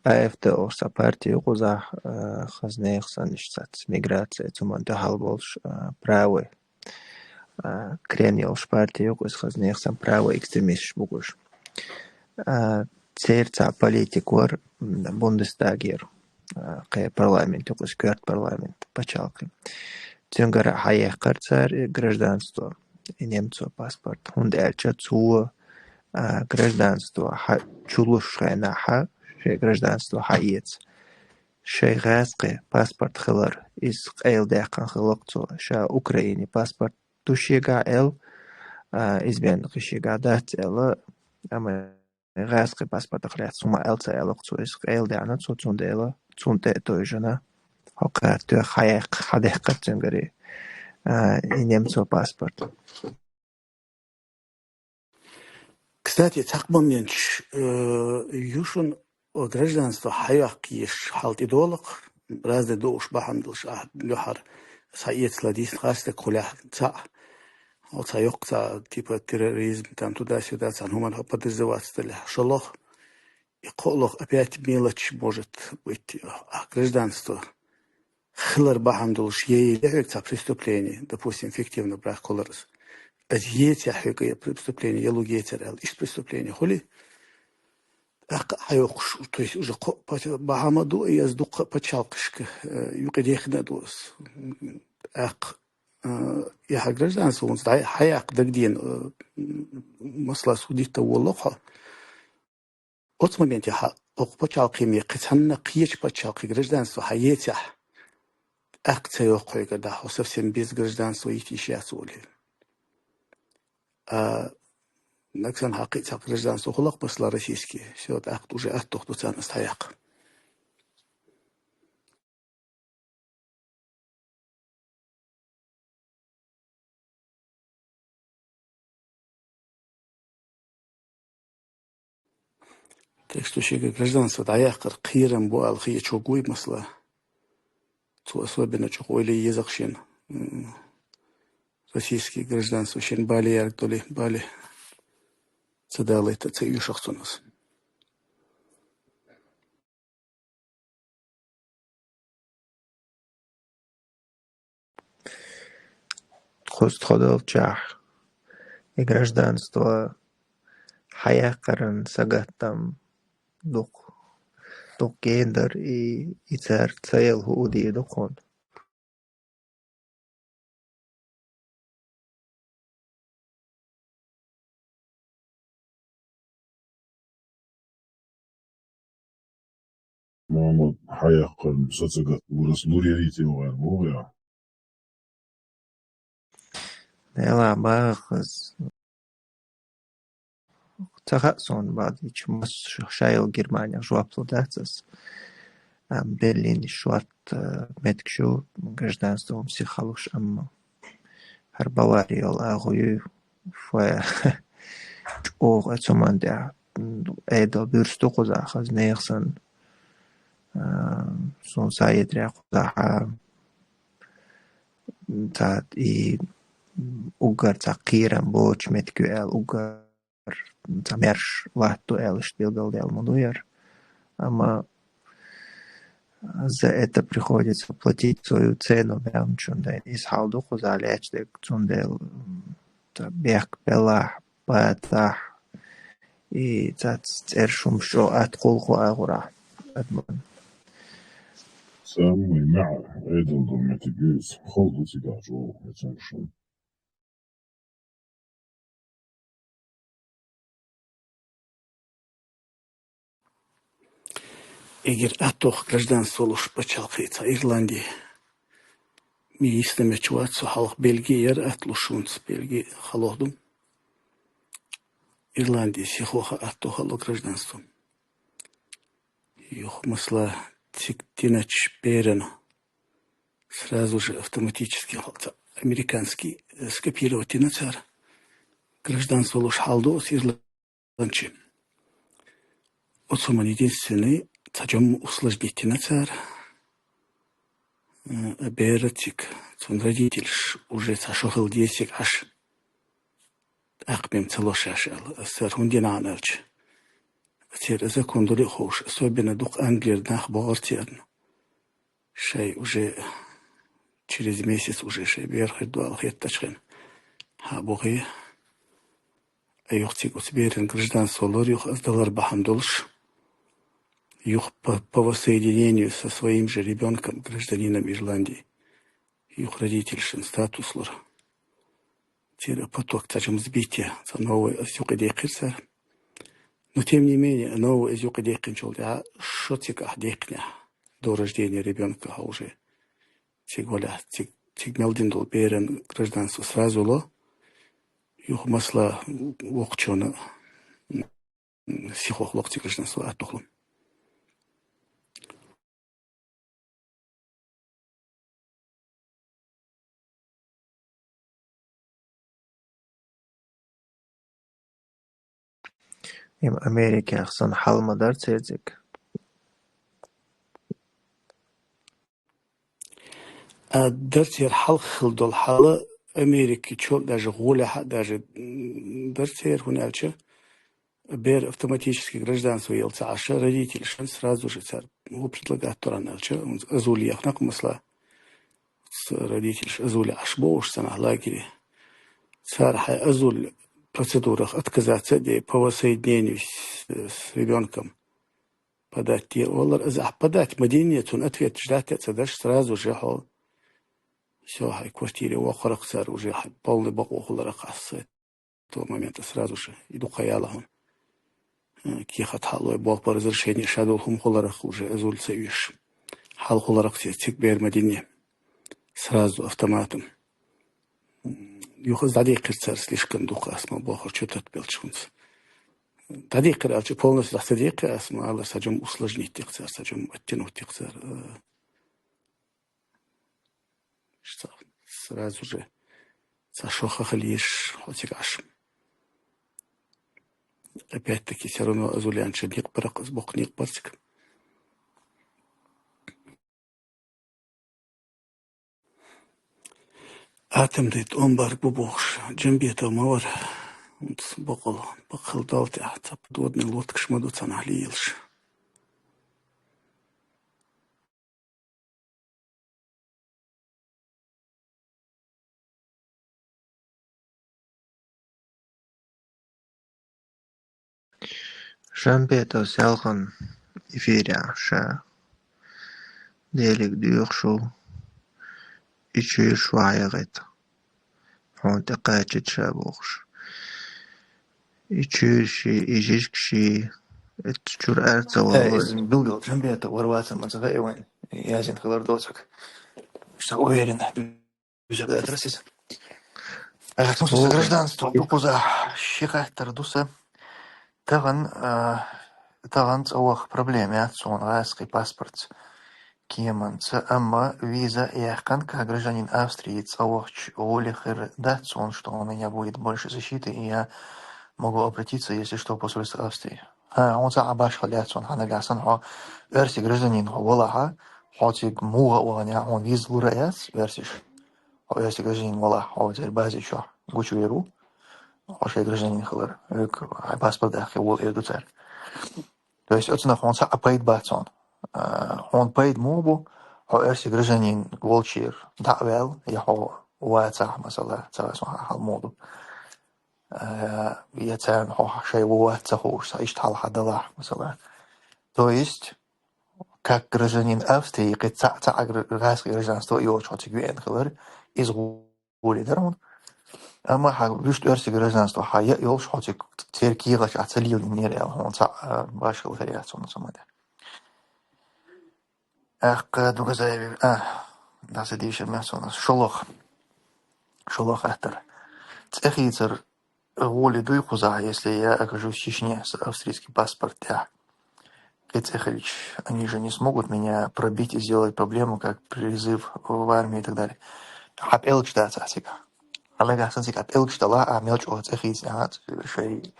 А Ф Д олуш цхьа парти ю кхузахь, а, хаза нехан санна иштта цхьацца миграция, цу ман тӀехь хьал болуш, а, правый. А, крен йолуш парти ю кхуза, хаза нехан санна правый экстремисташ бу кхуза. А, церан цхьа политик вара, м, Бундестагера, а, кхе парламент ю кхуза, коьрта парламент, пачхьалкх. Цуьнгара хьаехкара цара и гражданство, и немцо паспорт. ХӀунда аьлча цо, а, гражданство хьа-, чу луш хенахь, шен гражданство хьаэца. Шайн гӀаскхийн паспорт хилар, иза къайладаьккхина хилла-кх цо, ша Украинин паспорт ду шегахь аьлла, а, иза бен кхин шегахь дац аьлла, амма гӀаскхийн паспортах лаьцна хӀума аьлла ца аьлла-кх цо, иза къайладаьхна цо, цундела цунна тӀе а тевжина, хӀокхара тоьхна хьаяккха-, хьадаьккхира цуьнгара, а, и немцо паспорт. Кстати, цхьа моменташ, э, ю шуна, о, гражданство хьаяккха езаш хьал тӀедолу-кх, разный дууш бахьана долуш ахь луьхьара, схьаэцалан дийцина хастаг хулехь цхьаъ. Оцхьа йоккха цхьа, типа, терроризм, там, туда-сюда, цхьана хӀуманах подозреваться делахь, шолгӀа. И кхоалгӀа опять мелочь может быть, а, гражданство хилар бахьана долуш, е, е хьоьга цхьа преступление, допустим, фиктивный брак хилар иза. Аса ецахь хьоьга я преступление, я луг ецар аьлла. Иштта преступление хуьлий? ТӀаккха а хьайоккхуш, то есть уже кхо-, пача-, бахьана ма ду, и аса дуккха пачхьалкхашка, э, юкъа дехна а ду аса. ТӀаккха, э, и хьан гражданство хӀунца дӀа-, хьаяккха дагадеана, э, масала, судить а воллу хьо. Оцу моментехь хьан окху пачхьалкхе ма кхин цхьанна кхечу пачхьалкхе гражданство хьан ецахь, тӀаккха ца йоккху хьоьгара дӀа, хьо совсем без гражданства йита йиш яц олий. А, нагахь санна хьан кхин цхьа гражданство хуьлу-кх, масала, российский, всё, тӀаккха уже аттох ду царна аса дӀаяккха. Так что шега гражданство дӀаяккхар кхерам бу аьлла хеташ вуй, масала. Цо особенно чӀогӀа ойла е еза-кх шена. М, российский гражданство шена бале яьрга долий, бале ца далийта, ца оьшу-кх цунна аса. Кхуза тхо долчохь и гражданство хьаяккхаран сагатта-м дукха, дукха гена дара, и, и цара ца яла хӀу а дийр ду кхунна. Мухьаммад хьаяккхарна сацагатта лурас лур ярийта йогӀар боху я. Дела бахаз. Ца хаьа суна баьлча, масса шу-, шайла Германех жоп лур дац ас. Ам Берлине шорт, э, меттиг шу, гражданство ам сиха халуш, амма хӀара Бавари йолу агӀо ю, фу, чӀогӀа цу ман тӀехь, м, Ӏедал буьрса ду кхузахь, хаза нехан санна. А, суна саетрехь кхузахь, а, цхьа и уггар цхьа кхерам боцуш меттиг ю аьлла, уггар цхьа маьрша латта ду аьлла, иштта билгалдаьлла ма ду яра. Амма за это приходится платить свою цену, баьлчун дайн. Иза хьал ду кхузахь лаьтташ дерг, цундела, м, цхьа бехк белахь, батахь, и цац цӀераш хӀумаш чӀогӀа атта кхуллу кху агӀорахь адаман. Самый маьӀ Ӏедал долу меттиг ю иза, хала ду цигахь чӀогӀа, я цунах шуна. Эгер атта гӀо гражданство луш пачхьалкхе цхьа Ирланди, ми йисна меттиг вац со, хьалха Бельги яра атта луш, хӀунца Бельги хала ду. Ирланди сихо хаа атта гӀо хала гражданство. Юха, масала, цига диначу берана сразу же автоматически хьо-, ца-, американский, э, скопировать дина цара. Гражданство луш хьал ду оцу ирландчи. Оцу хӀуманна единственный цхьа жамма усложнить дина цара. Э, бера цига, цуьнан родительш уже цхьа шо хилла деза цига Ӏаш. ТӀаккха мем ца ло шаьш аьлла, ас цара хӀунда дина аьлча. Церан закон дуьле а ховш, особенно дукха Англера нах бохура церан. Шай уже через месяц уже шай бер хир ду аьлла хеттачу хенахь, хьа бохий, а юха цига оцу беран гражданство лора, юха ас далар бахьана долуш, юха по, по воссоединению со своим же ребёнком, гражданином Ирландии, юха родительшан статус лора. Церан поток цхьа чамаза битте, цхьа новый ас юкъа декхира цара. Но тем не менее, новый ас юкъа декхинчул тӀаьхьа шо цигахь декхнехь, до рождения ребёнка хьо уже цига валахь, цига, цига мел дина долу беран гражданство сразу ло, юха, масала, вокхучунна, м, сихох ло цига гражданство атта гӀо хала. Им Америкехь санна хьал ма дара церан цига. А, дара церан хьалха хилла долу хьал, Америкин чу даже гӀолехь а даже, м, дара церан, хӀунда аьлча бер автоматически гражданство елла ца Ӏаш, родительшан сразу же цара, ну, предлагать дора аьлча, хӀунца азуле яхна-кх, масала, ц-, родительш азуле Ӏаш бу уьш санна лагере. Цара хьайн азуль процедурах отказаться а де, по воссоединению с, с ребёнком подать де олар, иза ахь подать ма динне, цунна ответ ждать а ца деш, сразу же хьо, всё, хьайн квартире воккхура-кх цара, уже хьайн полный бакъо хуьлура-кх ахь с этого момента сразу же, и дукха яла хьуна. Э, кехат хьалой, болх бан разрешение, шадолу хӀума хуьлура-кх уже, азуль ца оьшуш. Хьал хуьлура-кх церан цига бер ма динне. Сразу автоматом. Юха иза дӀадийкхира цара слишком дукха, ас ма бохура, чу тата белча хӀунца. ДӀадийкхира аьлча, полностью дӀа ца дийкхи ас, ма аллара, цхьа жамма усложнить дийкхи цара, цхьа жамма оттянуть дийкхи цара. Э, ш-, сразу же цхьа шо ха хила езаш хьо цига Ӏаш. Опять-таки, всё равно азуль яьнча некъ бара-кх, ас боккха некъ бара цига. Атомный тӀом бар бу бохуш, Джамбетов ма вара. ХӀунца бакъал, бакъал далла тӀехь цхьа подводный лодкаш ма ду цхьанхьа лелаш. Джамбетов селхана эфирехь ша. Делиг доьхуш ву, и чуьйраш вахьа яхийта. Хьуна тӀекхачийта ша бохуш. И чуьйраши, и жижигаши, Эццачура аьрца Э, вала. Из билгал Джамбета вар вацар ма ца хаьа вайна. Язин хилар доцаг. Ша уверен. Бюджет да трасис. Э, ну, со Слухай. Гражданство, букуза, ши хаттар ду са. Таган, э, таган цӀа ваха проблема яц сона гӀаьскхи паспорт кеманца, амма виза яьккханка гражданин Австрии цӀа вахача гӀоли хир дац сона, что у меня будет больше защиты, и я могу обратиться, если что, в посольство Австрии. ХӀа, хьона цхьа а башха лаьц сона, хьанагахь санна хьо оьрсий гражданин хьо валахьа, хьо цига муха а вахана, хьона виза лур а яц оьрсиша. Хьо оьрсий гражданин валахь, хьо церан бази чу гучавер ву. Хьо шайн гражданин хилар. Век хьайн паспорт даккхе вола эр ду цара. То есть оцунах хьона цхьа а пайда бац хьона. А, хьона пайда муха бу, хьо оьрсий гражданин волчера дӀа а ваьлла, я хьо вацахь, масала, ца вац хьона хьал муха ду. А, я царна хьо шай ву вац ца хууш, цхьа иштта хьал хьа далахь, масала. То есть, как гражданин Австрии, кхин цхьа, цхьа гр-, гӀаьскхи гражданство йолча хьо цига веана хилар, из гӀоли дар хьона. Амма хьа вуьшта оьрсий гражданство хьа я йолуш хьо цига церан кехаташ ахь ца лелийнера аьлла, хьона цхьа, а, башха хир яц хьона цу ма де. ТӀаккха Дугазаеви, а, дӀа ца дийшар мех сона, шолгӀа. ШолгӀа хаттар. ЦӀе хийцар гӀоли дуй кхузахь, если я окажусь в Чечне с австрийским паспортом тӀехь? Кхин цӀе хилча, они же не смогут меня пробить и сделать проблему, как призыв в армию и так далее. Хьан пӀелгаш дацахь цига? Хьан нагахь санна цига хьан пӀелгаш далахь, а мел чӀогӀа цӀе хийцинехь, шай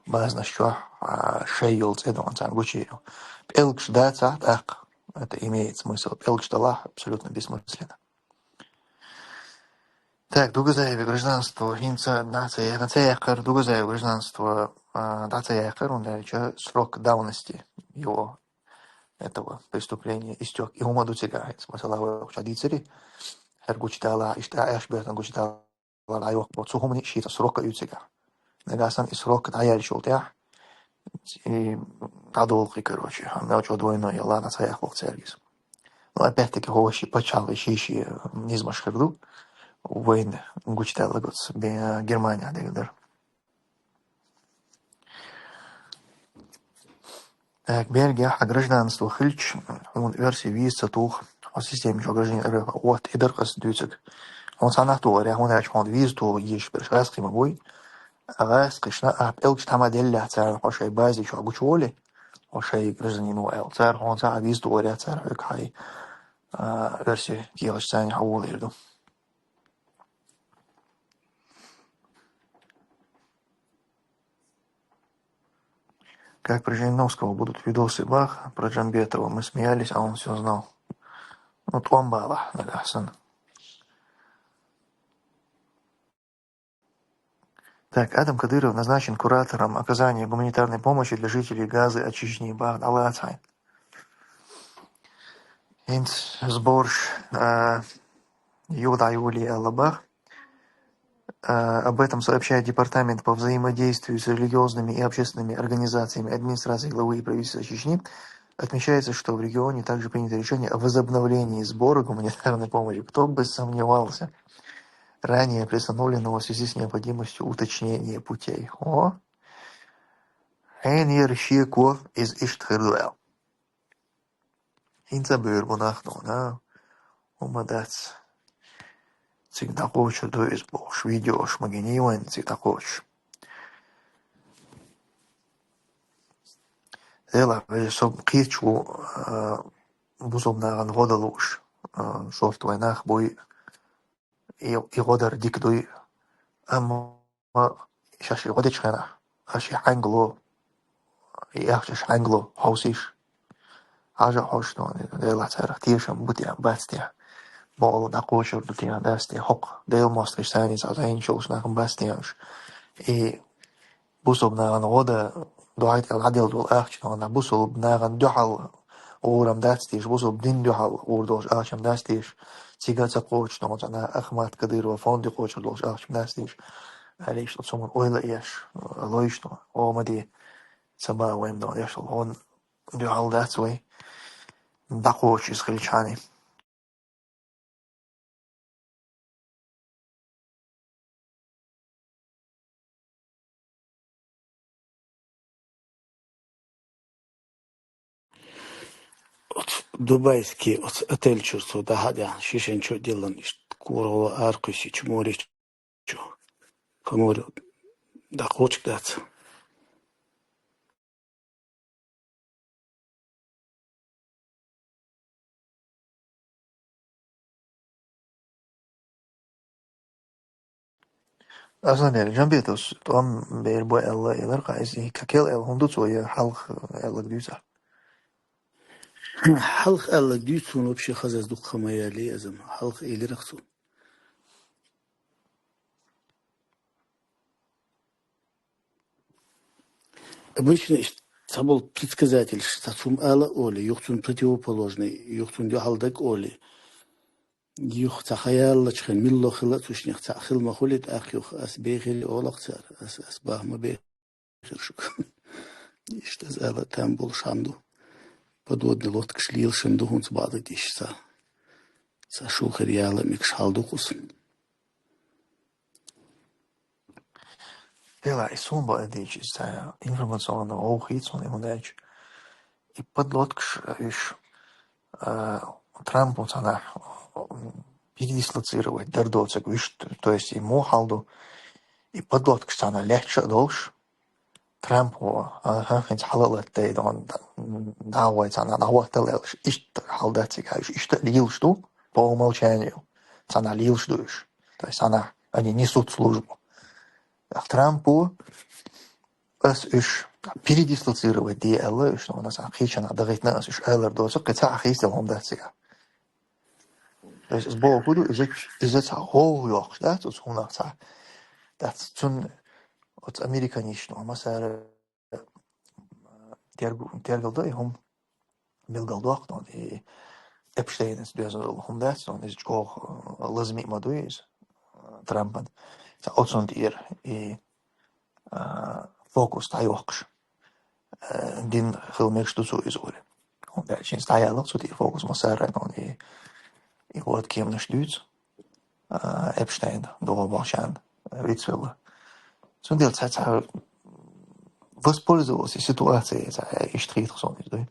базанаш чохь, а, шай йолу цӀе дохна царна гучуйийр. ПӀелгаш дацахь тӀаккха, это имеет смысл. ПӀелгаш далахь абсолютно бессмысленно. Так, Дугазаеви гражданство, хӀинца дӀа ца яьккхар, дӀа ца яьккхар, Дугазаеви гражданство, а, дӀа ца яьккхар, хӀунда аьлча срок давности его, этого преступления истёк. И хӀума ду цигахь, хӀинца, масала, вай охьа дийцари, хӀара гучудала, иштта Ӏаш бертан гучудала дӀайохку, цу хӀуманийн шийтта срок а ю цигахь. Нагахь санна и срок дӀаяьллачул тӀаьхьа, и дӀадолу кхин, короче, хьан мел чӀогӀа двойной яла, дӀа ца яьккхалахь цаьрга иза. Ну, опять-таки, хӀо ши пачхьалкх, ши-ши низамаш хир ду. Вайна гучудаьлларг оцу бе-, Германехь дерг дара. Так, Бельгехь хьан гражданство хилча, хьуна оьрсийн виза ца туху, хьо система чохь гражданин РФ отта, и дара-кх аса дуьйцург. Хьуна цхьаннах тухур яц, хьуна аьлча хьуна виза туху езаш берш гӀаьскхий ма буй. ГӀаьскхишна ахь пӀелгаш тхьамаделлехь царна хьо шайн бази чохь гучуволий, хьо шайн гражданин ву аьлла. Цара хьуна цхьа а виза тухур яц, цара хьоьга хьайн, а, оьрсийн кехаташ царна хьан волийр ду. Как про Жириновского будут видосы, бах, про Джамбетова. Мы смеялись, а он всё знал. Ну, тӀом балахь, нагахь санна. Так, Адам Кадыров назначен куратором оказания гуманитарной помощи для жителей Газы от Чечни. Бах, дӀалаца хьайн. ХӀинца сборш, а, юха дӀайолий аьлла бах. А, об этом сообщает Департамент по взаимодействию с религиозными и общественными организациями администрации главы и правительства Чечни. Отмечается, что в регионе также принято решение о возобновлении сбора гуманитарной помощи. Кто бы сомневался. Ранее приостановленного в связи с необходимостью уточнения путей. О! Хьенера шеко иза иштта хир ду аьлла. ХӀинца а бер бу нах тхуна, хӀума дац. Цига дӀакхочур ду иза бохуш, видеош ма гиний вайна цига дӀакхочуш. Делахь, вежа, со кхеташ ву, а, бусалба нахана гӀо дан лууш, а, шорта вай нах буй, и, и гӀо дар дика дуй. Амма шаьш и гӀо дечу хенахь, аша и хьаьнгало, и ахча аша хьаьнгало хьовсийша. Хьажа а хьожуш, ну, Делахь царах тешам бу те, бац те, бакъалла дӀакхочур ду те, дац те, хӀокху Делан мостагӀчу санна цхьа зӀеначу йолчу нахана бац те уьш. И бусалба нахана гӀо дан дуьхьал тӀе дӀаделла долу ахча, ну, бусалба нахана дуьхьал гӀурам дац те уьш, бусалба дин дуьхьал гӀур долуш ахчам дац те уьш, цига а ца кхочуш, ну, цхьа Ахмат Кадырова фонде кхочур долуш ахчам дац те уьш. Аьлла иштта цуьнан ойла а еш, лойшна, о, ма де, ца бан вайн дон, еш, хьуна дуьхьал дац вай, дӀакхочуш иза хилчхьана. Дубайский оц отель чур цо дахьа а даьхьна, шишен чу а диллана, иштта кургӀо аракхуьссича, море чу, по морю, дӀакхочуш дац. Асланбек Джамбетовс тӀом бер бу аьлла, элира-кх иза, и какел аьлла хӀума ду цо, е хьалха аьлларг дуьйцу? Хьалха аьлларг дуьйцу, цунна вообще хазаза дукха ма яьллий из-м, хьалха элира-кх цо. Обычно иштта цхьаболу предсказательш цхьа цхьа хӀума ала а олий, юха цунна противоположный, юха цунна дуьхьал дага а олий. Юха цхьа ха яллачу хенахь, милла хилла а цу шиннех цхьаъ хила ма хуьлий, тӀаккха юха ас бехира олу-кх цара, ас, ас боху ма бехира шуьга. Иштта иза ала а там болуш хӀума ду. Подводный лодкаш лелаш хӀума ду хӀинца бакъдерг дийцича. Цхьа шу хир яла а мегаш хьал ду-кх иза. Делахь, и суна бакъдерг дийцича, иза цхьа информационный гӀовгӀа хийца хьуна, хӀунда аьлча и подлодкаш, уьш, а, Трампо цхьанхьа, м, передислоцировать дара доцург уьш, то есть и муха хьал ду, и подлодкаш цхьанхьа лаьтташ а долуш, Трампо, аха, хӀинца хьала а латта, и дӀа-, дӀа-, дӀа а гӀой цхьанхьа, дӀахӀоттал аьлла, иштта хьал дац цига, уьш иштта а лелаш ду, по умолчанию, цхьанхьа лелаш ду уьш. То есть цхьанхьа они несут службу. Трампо, ас уьш передислоцировать де аьлла, уьш, ну, аса кхечанхьа дахийтина ас уьш алар доцург, кхин цхьа а хийцаделла хӀума дац цига. То есть, иза бохург ду, иза, иза цхьа гӀовгӀа йоккхуш дац, оцу хӀуманах цхьа. Дац, цунна оцу американцашна, массара, тергал до и хӀума, билгалдоккху тхуна, и Эпштейнца доьзна долу хӀума дац тхуна, иза чӀогӀа, а, лазаме а ма дуй иза, а, Трампан. Цхьа оцунна тӀера и, а, фокус дӀайоккхуш, а, дина хила мегаш ду цо иза гӀури. ХӀунда аьлча иза дӀаяллалц цу тӀера фокус массара а тхуна и, и гӀо-кеманаш дуьйцу. А, Эпштейн, догӀу бахьана, а, вицвелла. Цундела цхьа, цхьа воспользовался ситуацией, цхьа иштта хийтах суна иза дуй.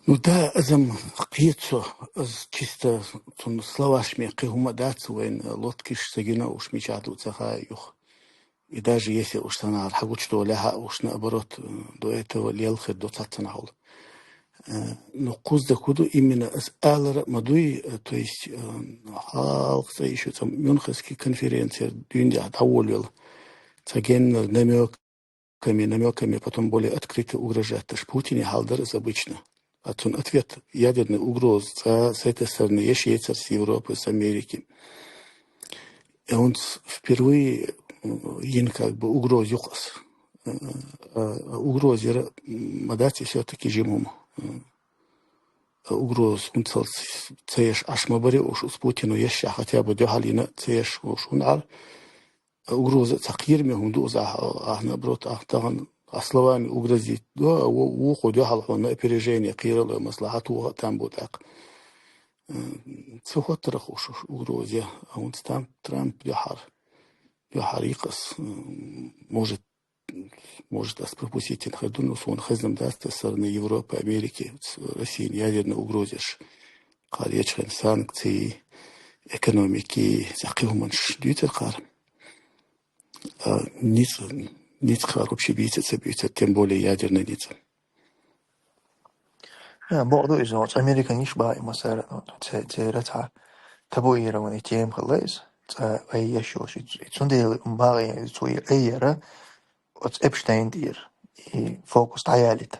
Ну да, азам кхета со, аз чисто цунна словашми кхин хӀума дац, вайн лодкаш ца гина уж мичахь ду ца хаьа юха. И даже если уж санахьара хьагучудолехь а уж, наоборот, э, до этого лелхир до цацанахьула. Э, ну, кхузда куду именно ас алара а ма дуй, э, то есть, э, хьалха цӀа иши цӀа Мюнхенский конференция дуьйна дӀаволавелла. Ца геннара намёками, намёками, потом более открыто угрожать даш. Путине хьал дара ас обычно. А цун ответ, ядерная угроза, цӀа с этой стороны, я швейцар с Европы, с Америки. И он с-, впервые, м, йина как бы угроза юкъас. Э, э, угроза яра, м, ма дац и всё-таки жимум. Э, угроза, он цал с-, цаеш аш ма баре уж, с Путину ешшехь хотя бы дуьхьал йина цаеш уж хӀун ар. Угроза ца кхераме хӀума ду иза, ахь, ахь наоборот, ахь тахана, а словами угрозить до, а во-, вукхо дуьхьал хьуна опережение кхералой, маслахьат вуха а там бу тӀаккха. М, ца хӀоттарах уж, уж угроза, а хӀунца там Трамп дуьхьал, дуьхьал йикъас, м, может, может, ас пропустить хир ду, но суна хезнам дац, со стороны Европы, Америки, с-, России ядерная угроза еш. Кхара ечхьана санкции, экономики, цӀа кхин хӀуманаш дуьйцур кхара. А, ницкъ, ницкъ кхара вообще бийца а ца буьйцур, тем более ядерный ницкъ. А, боху ду иза, оцу американцаш бахьа и массара, ну, це-, церан цхьа табуированный тема хилла иза. Цкъа айеш йолуш, и ц-, и цундела бахьа и цо и айяра оцу Эпштейн тӀера и фокус дӀаялийта.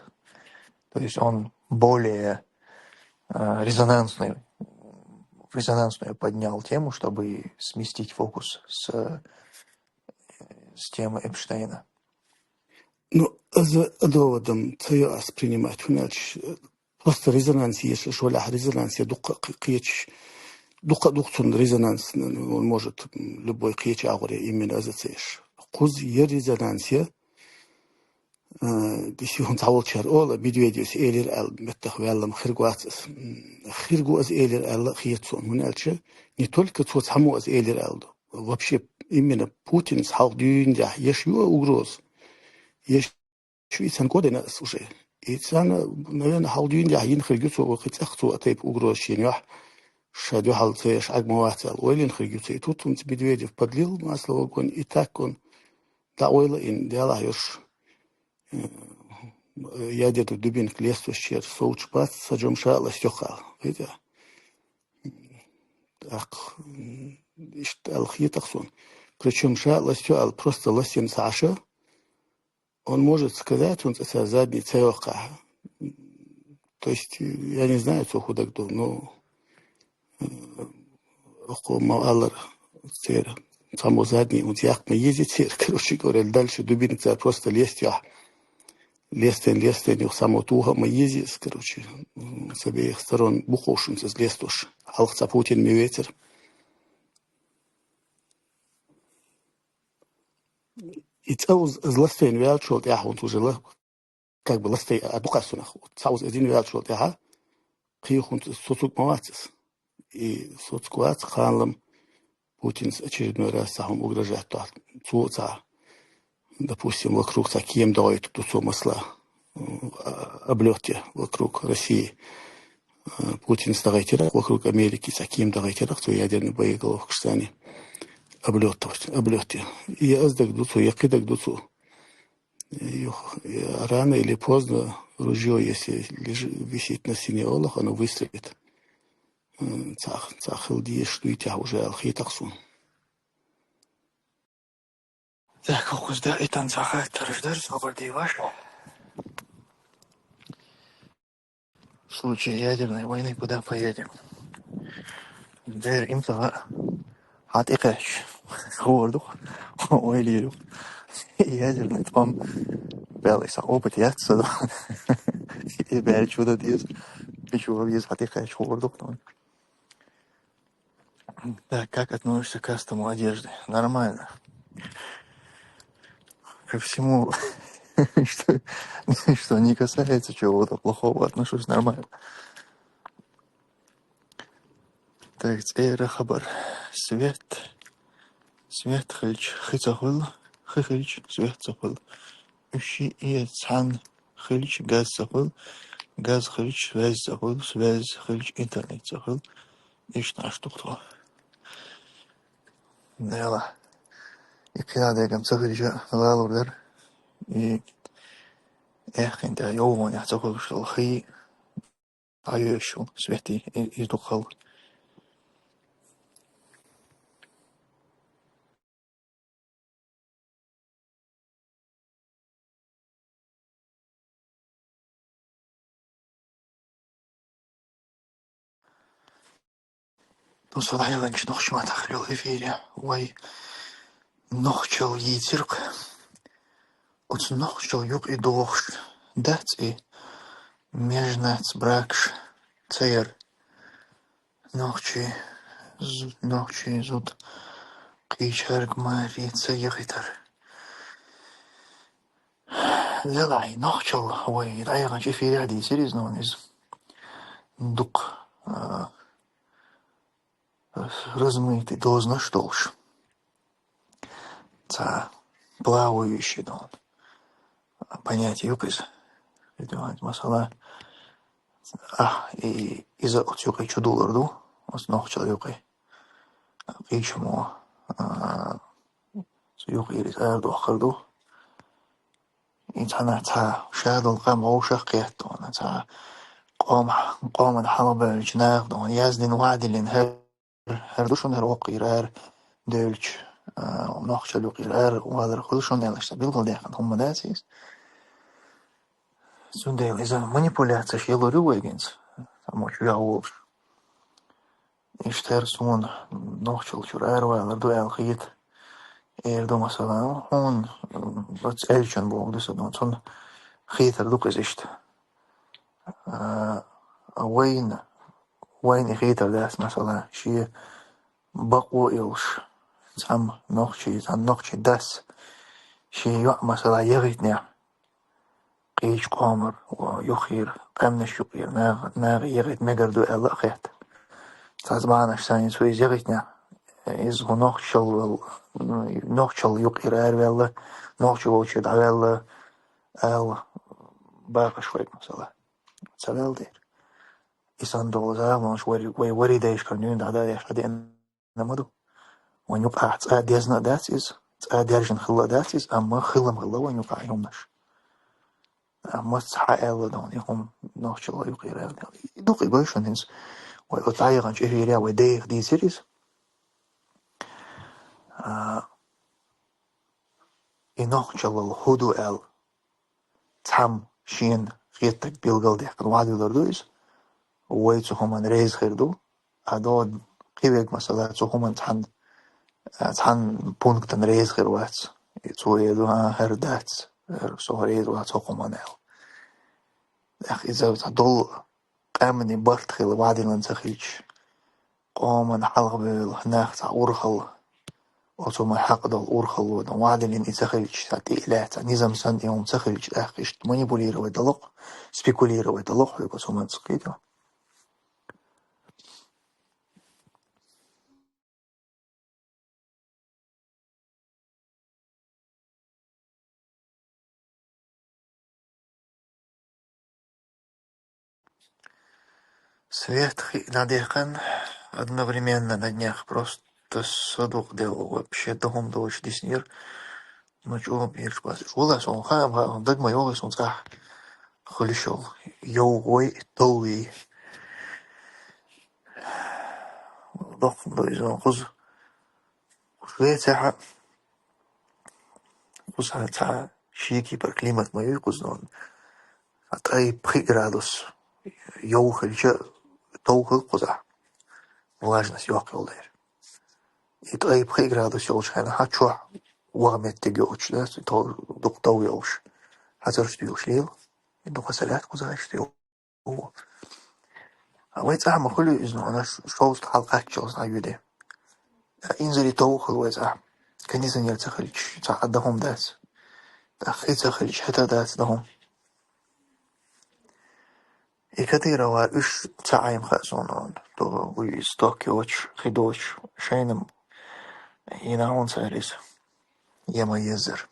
То есть он более, а, резонансный, резонансную поднял тему, чтобы сместить фокус с, с темы Эпштейна. Ну, иза а доводом ца йо ас принимать, хӀунда аьлча, э, просто резонанс еш, шолахь резонанс я дукха кхе-, кхечаш, дукха а дукха цунна резонанс, н-, н-, он может, м, любой кхеча агӀоре именно иза ца еш. Кхуза я резонанс я, э, дисиюн цхьаволчара ола, Медведевс элира аьлла, меттах ваьлла-м хир вац ас. М, хир ву ас элира аьлла, хета суна, хӀунда аьлча, не только цо цхьаммо ас элира аьлла ду. Вообще, именно Путинс хьалха дуьйна дехьа еш ю угроза. Еш ю и цхьана кодина ас уже. И царна, наверное, хьалдуьйна яхь йина хир ю цо, вакхи цӀех цо а тайпа угроза шийна йохь, ша дуьхьал ца еш Ӏаг ма вац аьлла, ойла йина хир ю цо. И тут цунца Медведев подлил масло в огонь, и так он. Да ойла ин, делахь йош, э, ядерный дубинка лесточчер, совчу бац, са жомша а ластёхал. Видя? Ах, м, иштта аьлла хетах сон. Причём ша а ластё аьлла, просто ластина ца Ӏаша, он может сказать, он цӀа задний ца йохкахь. То есть, я не знаю, цо хӀу дагадо, но, э, окхо ма аллара, цера, цхьаммо задний, он цӀяхк ма езий цера, короче говоря, дальше дубинка цара просто лезть йохь. Лестен, лестен, юха само туха ма езий, короче, м, с обеих сторон буховшунца лестош. Хьалха ца Путин ме вецер. И цӀа уз, уз ластен вял чул тӀехь хунт уже ла-, как бы ластей а дукха сунах. Цхьа уз один вял чул тӀехь, кхий хунт соцуг ма вацас. И соцуг вац, ханлам Путинс очередной раз цхьа хӀума угрожать тохь. Цо цхьа, допустим, вокруг цхьа кема догӀойтур ду цо масала, м, а, облёте вокруг России. Э, Путинс догӀойтира вокруг Америки, цхьа кема догӀойтира цо ядерный боеголовкаш цани облёте, облёте. И аз даг ду цо, я кхи даг ду цо. Юх-, э, рано или поздно ружьё, если лежи-, висит на стене олах, оно выстрелит. М, цхьа, цхьа хила дезаш дуй тӀехь уже аьлла хетах сона. Так, хӀокхуза даийтан цхьа хаттараш дара, собар дий ваша? В случае ядерной войны куда поедем? Дер имтала хьа тӀекхаьчча, хӀор ду, ойла йир ю. Ядерный тӀом баьлла, са опыт яц са ду. И баьлча ду деза, и чу веза хьа тӀекхаьчча, хӀор ду. Так, как относишься к кастому одежды? Нормально. Ко всему, что, что не касается чего-то плохого, отношусь нормально. Так, цӀера хабар. Свет. Свет хилча, хи ца хуьлу, хи хилча, свет ца хуьлу. Уьш шиъ цхьаьна хилча, газ ца хуьлу, газ хилча, связь ца хуьлу, связь хилча, интернет ца хуьлу. Иштта Ӏаш ду тхо. Дела. И кхидӀа дегам ца хилча, лалур дара. И эхкъин тӀе йовхонехь ца хуьлуш долу хи, Ӏайоьшу светий, и, и дукхал. Ну, со дӀайолчу нохчийн маттахь йолу эфире вай нохчалла йийцира-кх. Оцу нохчалла юкъа и дохуш дац и межнац бракаш ца яр. Нохчий, з-, нохчий зуда кхечаьрга маре ца яхийтар. Делахь, нохчалла вай дӀаяханчу эфирехь дийцира иза, но иза дукха, а, размытый дознаш долуш. Цхьа плавающий долу понятие ю-кх иза. Масала, ахь, и, иза оцу юкъе чу дулур ду, оцу нохчалла юкъе. Кхечамо, а, цу юкъера иза арадохур ду. И цхьана цхьа ша долу къам вовшах кхетта, цхьа къомах-, къоман хьалабевллачу наха, яздина, вадиллина хӀара, хӀара ду шуна, хӀара воккхийра ара девлча, а, нохчалла юкъера ара валар хуьлу шуна аьлла, цхьа билгалдаьккхина хӀума дац иза. Цундела иза манипуляцеш ялур ю вайгинца, цхьаммо чу яхь волуш. Иштта хӀара суна нохчалла чуьра аравалар ду аьлла хета. Эр ду, масала, хьуна, м, оцу элчан боху ду сан, цунна хетар ду-кх иза иштта. А, вайна, вайна и хетар дац, масала, шен бакъо а йолуш, цхьамма нохчий, цхьамма нохчий дас шен йоӀ, масала, яхийтинехь, кхечу къомара, юххера, къаьмнаш юкъера наха, наха яхийта мегар ду аьлла а хетта. Цхьа заманаш санна цо иза яхийтинехь, иза хӀун нохчалла, нохчалла юкъера араваьлла, нохчи волчуьра дӀаваьлла аьлла, бакъаш хойг масала. Ца вел дер. И сан долу загӀмалш вай, вай вари дайшкара нуьйна дӀадаеш хьадеана ма ду. Вайн юкъахь цкъа дезна а дац иза, цкъа даьржина хилла а дац иза, амма хилам хилла вайн юкъахь и хӀуманаш. Амма цхьа аьлла дан, и хӀума нохчалла юкъера аьлла. И дукха и гой шуна хӀинца. Вай оцу дӀаяханчу эфире вай дайх дийцира иза. А, и нохчалла хӀу ду аьлла. Цхьамма шена хетарг билгалдаьккхина вадуьйлар ду иза. Вай цу хӀуманна реза хир ду. А до кхин верг, масала, цу хӀуманна цхьана, цхьана пунктана реза хир вац. И цо эр ду, а, хӀара дац, хӀара со реза вац хӀокху хӀуманна аьлла. ТӀаккха иза цхьа долу къаьмнийн барт хила вадийлан ца хилча, къоман хьалхабевлла нах цхьа урхалла, оцу ма хьакъ долу урхалло дан вадалин и ца хилча, цхьа тӀе а лаьцна, низам санна и хӀума ца хилча, тӀаккха иштта манипулировать далокх, спекулировать далокх хьоьга оцу хӀуманца кхийдо. Свет хи дӀадаьккхина одновременно на днях, просто со дукъ делла вообще, дохум долуш диснера, ну чӀогӀа бийраш бац. Вала сон хаам, хаам, дагма йогӀу сон цӀахь хуьлуш йолу йовгӀой, товвий. Дохум ду иза кхуза. Швецехь кхуза цхьа шен кепара климат ма ю кхуза, но цхьа ткъе пхи градус йовха хилча, товха хила кхузахь. Влажность йоккха йолу дера. И ткъе пхи градус йолчу хенахь чохь ваха меттиг йоцуш, да, тов-, дукха тов йолуш. Хьацарш туьйлуш лела. И дукха са лаьтта кхузахь иштта йовха. Вай цӀахь ма хуьлу иза, но ана шовзткъа хьалакхаччалц дӀаюьйде. Инзаре тов хила вай цӀахь. Кондиционер ца хилча, цхьа а дахьум дац. ТӀаккха хи ца хилча, хӀета дац дахьум. И Кадырова уьш ца Ӏайма хаьа суна, то вуй иза ток йоцуш, хи доцуш, шайна йина хьуна цара иза. Ема езар.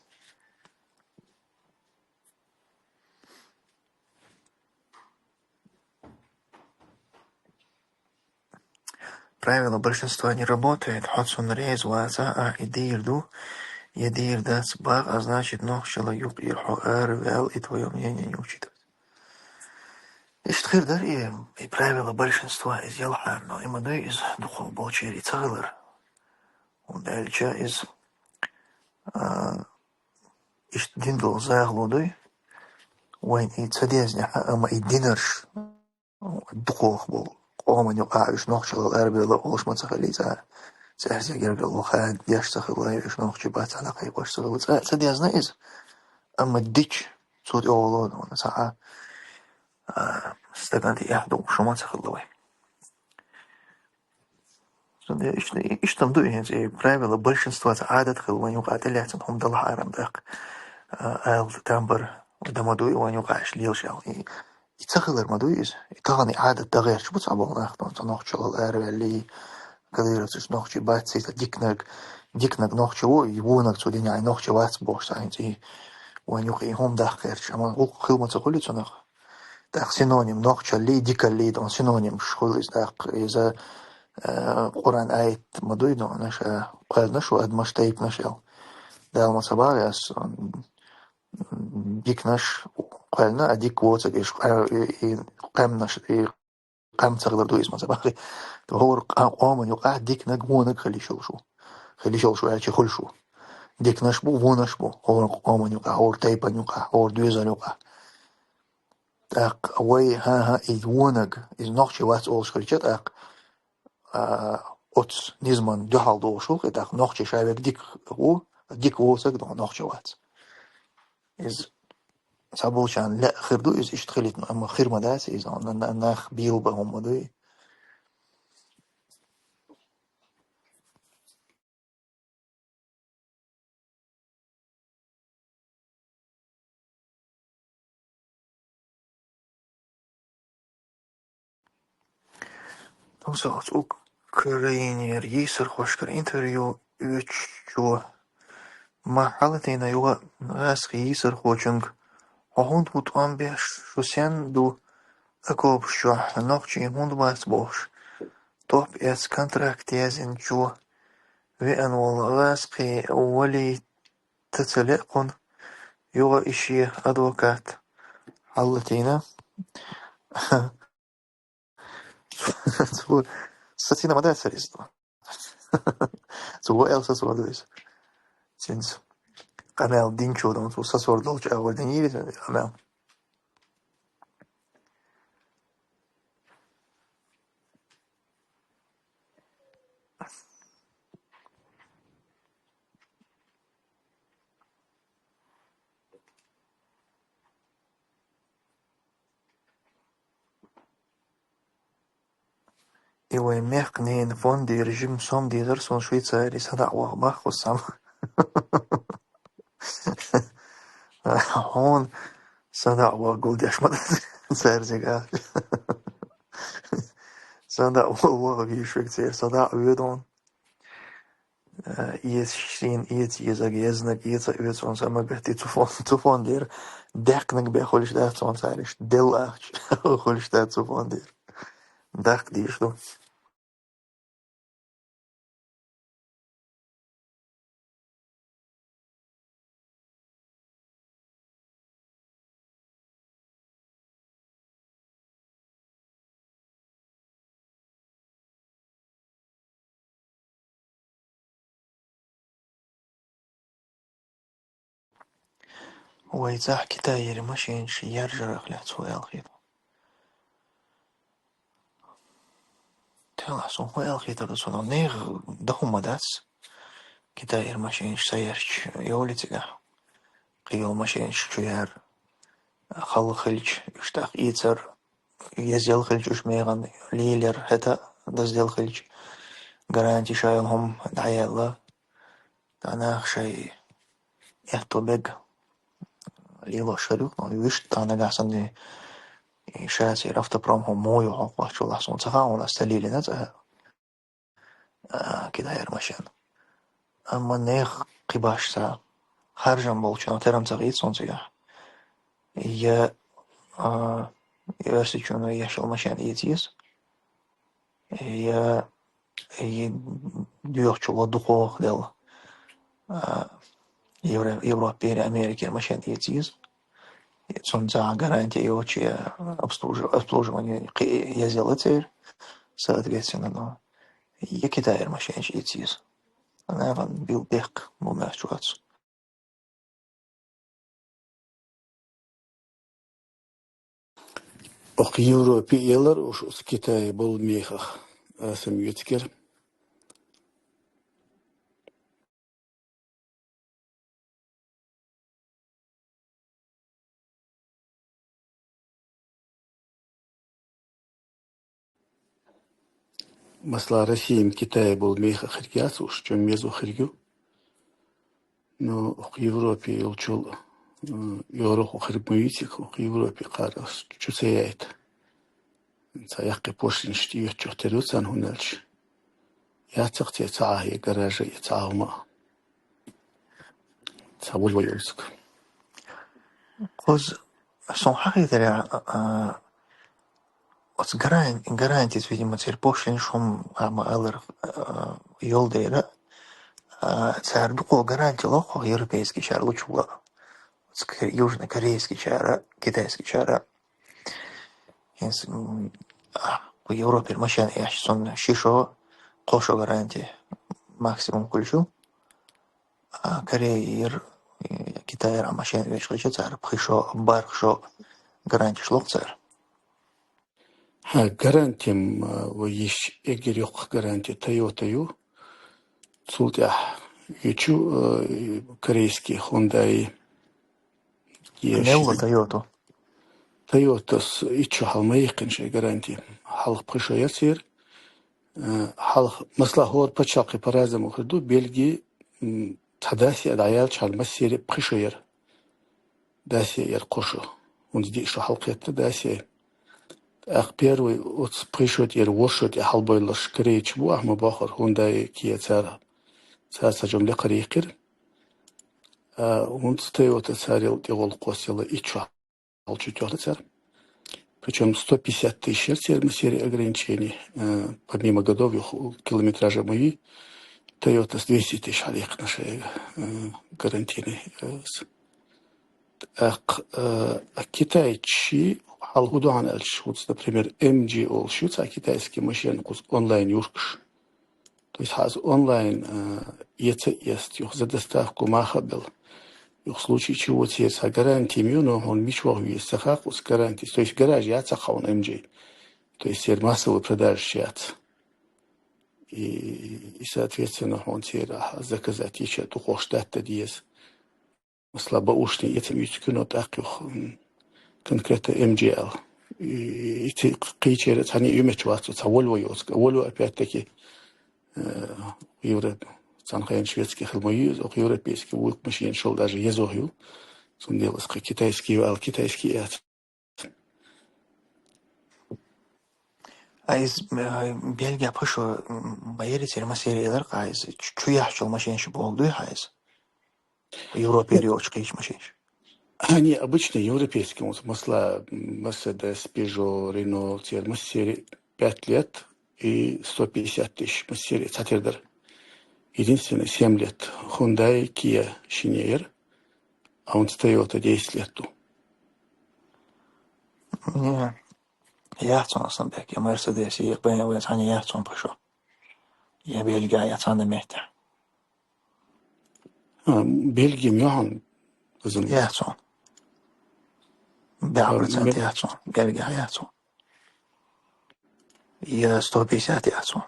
Правило большинства не работает, хьо цунна реза вац, а, и дийр ду, я дийр дац бах, а значит, нохчалла юкъера хьо ара ваьлла, и твоё мнение не учитывать. Иштта хир дара и, и правило большинства, иза ялхьара, но и ма дуй иза дукхах болчеран и ца хилар. ХӀунда аьлча иза, а, иштта дин долу захало дуй, вайн и ца дезнехь, амма и динарш дукхах болу къоман юкъахь уьш нохчалла арабевлла олуш ма ца хилий цкъа. Цаьрца гергарло хаддеш ца хилла, уьш нохчий бац аьлла кхайкхош ца хилла. Цкъа ца дезна иза. Амма дича цу тӀе олу, цхьа а, а, стаган тӀе эхь дукха шу ма ца хилла вай. Цундела иштта, иштта ма ду и хӀинца, и правило большинства, цхьа Ӏадат хилла вайн юкъахь тӀелаьцна хӀума далахь арам даккха. А, аьлла там бара, дан ма ду и вайн юкъахь иштта лелаш аьлла. И, и ца хилар ма дуй иза. И тахана и Ӏадат дан гӀерташ бу цхьаболу нах, цхьа нохчалла араваьллий, кадыровцаш нохчий бац, цхьа диканиг, диканиг нохчо ву, и вониг цу динехь нохчо вац бохуш цхьа хӀинца и вайн юкъа и хӀума даккха гӀерташ. Амма гӀуллакх хила ма ца хуьлу цунах. ТӀаккха синоним нохчаллий, дикаллий, дан синонимаш хуьлу иза тӀаккха. Иза, э, Къуръан аят ма дуй, дан аша кхоьллина шу адамаш, тайпанаш аьлла. Дала ма ца боху ас, м, диканаш кхоьллина, а дика воцург, и, и къаьмнаш, и къам ца хилар ду иза ма ца боху. ХӀора къа-, къоман юкъахь диканиг, вониг хила йиш йолуш ву. Хила йиш йолуш ву аьлча, хуьлуш ву. Диканаш бу, вонаш бу. ХӀора къоман юкъахь, хӀора тайпан юкъахь, хӀора доьзал юкъахь. ТӀаккха вай, хӀан-хӀа, и вониг, иза нохчий вац олуш хилча, тӀаккха, а, оцу низаман дуьхьал догӀуш ву, и тӀаккха нохчий ша верг дика ву, дика воцург нохчо вац. Иза цхьаболчарна лаьа хир ду иза иштта хилийта, амма хир ма дац иза, на-, на-, нах бийлабан хӀума ма дуй. Тумсалц Украинера йийсархошкара интервью оьцучо ма хьалатийна юха гӀазкхийн йийсархочуьнга Хьо хӀунда ву тӀом беш, шу сен ду окопаш чохь, нохчий хӀунда бац бохуш, топ эцна контракт язйинчо, веана волу гӀазкхи валийта ца лаьа кхунна, юха и шен адвокат хьаллатийна. Цо сацийна ма дац хӀара иза. Цо ваьлла сацор ду иза. Цуьнца къамел динчо ду, цо сацор долчу агӀор динийра иза къамел. И вайн мехкан ненан фондера жима сом дезара суна Швейцари садоӀа ваха боху цхьамма. Хьуна садоӀа ваха гулдеш ма дац цара цигахь. СадоӀа ваха везаш верг церан садоӀа воьду хьуна. Э, эца шена, эца езарг, езнарг эца а оьцу хьуна, сан ма гатде цу фон-, цу фондера. Даьккхинарг бен хуьлуш дац хьуна цара иштта, делла ахча хуьлуш дац цу фондера. Даккха дезаш ду. Вай цӀахь Китайера машенаш яржарах лаьцна хӀун аьлла хета? Тахана суна хӀун аьлла хетар ду, цунах нехан дан хӀума дац. Китайера машенаш ца ярча, йолий цигахь? Кхин йолу машенаш чу яр, хала хилча, уьш тӀаккха ийцар, езъелла хилча уьш механа, лелаяр, хӀета а даздела хилча, гаранти ша йолу хӀума дӀаяьлла. Тахана нах шайн аьтто бега лелош хир ю, но вуьшта тахана нагахь санна и ша церан автопром хӀума муха ю хьо кхоччула, суна ца хаьа, хьуна ас ца лелийна цкъа а, Китайера машен. Амма нехан кхин башха цхьа харжам болчунах тера ца хийца суна цигахь. Я, а, я Оьрсийчоьно еш йолу машен ийца еза, я и доьхучул дукхох делла, а, Евро-, Европера, Америкера машен ийца еза. Цунна цхьа гаранти йоцуш, я обслужи-, обслуживание кхин езъелла церан, соответственно, но я Китайера машенаш ийца еза. Наверное, билла дехка бу моьттуш вац. Окху Европе елар уьш оцу Китае болу мехах, аса ма вецигера. Масала, Россия-м Китае болу мехах хиргяц уьш, чӀогӀа мезо хирг ю. Но окху Европе йолчул, м, Европа хирг ма ю цига, окху Европе кхара ас чу ца яйта. Цхьа яккхий пошлинаш тӀеоьцучух тера ю царна, хӀунда аьлча яцахь церан цхьа а гаража, я цхьа а хӀума а. Цхьа вуьйр вай йолу цига. Кхуза сон хьахийтарехь, а, оцу гаран-, гарантица, видимо, церан пошлинаш хӀума а ма-аллара, а, йолу дела, а, цара дукха гаранти ло-кх европейский чара лучул а. Оцу ка-, южнокорейский чара, китайский чара. ХӀинца, м, а, кху Европера машен эшча, цунна ши шо, кхо шо гаранти максимум хуьлуш ю. А, Кореяра, э, Китайра машен веш хилча, цара пхи шо, барх шо гарантиш ло-кх цара. Хьан гарантим, а, вай йиш эггара йоккха гаранти Toyota ю. Цул тӀаьхьа ю чу, а, корейский Hyundai. Мел ла Toyota? Toyota-с итт шо хьал ма яьккхина шайн гаранти. Хьалха пхи шо яцара. Э, хьалха, масала, хӀора пачхьалкхе по-разному хир ду, Бельги, м, цхьа дас яа дӀаяьлча, хьал массеран пхи шо яра. Дас яа яра кхо шо. ХӀунда диъ шо хьалакхетта дас яа. ТӀаккха первый оцу пхи шо тӀера ворхӀ шо тӀе хьалабевлларш корейцаш бу, ахь ма бохура, Hyundai, Kia цара. Цара цхьа жимма лекха йийхира. А, хӀунда Toyota царел тӀе гӀуллакх кхоссаелла итт шо хьалчу тёхна цар. Причём сто пятьдесят тысяч цар ма серии ограничений, э, помимо годов, юх километража мои, Toyota с двести тысяч хьалихкна шайга, э, гарантийный, э, с-. Ах, э, а Китай чи хьал худуан альч, вот, например, M G олшуц, а китайский машин кус онлайн юркш. То есть хаз онлайн, э, еца ест, юх за доставку маха бел. Юх случай чего цер са гарантия мю, но он мич вах виес са хакус гарантия. То есть гараж яца хаун M G. То есть сер массовый продаж яц. И, и, соответственно, он цер, а, заказать ещё ту хоштат та диес. Масла баушни, я цам юцкуно так юх, м, конкретно M G L. И, и ти кичера цани юмеч вацу, ца Volvo йоцка. Volvo опять-таки, э, Европа. Цан хайн шведский хилма юз, ох европейский вук машин шел даже езох ю. Сунделас ка китайский ал, китайский яц. А из, э, Бельгия пошо, м, Майери цер ма серии лар ка из, чу, чу яхчул машин ши болду ха из. Европе риоч кич машин ши. Они обычные европейские, вот, масла, м, Mercedes, Peugeot, Renault, цер ма серии пять лет и сто пятьдесят тысяч ма серии цатердар. Единственное, семь лет Hyundai, Kia шинеер, а он Toyota десять лет ту. Не, яхцун основном бек, я Mercedes, я B M W, они яхцун пошо. Я Бельгия, я цана метта. А, Бельгия мёхан, зын. Яхцун. Да, процент яхцун. Бельгия яхцун. Я сто пятьдесят яхцун.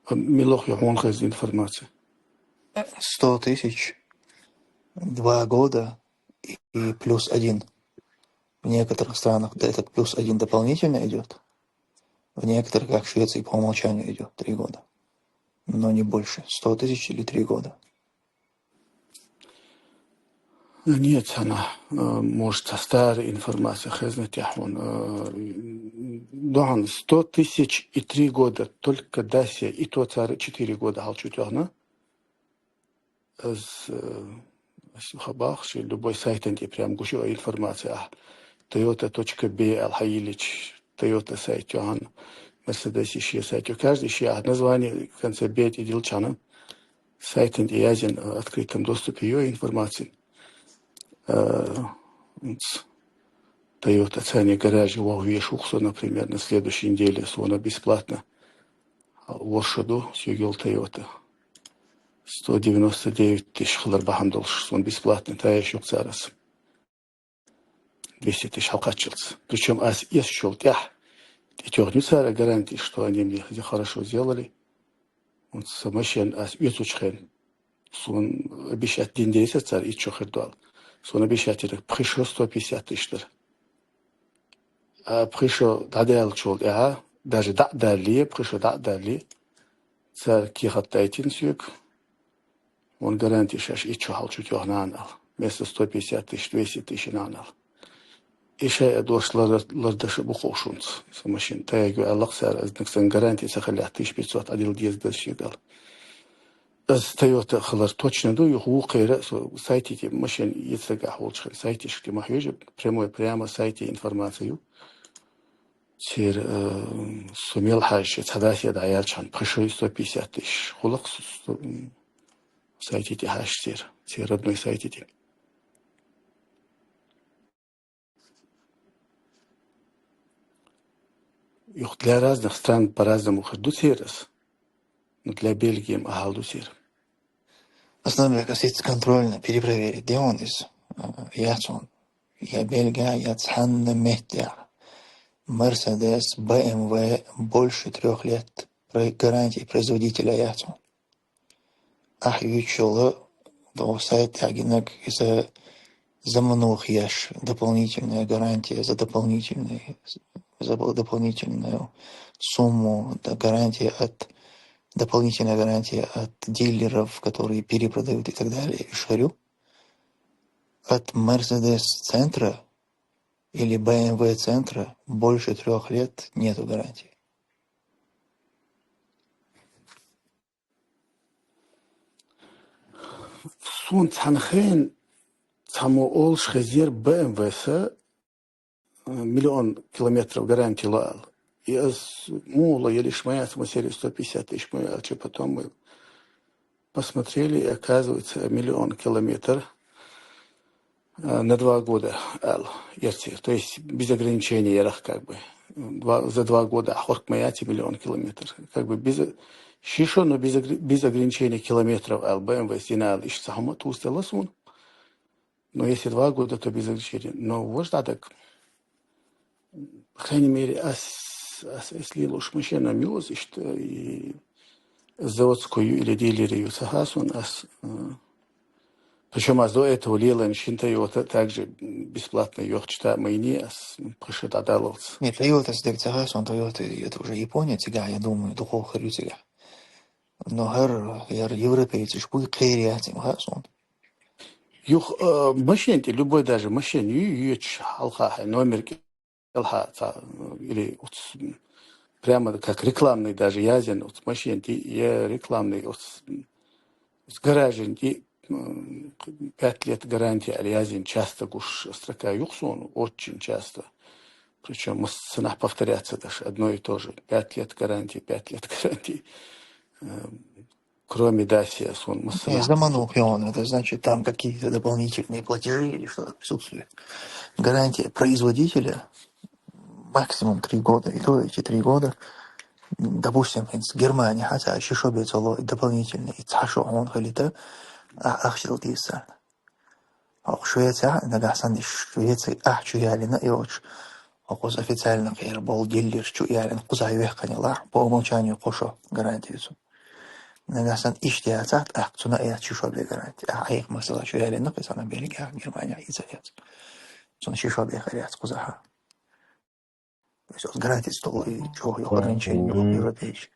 А, милох я вон хаз информация. Сто тысяч, два года и, и плюс один. В некоторых странах этот плюс один дополнительно идёт. В некоторых, как в Швеции, по умолчанию идёт три года. Но не больше. Сто тысяч или три года. Нет, она, э, может, со старой информацией, хз, на тяхун, э, да, сто тысяч и три года, только Dacia, и то цары четыре года, халчу тёхна. Аз, э, аз хабах, ши любой сайтен, где прям гушу информация. Toyota точка B, Алхаилич, Toyota сайт, Йохан, Mercedes ещё сайт. Каждый ещё название в конце B и дилчана. Сайтен, где язен, э, открытом доступе её информации. Э, ц-, Toyota цене гараже вове шухсо, например, на следующей неделе, сона бесплатно. Лошаду сюгел Toyota. Сто девяносто девять тысяч хлар бахан долш, сон бесплатно тая шук царас. Двести тысяч халкачилц. Причём аз ес шел тях. И тёхню цара гарантии, что они мне здесь хорошо сделали. Он самашен аз ес учхен. Сон обещать день десять цар и чё хердуал. Сон обещать это пхишо сто пятьдесят тысяч дыр. А пхишо дадал чул, а, даже да дали, пхишо да дали. Цар ки хаттайтин сюк. Он гарантия шаш и чё хал чуть ёхнанал. Вместо сто пятьдесят тысяч, двести тысяч нанал. И шай дош лар-, лардаш бухошунц. Самашин тайгу аллах сар, аз наксан гарантия сахалят тысяч пятьсот адил дез дас сюгал. Аз Toyota хылар точно ду, юх ву кайра, со сайте те машин ецага холчхан, сайте шкте махвежи, прямой, прямо сайте информацию. Цер, э, сумел хаш, цадасия да аялчхан, пхишой сто пятьдесят тысяч. Хулак с-, сто, м, сайте те хаш цер, цер родной сайте те. Юх для разных стран по-разному хырду церас. Но для Бельгии м ахалду цер. Основной косить контрольно перепроверить, где он из, э, яц он. Я Бельгия, я цханна метя. Mercedes, B M W больше трёх лет про-, гарантии производителя яц он. Ах, ючела, до сайт агинак из-за заманух яш, дополнительная гарантия за дополнительный, за бо-, дополнительную сумму, да, гарантия от, дополнительная гарантия от дилеров, которые перепродают и так далее, и шарю. От Mercedes центра или B M W центра больше трёх лет нету гарантии. Сун цанхен цхьаммо олуш хезнера Б М В-с, э, миллион километров гарантия ло аьлла. И аз муха ло, ела иш ма яц, ма серия сто пятьдесят тысяч ма ю аьлча, потом мы посмотрели, и оказывается, миллион километр, э, на два года аьлла яцара. То есть без ограничений ярах как бы. Два, за два года хӀорк ма яц миллион километр. Как бы без, ши шо, но без, огр- без ограничений километров аьлла Б М В-с дина аьлла, иштта цхьа хӀума тӀаоттаделла суна. Но если два года, то без ограничений. Но вот так, по крайней мере, ас, ас, ас лелош машина милос, иштта и заводской ю или дилер ю ца хасун, ас, э, причём ас до этого лелан шин Тойота, также бесплатно йохчу та майни, ас пхи шо дӀадаллалц. Нет, Тойота с дерца хасун, Тойота это уже Япония, цигахь, я думаю, духовка хир ю цигахь. Но хӀара, яра европейцаш буй, кхерий яц им хасун. Юха, э, машина тӀе, любой даже машина ю, юьйцуш хьалха хьайн номер кӀелха ца, или оц, прямо как рекламный даже язен, оц машина тӀе, я рекламный, оц, оц гаражин тӀе, м, пять лет гарантия аьлла язен часто гуш строка юха суна, очень часто. Причём массанахь повторяться даже, одно и то же. Пять лет гарантии, пять лет гарантии. Э, кроме Дасия, сон массанахь. Замануха йогӀун, это значит, там какие-то дополнительные платежи или что-то присутствует. Гарантия производителя максимум три года, и то эти три года, допустим, из Германии, хотя ши шо бен ца ло дополнительно, и цхьа шо хьуна хилийта, а, ахча дала деза царна. Хьо Швецехь, нагахь санна Швецехь ахча чу ялийна йолчу, хӀокхуза официально кхера болу дилер чу ялийна, кхузахь вехкан лахь, по умолчанию кхо шо гарантия ю цунна. Нагахь санна иштта яцахь, тӀаккха цунна а яц ши шо бен гарантия. Ахьа хьеха масала чу ялийна, кхин санна Бельгия, Германия иза яц. Цунна ши шо бен хир яц кхузахь. То есть оцу гарантия стол и чӀогӀа йоккха ограничение, йоккха европейчу.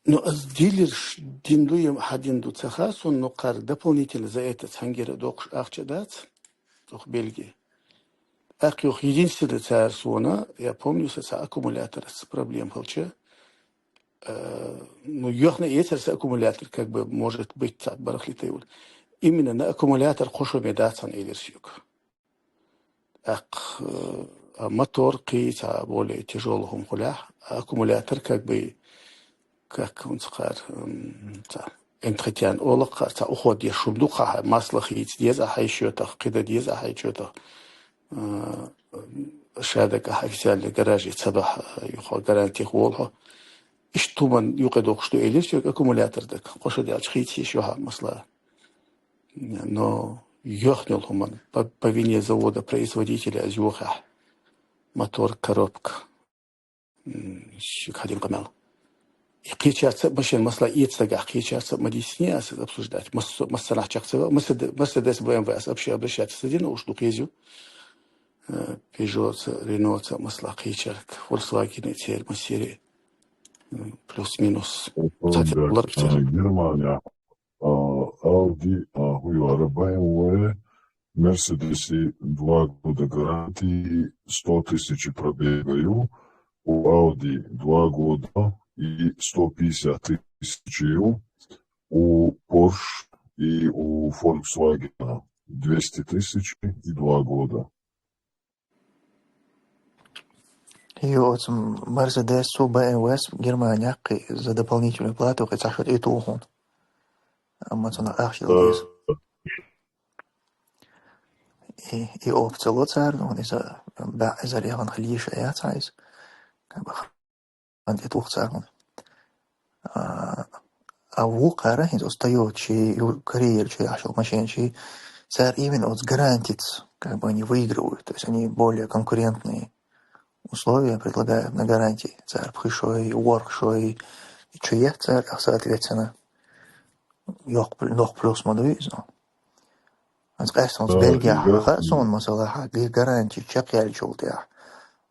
Ну, ас дилерш дин ду, я хьан дин ду ца хаьа суна, но кхара дополнительно за это цхьаьнгара доккхуш ахча дац, цох Бельги. ТӀаккха юха единственное цара суна, я помню, со ца аккумулятор, ца проблема хилча, э, ну, йохна эцар са аккумулятор, как бы, может быть, цхьа барахлитайвар. Именно на аккумулятор кхо шо бен дац хьан элира соьга. ТӀаккха, э, а мотор кхин цхьа более тяжёлый хӀума хулехь, а аккумулятор как бы, как он цхьа, м, цхьа, энтхитян олакха, цхьа уход еш хӀума ду кхахьа, масло хийца деза ахьа йиш йотах, кхида деза ахьа йиш йотах. Э, шадак ахьа официальный гараже ца бахьа, юха гарантих волхьо. Иштта хӀуман юкъа доккхуш ду элира соьга аккумулятор дага. Кхо шо даьлча хийца йиш ю хьан масла. Но йохнел хӀуман по, по вине завода-производителя аз йохахь. Мотор, коробка. М, ши хадин къамел. И кхечарца машина масла эца дагахь, кхечарца ма дисне ас обсуждать. Мас-, массанахь чекх ца ве-, Мерседе-, Мерседес, Б М В ас вообще обращаться ца дина, уж ду кхезю. Э, Пежоца, Реноца масла кхечарг, Фольксвагены церма серии. М, плюс-минус. Цхьаьна ларкъ церма. Германия. А, Audi, а, хӀу яра, Б М В, Мерседеси два года гарантии, сто тысяч пробега ю, у Audi два года и сто пятьдесят тысяч ю, у Porsche и у Volkswagen двести тысяч и два года. И оцу Мерседесу, Б М В-с Германехь кхин за дополнительную плату кхин цхьа шо тӀе тухун. Амма цунах ахча дала деза. И, и опция ло цара, ну, иза баьӀ эзар яхана хила йиш яц хьан иза. Как бы хан тӀе тух цара хьуна. А, а вукхара, хӀинца оцу Toyota-чий, ю-, Корея чу яхьаш йолу машинчий, цара именно оцу гарантица, как бы, они выигрывают, то есть они более конкурентные условия предлагают на гарантии. Цара пхи шой, ворхӀ шой, чу ехь цара, соответственно, йоккха плю-, нох плюс ма ду иза. Ас къаьстина оцу Бельгехь хаьа суна, масала, хьан гарантия чекхъяьллачул тӀаьхьа.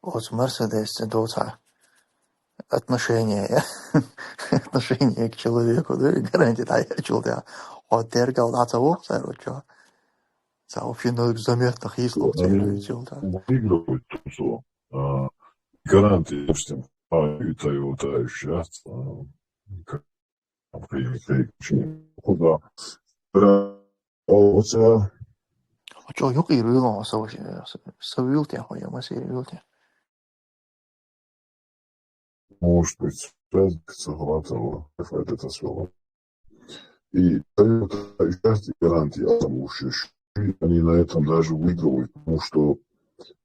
Оцу Мерседесца доцахь отношение, отношение к человеку, да, гарантия дӀаяьллачул тӀаьхьа. Хьо тергал дӀа ца воху цара чохь. Цхьа вообще ноль заметно хийцалур церан чул тӀаьхьа. Выигрывает тусо. А, гарантия, допустим, а, и Toyota ещё, а, как, куда. Прям, о, вот, а, Чё, юкъе вилла, со, со вилте, хо, я, массе вилте. Может быть, связь как-то хватало, это свело. И Toyota часть гарантии, потому что они на этом даже выигрывают, потому что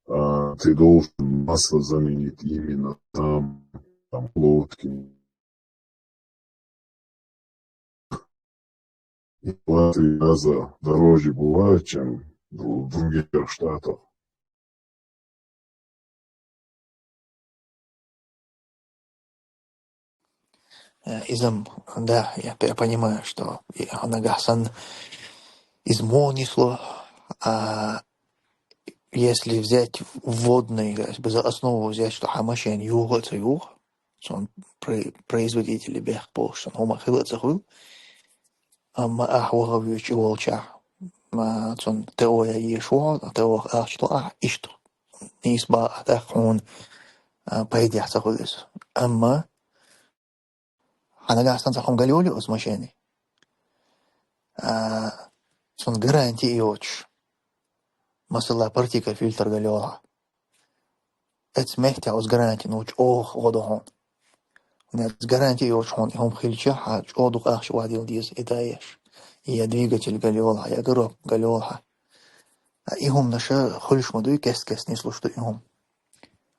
а, ты должен масло заменить именно там, там, лодки. И в два-три раза дороже бывает, чем в других штатах. Э, Изам, да, я, я понимаю, что и нагахсан из мух несло, а если взять вводный, как бы за основу взять, что хӀама шен юха ца юха, цун про-, производители бехк болуш, цун хӀума хила ца хуьлу, амма ахь вахавуьйчу волчахь, ма, цун ТО я еш ву хьо, ТО ахча ло ахь, иштта. Нийса бакъ а тӀаккха хьуна, а, пайдехь ца хуьлу иза. Амма хьан нагахь санна цхьа хӀума галйолу оцу машене? А, цунна гаранти йоцуш, масала, партикуль фильтр галйолахь. Эцу мехтехь оцу гаранти ну чӀогӀа гӀо до хьуна. ХӀунда аьлча гаранти йоцуш хьуна и хӀума хилча, хьан чӀогӀа дукха ахча вадийла деза и даеш. Я двигатель галйолахь, я коробка галйолахь. А и хӀуманаш хуьлуш ма дуй, кест-кест нислуш ду и хӀума.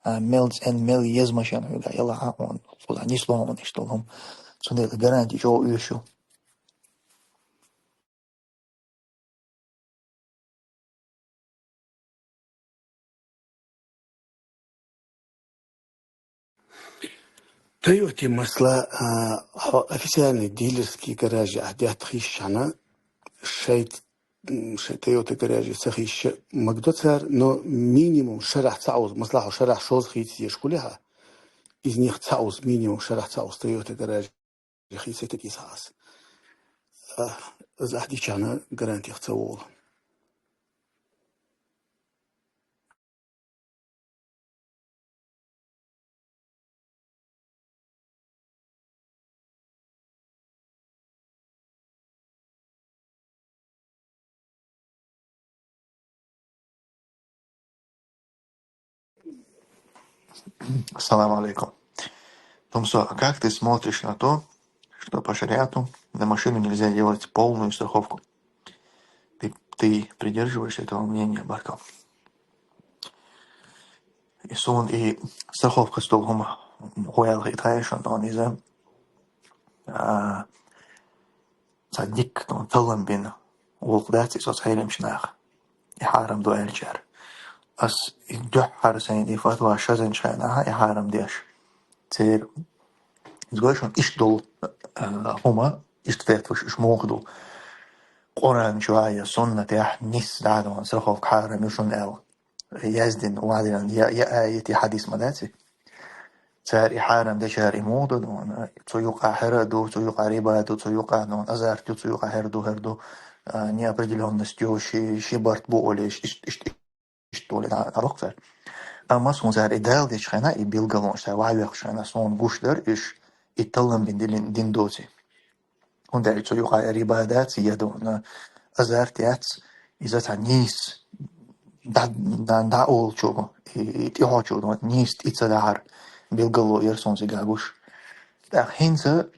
А мел цӀена, мел еза машен хьоьгахь ялахь а хьуна, цул а нисло хьуна иштта долу хӀума. Цундела гаранти чӀогӀа оьшуш ю. Тойоте, масала, а, хьо официальный дилерский гараже ахь детта хийшчхьана, шайт-, м, шайн Тойота гараже ца хийшча, магадо цара, но минимум шарахь цхьа уза, масала, хьо шарахь шозза хийца дезаш хулехьа, из них цхьа уза, минимум шарахь цхьа уза Тойота гараже хийцайта деза хьан ас. А, иза ахь дичхьана гарантих ца волу. Салам алейкум. Тумсо, а как ты смотришь на то, что по шариату на машину нельзя делать полную страховку? Ты, ты придерживаешься этого мнения, Баркал? И суна и страховка стол хӀума гӀоял хи тхаешан тон иза, а, цхьа дикка тон таллам бина гӀуллакх дац и соц Ӏеламчу наха. И хьарам ду аьллачара. Ас и дуьххьара сайна и фатва шазанчу хенахь и хьарам деш. Церан иза гой шуна иштта долу, а, хӀума, иштта фетваш, уьш муха ду. Къуръан чохь я суннатехь нисса дӀа а дон страховка хьарам ю шуна аьлла. Яздина, вадина, я, я аят, я хьадис ма дац и. Цара и хьарам дечара и муха ду дон, цу юкъа хӀара а ду, цу юкъа риба а ду, цу юкъа дон азарт ю, цу юкъа хӀара ду, хӀара ду, а, неопределённость ю, ши, ши барт бу олуш, иш-, иш-, иштта олий дӀа, дӀалоху цара. Амма суна цара и Дала дечу хенахь, и билгалонаш цара ваьхьа вехаш хенахь, суна гуш дара уьш, и таллам бина дилин, дин доций. ХӀунда аьлча цу юкъа риба дац, я дон азарт яц, иза цхьа нийса дӀа, дӀа, дӀа олучу, и, и тӀехьочу дон нийса тӀе ца дахьар билгало яра суна цигахь гуш. ТӀаккха хӀинца,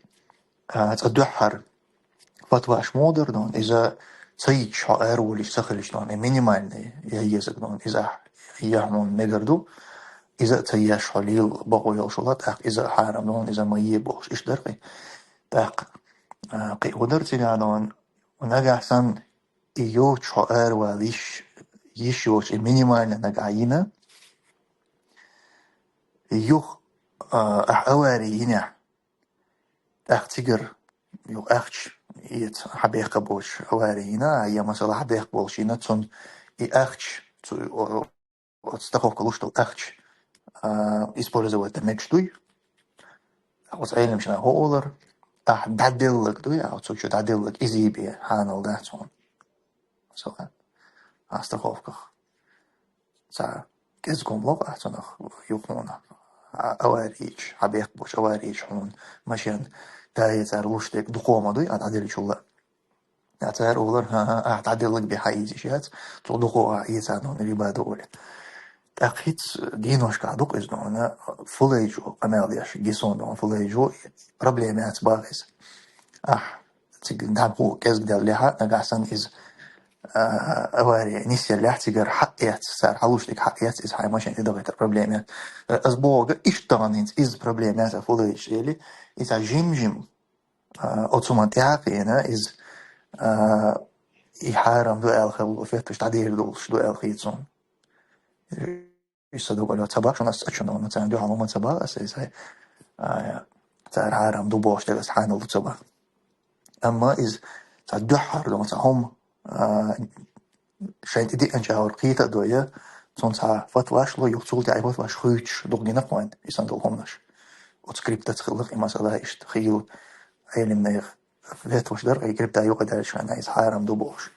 а, цкъа дуьххьара фатваш муха дара дон, иза ца йича хьо ара волуш ца хилча дон, и минимальный я езаг дон, иза я хьуна мегар ду, иза а ца еш хьо лела бакъо йолуш вала, тӀаккха иза а хьарам дон, иза ма е бохуш, иштта дара кхин. ТӀаккха, а, кхин хӀун дара цигахь дон, нагахь санна и йоцуш хьо ара вала йиш, йиш йоцуш, и минимальный нагахь йина, юха, а, ахь авари йинехь, тӀаккха цигара юха ахча эца хьан бехка боцуш авари йина, я масала хьан бехк болуш йина, цунна и ахча, цу, о, о, оцу страховка луш долу ахча, а, использовать дан мегаш дуй. Оцу Ӏеламчу наха олар, ахь дӀаделлаг дуй, а, цу чу дӀаделлаг иза бен хьанал дац хьуна. Масала, а, страховках. Цхьа кӀезиг хӀума ло ахь цунах юххуна. А, аварийча, хьан бехк болуш аварийча хьуна машен тае цара луш дерг дукха ма дуй, а дӀаделлачул а. Я цара олар, хӀа-хӀа, ахь дӀаделлаг бе хьаийзаш яц, цо дукха ахь эцарнона риба ду оле. ТӀаккха хӀинца дийношкахь ду-кх иза нуна, фулайчо къамел деш, гисон нуна фулайчо, проблема яц бах иза. Ахь цига дӀабахо кӀезга даьллехьа, нагахь санна иза, а, авари нисъеллехь, цигара хьаэц, цара хьалуш дика хьаэц, иза хьайн машен тӀе дахийтар проблема яц. Аз боху, иштта тахана хӀинца иза проблема яц, а фулайчо эли, иза жим-жим, а, оцу ма тӀаьхьа кхиъна, иза, а, и хьарам ду аьлла хилла, фетташ дӀадийр долуш ду аьлла хета суна. Иза ца дугӀало ца бах шуна, ас цӀа чу нуна, царна дуьхьал хӀума ца бах ас, иза, а, цара хьарам ду бохуш дерг ас хьанал ду ца бах. Амма иза цхьа дуьххьара долу цхьа хӀума, а, шайн тӀе диъанчу агӀор кхета а дой, цунна цхьа фатваш ло, юха цул тӀаьхьа и фатваш хуьйцуш дукха гина кхойн, и санна долу хӀуманаш. Оцу криптаца хилла-кх и масала иштта, хийла Ӏелимнех фетваш дара, и крипта юкъадаьллачу хенахь иза хьарам ду бохуш.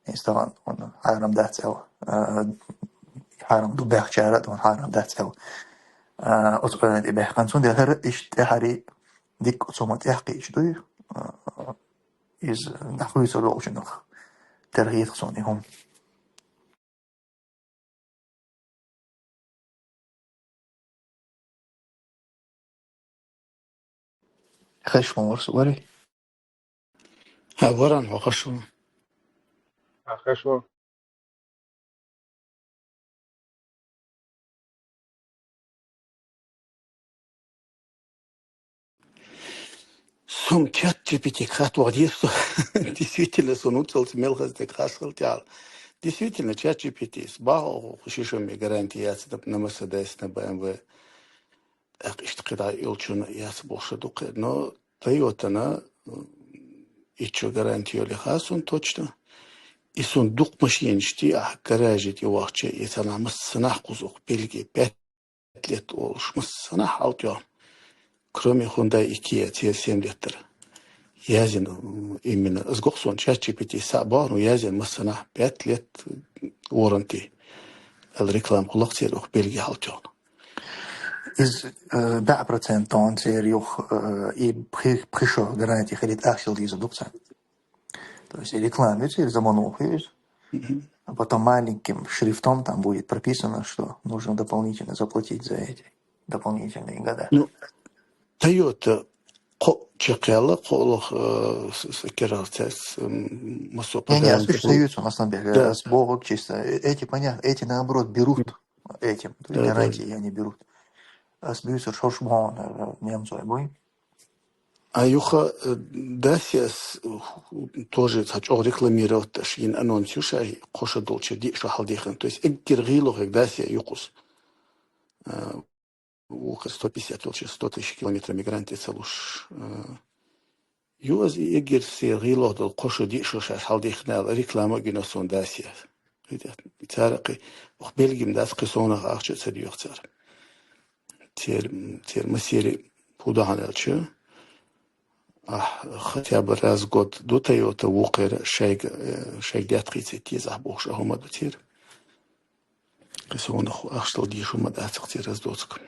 Иза тахана хьарам дац аьлла, а, хьарам ду баьхначара а тахана хьарам дац аьлла. А, оцу къоьллина тӀе баьхкина. Цундела хӀара иштта тӀаьхьарий дикка оцу ма тӀехкхийча дуй, а, иза дӀахуьйцур долчунах тера хета суна и хӀума. Хеш ма вара со, вари? ХӀа, варан хьо хеш ву. ХӀа, хеш ву. Сум чат G P T хатвар дийр со. Действительно, сон уцалц мел хаза дек хас хил тял. Действительно, чат G P T с бахо шишами гарантия яц на Mercedes, на B M W. Ах, иштта кхидӀа йолчун яц бохуш дукха. Но Toyota-на, м, иччо гарантия йолиха сон точно. И сон дукха машинаш ти, ах, гаражи тӀе вахча, и санахь массанахь кхуза укх Бельги пять лет олуш, массанахь хьалтӀо. Кроме Hyundai и Kia, церан семь лет дара. Язин, м, именно, аз гохсон, чат G P T са бахну, язин массанахь пять лет warranty. Ал реклама кулак церан укх Бельги хьалтӀо. Из, э, баьӀ процент тон церан юх, э, и пхи-, пхи шо гарантия хилит ахчал дийза дукха. То есть и реклама церан заманухи из. Мгм. А потом маленьким шрифтом там будет прописано, что нужно дополнительно заплатить за эти дополнительные года. Ну, Toyota кхо чекхъяла, кхо лох, э, с-, с-, керал цес, м, массо Не, не, а подарунок слушай, будет. Союз у нас там бегает. Да. С Богом чисто. Э, эти, понятно, эти наоборот берут этим. То есть Да, да. гарантии они берут. А с Бюсер шорш бон, э, немцой бой. А юха, э, Дасиас, э, тоже ца чӀогӀа рекламировать даш, йин анонс ю ша, кхоша долча ди шо хьалдехан. То есть эггер гӀийло хек Дасия юкъус. Э, Вукхар сто пятьдесят волча, сто тысяч километр мигрант тӀе ца луш. Э, Ю аз и эггар сер гӀийлох долу кхо шо диъ шо шаьш хьалдихна аьлла, реклама а гина суна Дасия. Цара кхи, ох, Бельгим дац, кхи совнах ахча а ца доьху цара. Цер, цер масери хӀу дахьана аьлча, ахь, хотя бы раз в год ду Toyota вукхера, шайга, э, шайга даьтта хийца теза ахь бохуш, а хӀума ду цер. Кхи совнах ахча дала дийшу ма дац-кх цер аз доцург.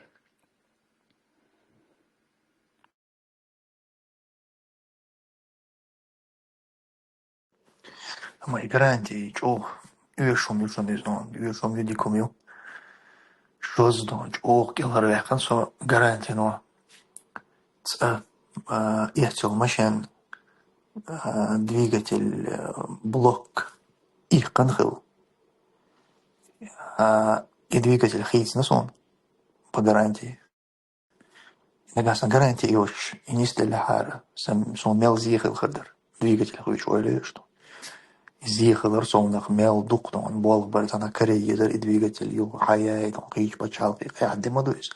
Амма и гарантия чӀогӀа оьшуш хӀума ю шуна иза, оьшуш хӀума ю, дика хӀума ю. Шозза дон чӀогӀа кӀелхьарваьккхина со гарантино. Цкъа, а, эццал машен, а, двигатель, а, блок иккхана хилла. А, и двигатель хийцина суна по гарантии. Нагахь сан гарантия йолуш, и нисделлехьара, сан, суна мел зе хила хир дара. Двигатель хуьйчу ойла еш ду. Зе хилар совнах мел дукха дон, болх бар, цхьана каре езар и двигатель, юха хьаяй дон, кхийчу пачхьалкхе, кхехьа де ма ду иза.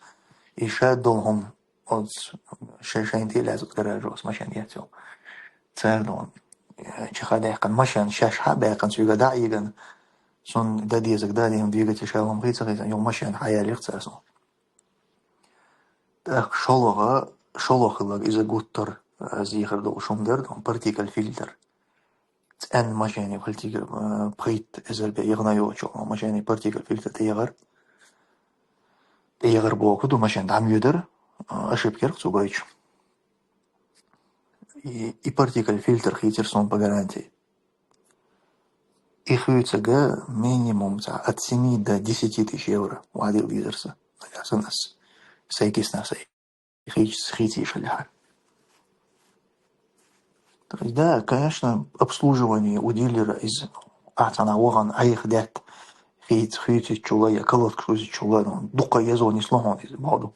И ша долу хӀума, оц, шай-, шайн тӀе лаьцна гаражо, оц машен яц йолу. Цара дон, э, чиха даьккхина машен, шаьш хьа баьккхина, цуьга дӀа а йигана, суна дан дезаг дан, ден двигатель ша хӀума хийца хийца, юха машен хьаяллех цара суна. ТӀаккха шолгӀа, шолгӀа хилларг иза гуттар, а, зехар долуш хӀума дара, партикуль фильтр. ЦӀенна машенийн партикуль, а, пхийтта эзар бен ягӀна йолчу машенийн партикуль фильтр тӀеягӀар. ТӀеягӀар боху ду машен дӀа ма йоьдара, а, ошибка яра цу гойтуш. И, и партикуль фильтр хийцира суна по гарантии. И хуьйцург минимум цхьа от семи до десяти тысяч евро вадил дизарса. Ясанас. Сайкисна сай. Хийц-, хийцийша лехьа. То есть, да, конечно, обслуживание у дилера из ахцана воган айх дет. Хийц-, хуьйцичула, я колодка хуьйцичула, ну, дукха езо нисло хьона из, баду.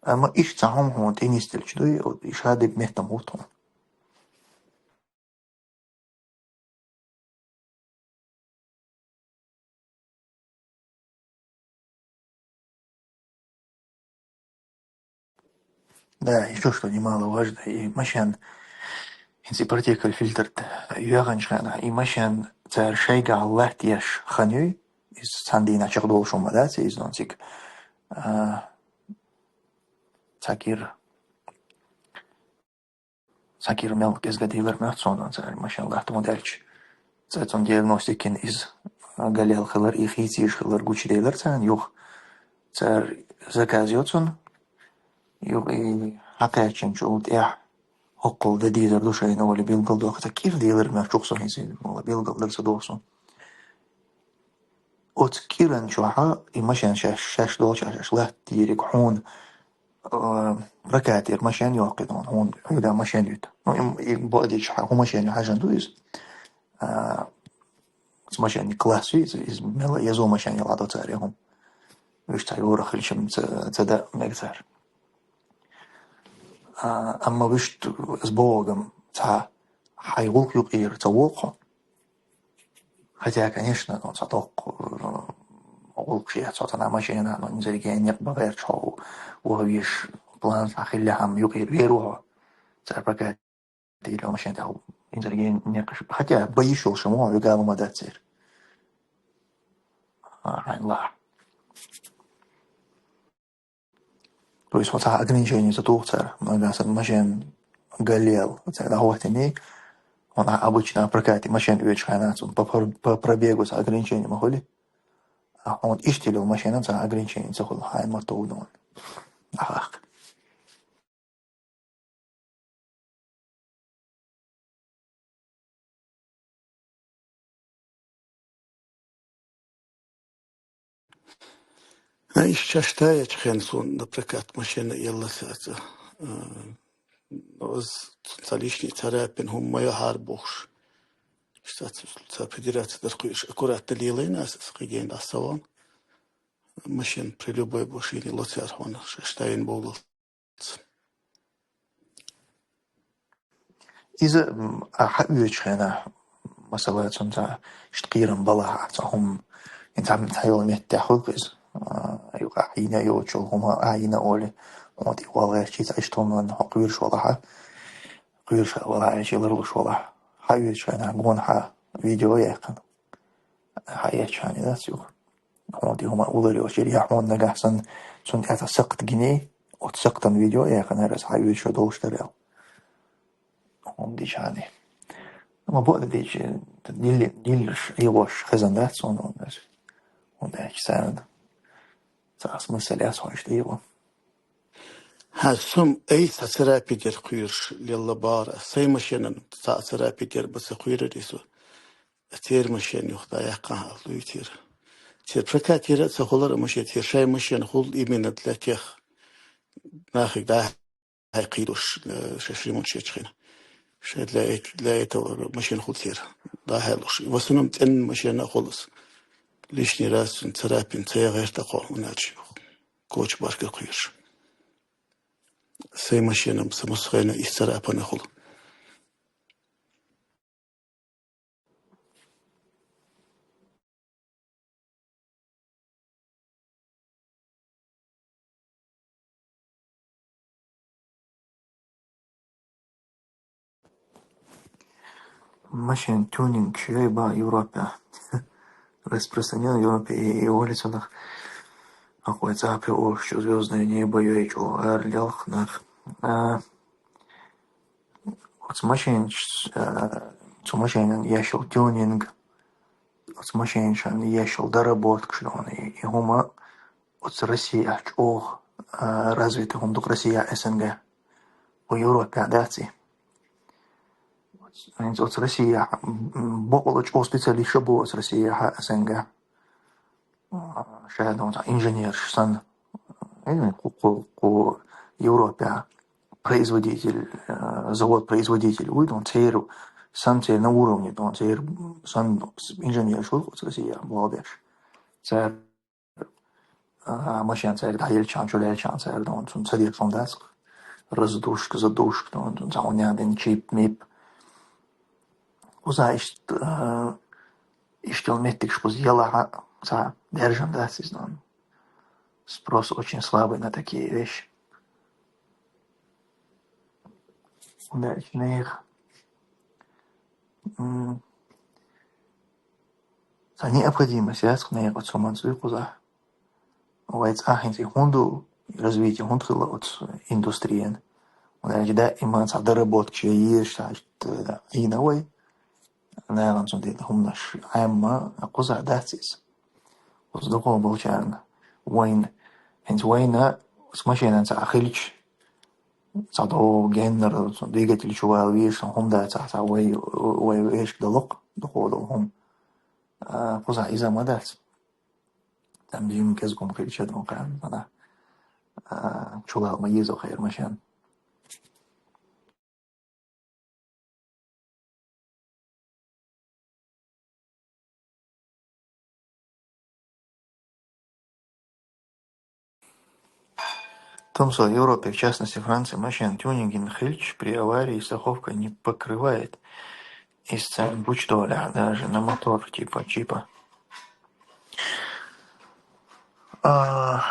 Амма иш цхьа хьона хьона тӀенистилча дуй, вот, иша деб меттам вот хьона. Да, ещё что немаловажно, и машен, инси протекал фильтр юагӀанчхана, и машен цар шайга латтеш ханюй, из цандина чахдолшо ма дац, из нонцик, а, цакир. Сакир мел кӀезга дилар мехцонан цар машин латтаму делча. Цецун диагностикин из галел хилар, и хийцийш хилар гучи делар цан юх. Цар заказ йоцун. Юх и хьакъячен чул тӀех хоккул да дизар душайна вали билгал дохта кир дилар мех чухсон хизин, вала билгал дар са дохсон. Оц киран чухьа, и машин шаш, шаш долча шаш латтирик хьун, э, прокатир машин йоаккхидон, хьун, хьуйда машин ют. Ну, им, и бодич ха, ху машин хажан ду из. А, с машин класс из, из мела, езо машин яла до царе хум. Виш ца юра хилчим ца, ца да мег цар. А, амма виш ту, с Богом, ца, хай гулк юк ир, ца волхо. Хотя, конечно, ну, цаток, э, гулк ши, цатана машина, но не зарегия нет, бавер чхо, виш план, ахилля хам юк ир, веру. Цар пока ты или машина, тау, не зарегия нет, хотя боишь, шо мо, вегава мадацир. А, ла. То есть, вот ограничение за тух цар, но да, сан машин галел, цар да хватит не, он обычно прокатит машин уечхана, он по, по, по пробегу с ограничением хули, а он иштилил машина за ограничение за хули, хай мото удон. Ахах. Ай, иш чашта яч хен сун, например, машина елла саца. Э, оз ца лишний царапин хумма я хар бохш. Штат ца федерация дар хуйш аккуратно лилайна с, с киген асаван. Машин при любой машине лоцяр хона, шаштаин болу. Иза, м, а, хьаоьчу хенахь, масала, цунца ишта кхерам балахь, цхьа хӀума, цхьа, цхьа йолу меттехь хуьлу иза. А, юкъа хьийна йоцучул хӀума а хьийна олий, хьо тӀе вала гӀертачий цхьа ишта хӀума хьо кхоьруш валахьа, кхоьруш валахьа, эчи ларлуш валахьа. Хьаоьчу хенахь гонахьа видео яьккхина. Хьаэцча хьан дац юха. Хьуна тӀе хӀума улар йолчуьра, я хьуна нагахь санна цунна тӀехь цхьа сакхт гиний, оцу сакхтан видео яьккхинера аса хьан вуьйцуш долуш дара аьлла. ХӀума дича хьаний. Ма бо а дича, дилли-, диллаш, Ӏехош хезна дац хьуна, хӀунда аьлча царна цхьа смысл яц хьуна иштта Ӏехо. Хьан сум ай цхьа царапи дерг кхоьруш лелла бахара, сайн машенан цхьа а царапи дерг ба ца кхоьрар иза. Церан машен юха дӀаяккха хьалуй церан. Церан прокатера а ца хуьлура машен, церан шайн машен хуьлу именно для тех нахиг дӀа-, хьай кхийдуш, э, шаьш ремонт шечхина. Шайн для эт-, для этого машен хуьлу церан дӀахьаьлуш. В основном цӀенна машен а хуьлу аса. Лишний раз цун царапин ца ян гӀерта кхо, хӀунда аьлча юха коча барка кхоьруш. Сайн машенам, са мусхайна и царапана хуьлу. Машин тюнинг шайба Европе. Распространён Европе и, и улицунах. Какой цапи олуш, звёздное небо йойчу, ар лелх нах. А, оцу машинаш, а, цу машинан ешал тюнинг, оцу машинашан ешал доработкаш доно, и, и хӀума оцу Россия чӀогӀа, а, развитый хӀума ду Россия, СНГ. У Европе дац и. ХӀинца оцу Россияхь, м, боккъала чӀогӀа специалисташ а бу оцу Россияхь, СНГ. А, шаьда оцу инженераш санна. Э, кху, кху, кху Европе производитель, э, завод-производитель вуй, дон церан санна, церан на уровне, дон церан санна инженераш ву оцу Россияхь болх беш. Цара а, машен цаьрга дӀаелчахьана, чулаьлчахьана цаьрга, дон цунна ца деш хӀума дац. Раздушка, задушка, дон цунна цхьа хӀума ян дина, чип, мип. Кхузахь иштта, а, иштта йолу меттигаш кхуза ялахь а, цхьа даьржина дац иза, дон. Спрос очень слабый на такие вещи. ХӀунда аьлча нехан, м, цхьа необходимость яц-кх нехан оцу хӀуманца дуй кхузахь. Вай цӀа хӀинца и хӀунда ду, развитие хӀунда хилла оцу индустриян? ХӀунда аьлча даиман цхьа доработка езаш, цхьа иштта Ӏийна вай. Нагахь цунна тӀе хӀуманаш Ӏемма, кхузахь дац иза. Кхуза дукхах болчарна вайна, хӀинца вайна, оцу машенан цхьа хилча, цхьа догӀу геннара, цу двигатель чу вала везаш, хӀума дац, цхьа вай, вай вешка далу-кх дукхах долу хӀума. А, кхузахь иза ма дац. Там дийна кӀезиг хӀума хилча, дон кхарна, а, чулала ма еза хӀара машен. Тумсо, Европе, в частности Франции, машен тюнинган хилча, при аварии страховка не покрывает. Из цен гучдолехь даже на мотор, типа, чипа. А,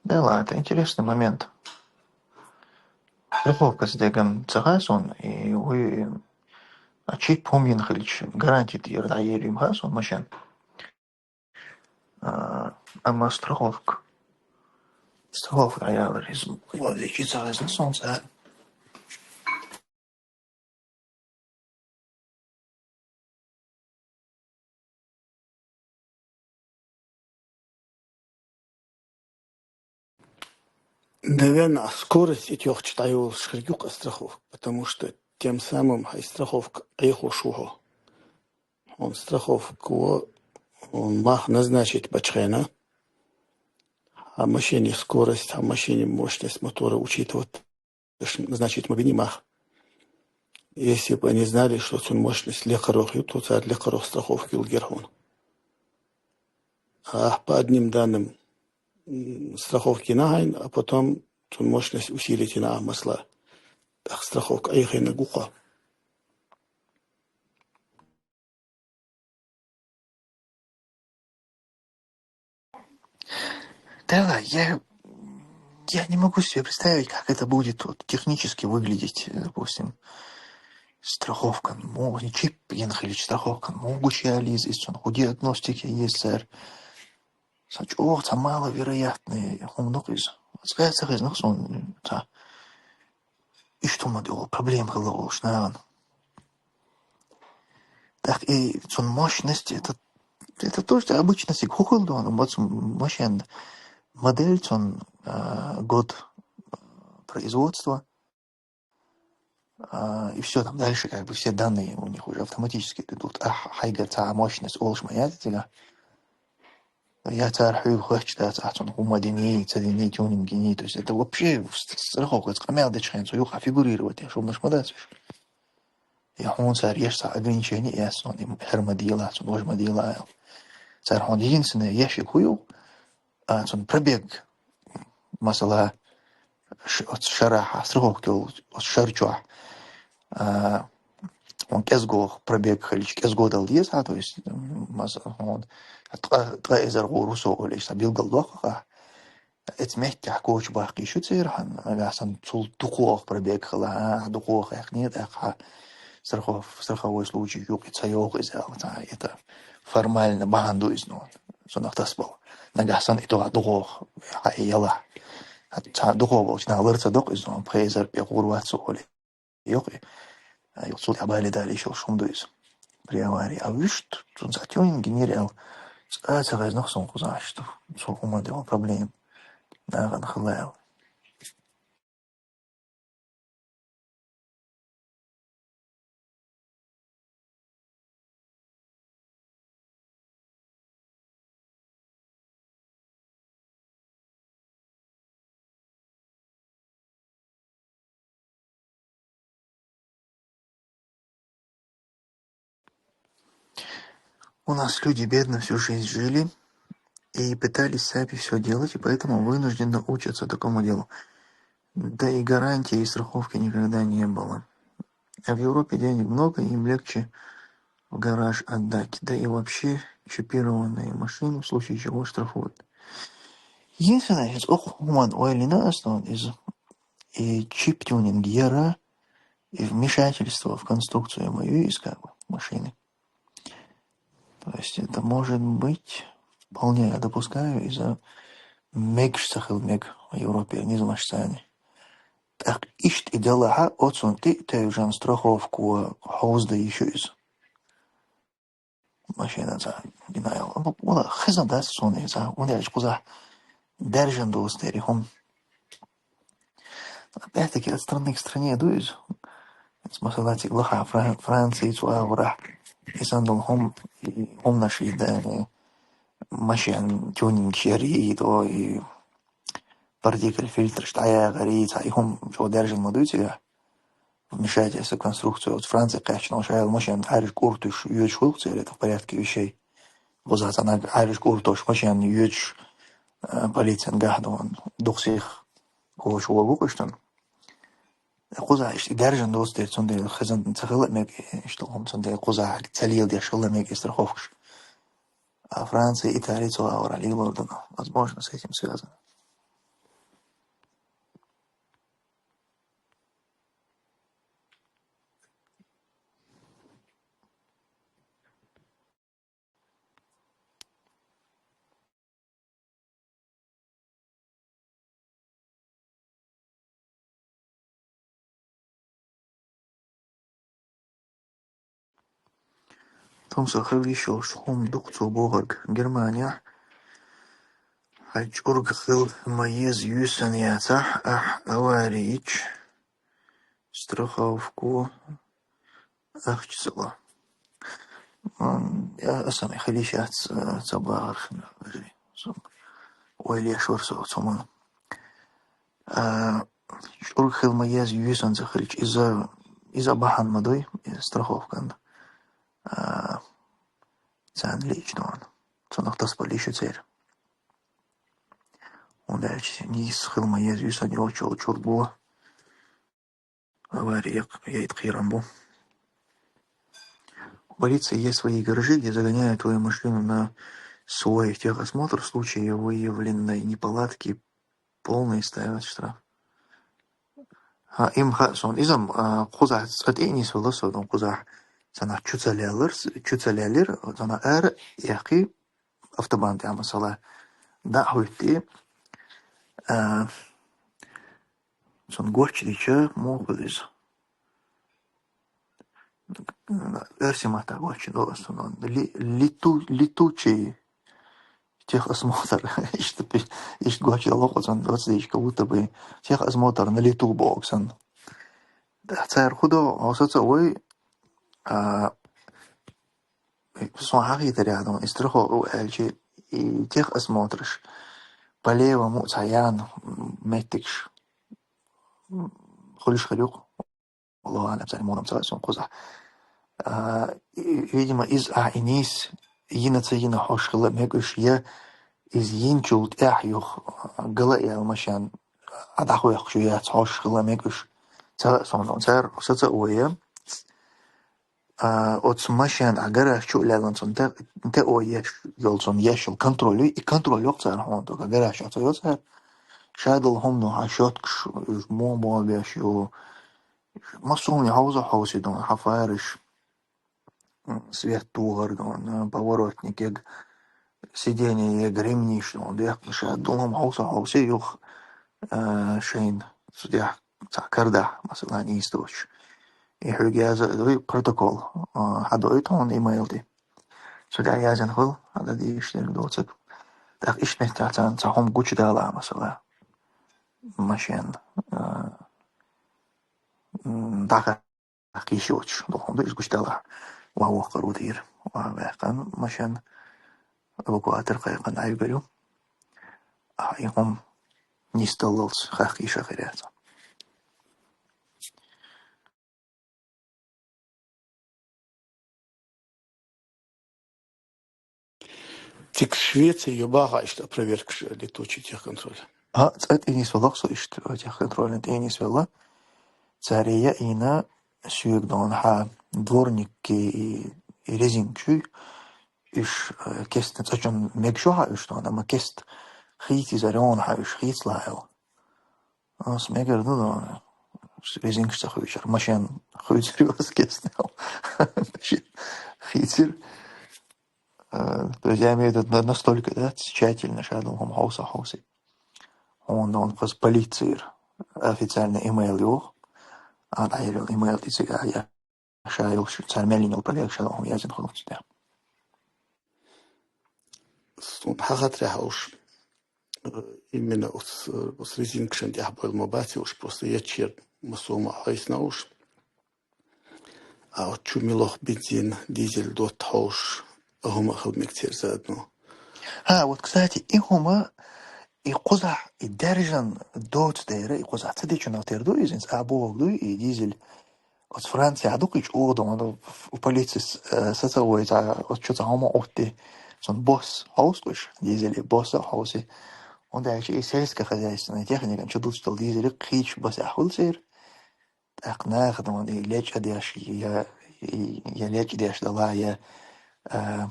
да ладно, это интересный момент. Страховка с дегом ца хаьа суна, и вуй, а чип хӀума йина хилча, гаранти тӀера дӀаер ю ма хаьа суна машен. А, амма страховка. Страховка дӀаялар иза. Вазичи ца хезна суна цара. Наверное, а скорость и тёхча дӀайолуш хир ю-кх страховка, потому что тем самым хьайн страховка Ӏехош ву хьо. Хьуна страховка ву, хьуна мах назначить бачхена, а машине скорость, а машине мощность мотора учитывать, значит, ма бини мах. Если бы они знали, что цун мощность лекарох ю, то цара лекарох страховка йилла гира хьуна. А по одним данным, м, страховка йина хьайна, а потом цун мощность усилить йина ахьа масала. ТӀаккха страховка Ӏехийна гу-кх. Да, я, я не могу себе представить, как это будет вот технически выглядеть, э, допустим, страховка. Мо чип йина хилча страховка, могучая ли иза, цун хӀун диагностика еза цара. Сан чӀогӀа цхьа маловероятный хӀума ду-кх иза. Цкъа а ца хезна-кх суна, цхьа иштта хӀума ду-кх, проблема хилла волуш нахана. Так и цун мощность, это, это тоже обычно сиг хӀу хилла ду, ну, вот машен модель, цун, а, год производства, а, и всё, там дальше как бы все данные у них уже автоматически идут. А хьайгара цхьа мощность олуш ма яц цигахь. Я цара хьоьга хоьттуш дац, ахь цунна хӀума диний, ца диний, тюнинг йиний. То есть это вообще с-, страховкаца къамел дечу хенца юкъа фигурировать еш хӀуманаш ма дац уьш. Я хьуна цара еш цхьа ограничение эцна, и хӀара ма делахь, цунна важа ма делахь аьлла. Цара хьуна единственное еш хӀу ю, а, цунна пробег, масала, ш-, оцу шарахь, страховка йолу оцу шар чохь, а, хьуна кӀезгох пробег хилча, кӀезго дала деза хьан, то есть, м, маса-, хьуна ткъа, ткъа эзар гӀур ву со олуш, сан билггал доккху ахь. Эцу меттехь коча баккхийш ю церан хьан, нагахь санна цул дукхох пробег хила, а, дукхох яьккхинера тӀаккха хьан страхов-, страховой случай юкъа ца йогӀу иза аьлла, цхьа это формально бахьана ду иза, ну, цунах тасабала. Нагахь санна и тохьа дукхох хьан и ялахь. Цхьа дукхох болчу наха лар ца доккху иза, ну, пхи эзар пӀе гӀур вац со олий. Йокъа, а, юха цул тӀаьхьа бале далийш йолуш хӀума ду иза. При аварии. А вуьшта, цунца тюнинг йинера аьлла, цкъа а ца хезна-кх суна кхузахь, что цу хӀуманна тӀехь проблема нахана хилла аьлла. У нас люди бедно всю жизнь жили и пытались сами все делать, и поэтому вынуждены учатся такому делу. Да и гарантии и страховки никогда не было. А в Европе денег много, им легче в гараж отдать. Да и вообще чипированные машины в случае чего штрафуют. Единственное, из ох хуман ойлина основан из и чип тюнинг яра, и вмешательство в конструкцию мою из как бы машины. То есть это может быть, вполне я допускаю, из-за мег сахил мег в Европе, не знаю, что они. Так, ишт и делаха, отсун ты, ты уже страховку хозда еще из. Машина за, не знаю, вала хызан да соны за, он я куза держан достери хом. Опять-таки от страны к стране дует. Смысл лаха Фран-, Франции, цуа вара. И сандал хом, и хом наши да, машин тюнинг хери, и то, и партикуль фильтр, штая гори, и хом, что держан мадуйте, вмешательство в конструкцию. Вот Франция, конечно, шаял машин, ариш куртуш, юч хулцер, это в порядке вещей. Бузатанаг ариш куртуш машин, юч, э, полициен гахдон, духсих, кош вогу куштан. Куза ишти держан достер, цунде хызан цахила мег, что он цунде куза цалил де шила мег и страховкаш. А Франция, Италия, цуа вара лилордана. Возможно, с этим связано. Томса хавишо шхум дух цо богаг Германия. Хай чург хил маез юсан яцах, ах, аварич страховку ахчсала. М, я сами халишац, э, цабар, э, сом. Ой, лешвар со, сома. А, чург хил маез юсан захрич, из-за, из-за бахан мадой, э, страховкан. А, цан лично он. Цонах тас полишу цер. Он дальше низ хил маез юсан йол чол чургу. Авария яйт хирамбу. У полиции есть свои гаражи, где загоняют твою машину на свой техосмотр. В случае выявленной неполадки полный ставят штраф. А, им ха-, сон, изам, а, куза цатини свело сон, куза. Сана чуцалялер, чуцалялер, сана эр, яхи, автобан, я, масала. Да, хуйти. А, сон горч дича, мохудис. Эрсимата горч, долас, сон. Ли-, лету-, летучий техосмотр. Ишт пи-, ишт горч локосан, двадцать тысяч, как будто бы техосмотр на лету боксан. Да, цар худо, осоца ой, а, сон хахи тарядон, и страхо у эльчи, и техосмотрш. По левому цаян, м, меттикш. М, хулиш халюк. Лоан абзар мунам цалай сон куза. А, и, видимо, из а инис, йина ца йина хош хила мегуш я, из йин чулт ях юх, гала ял машан, адаху ях шу яц хош хила мегуш. Цалай сон, сон цар, соца уя. А, от машан, а гараж чу лялан сон те, те о еш, йол сон ешил контроль, и контроль йок цар хон, то гараж чу йол цар. Шадал хом но, а щёткш, мо, мо, беш, ё, Масуни хавза хавси дон, хафариш, м, свет тугар дон, э, поворотник, ег сиденье, ег ремниш дон, дехниш, дон хавза хавси юх, э, шейн, судя, ца карда, масалан, источ. И хугяза, дой протокол, э, хадой тон имейл ди. Судя язен хул, ада ди иштер доцек. Так ишмет цан, ца хом гуч дала, масала. Машин, э, м, даха хакишоч, дохонду из гуштала. Ва вохкар удир. Ва вехкан машин эвакуатор кайкан айгарю. А ихом нисталлс хакиша хиряца. Цига Швеци йо бахьа иштта проверкаш летучий техконтроль. А, цӀа тӀенисвелла со иштта, техконтролен тӀенисвелла. Царе яийна соьга дона хьа дворникки и, и резинкаш. Уьш, э, кестта цӀа чун мегаш хьа уьш дона, амма кестта хийцизар йона хьа уьш хийцлахьа. Ас мегар ду, но резинкаш ца хуьйцур. Машен хуьйцур ас кестнел. Машен хийцир. Э, то есть я имею в виду, на-, настолько, да, тщательно шадал хӀума хьовса хьовси. Хьона дона кхаз полицийра официальный имейл йоху. А дӀайолу имейл тӀе цига я ша йолуш, цара мел йина йолу проверка шадал хӀума яздина хуьлу цу тӀехь. Суна хьан хатарехь уьш, э, именно оцу, э, оцу резинкашна тӀехь бойла ма бац уьш, просто еччера масума хьойсна уьш. А оцу чу милох бензин, дизель дотта хьовш, а хӀума а хила мега церан задно. А, вот, кстати, и хӀума, и кхузахь, и даьржан доцу дера, и кхузахь ца дечунах тера ду иза, а боху дуй, и дизель. Оцу Францехь ду кху чу оха дона, у полицис, э, саца вой, цхьа, оцу чу цхьа хӀума Ӏутти. Цунна босс хьовсуш, дизели босса хьовси. ХӀунда аьлча и сельскохозяйственная техникан чу дуцуш долу дизели кхийчу басехь хуьлу церан. ТӀаккха наха дона и лечкъа деш, я, я лечкъа деш дала, я, э,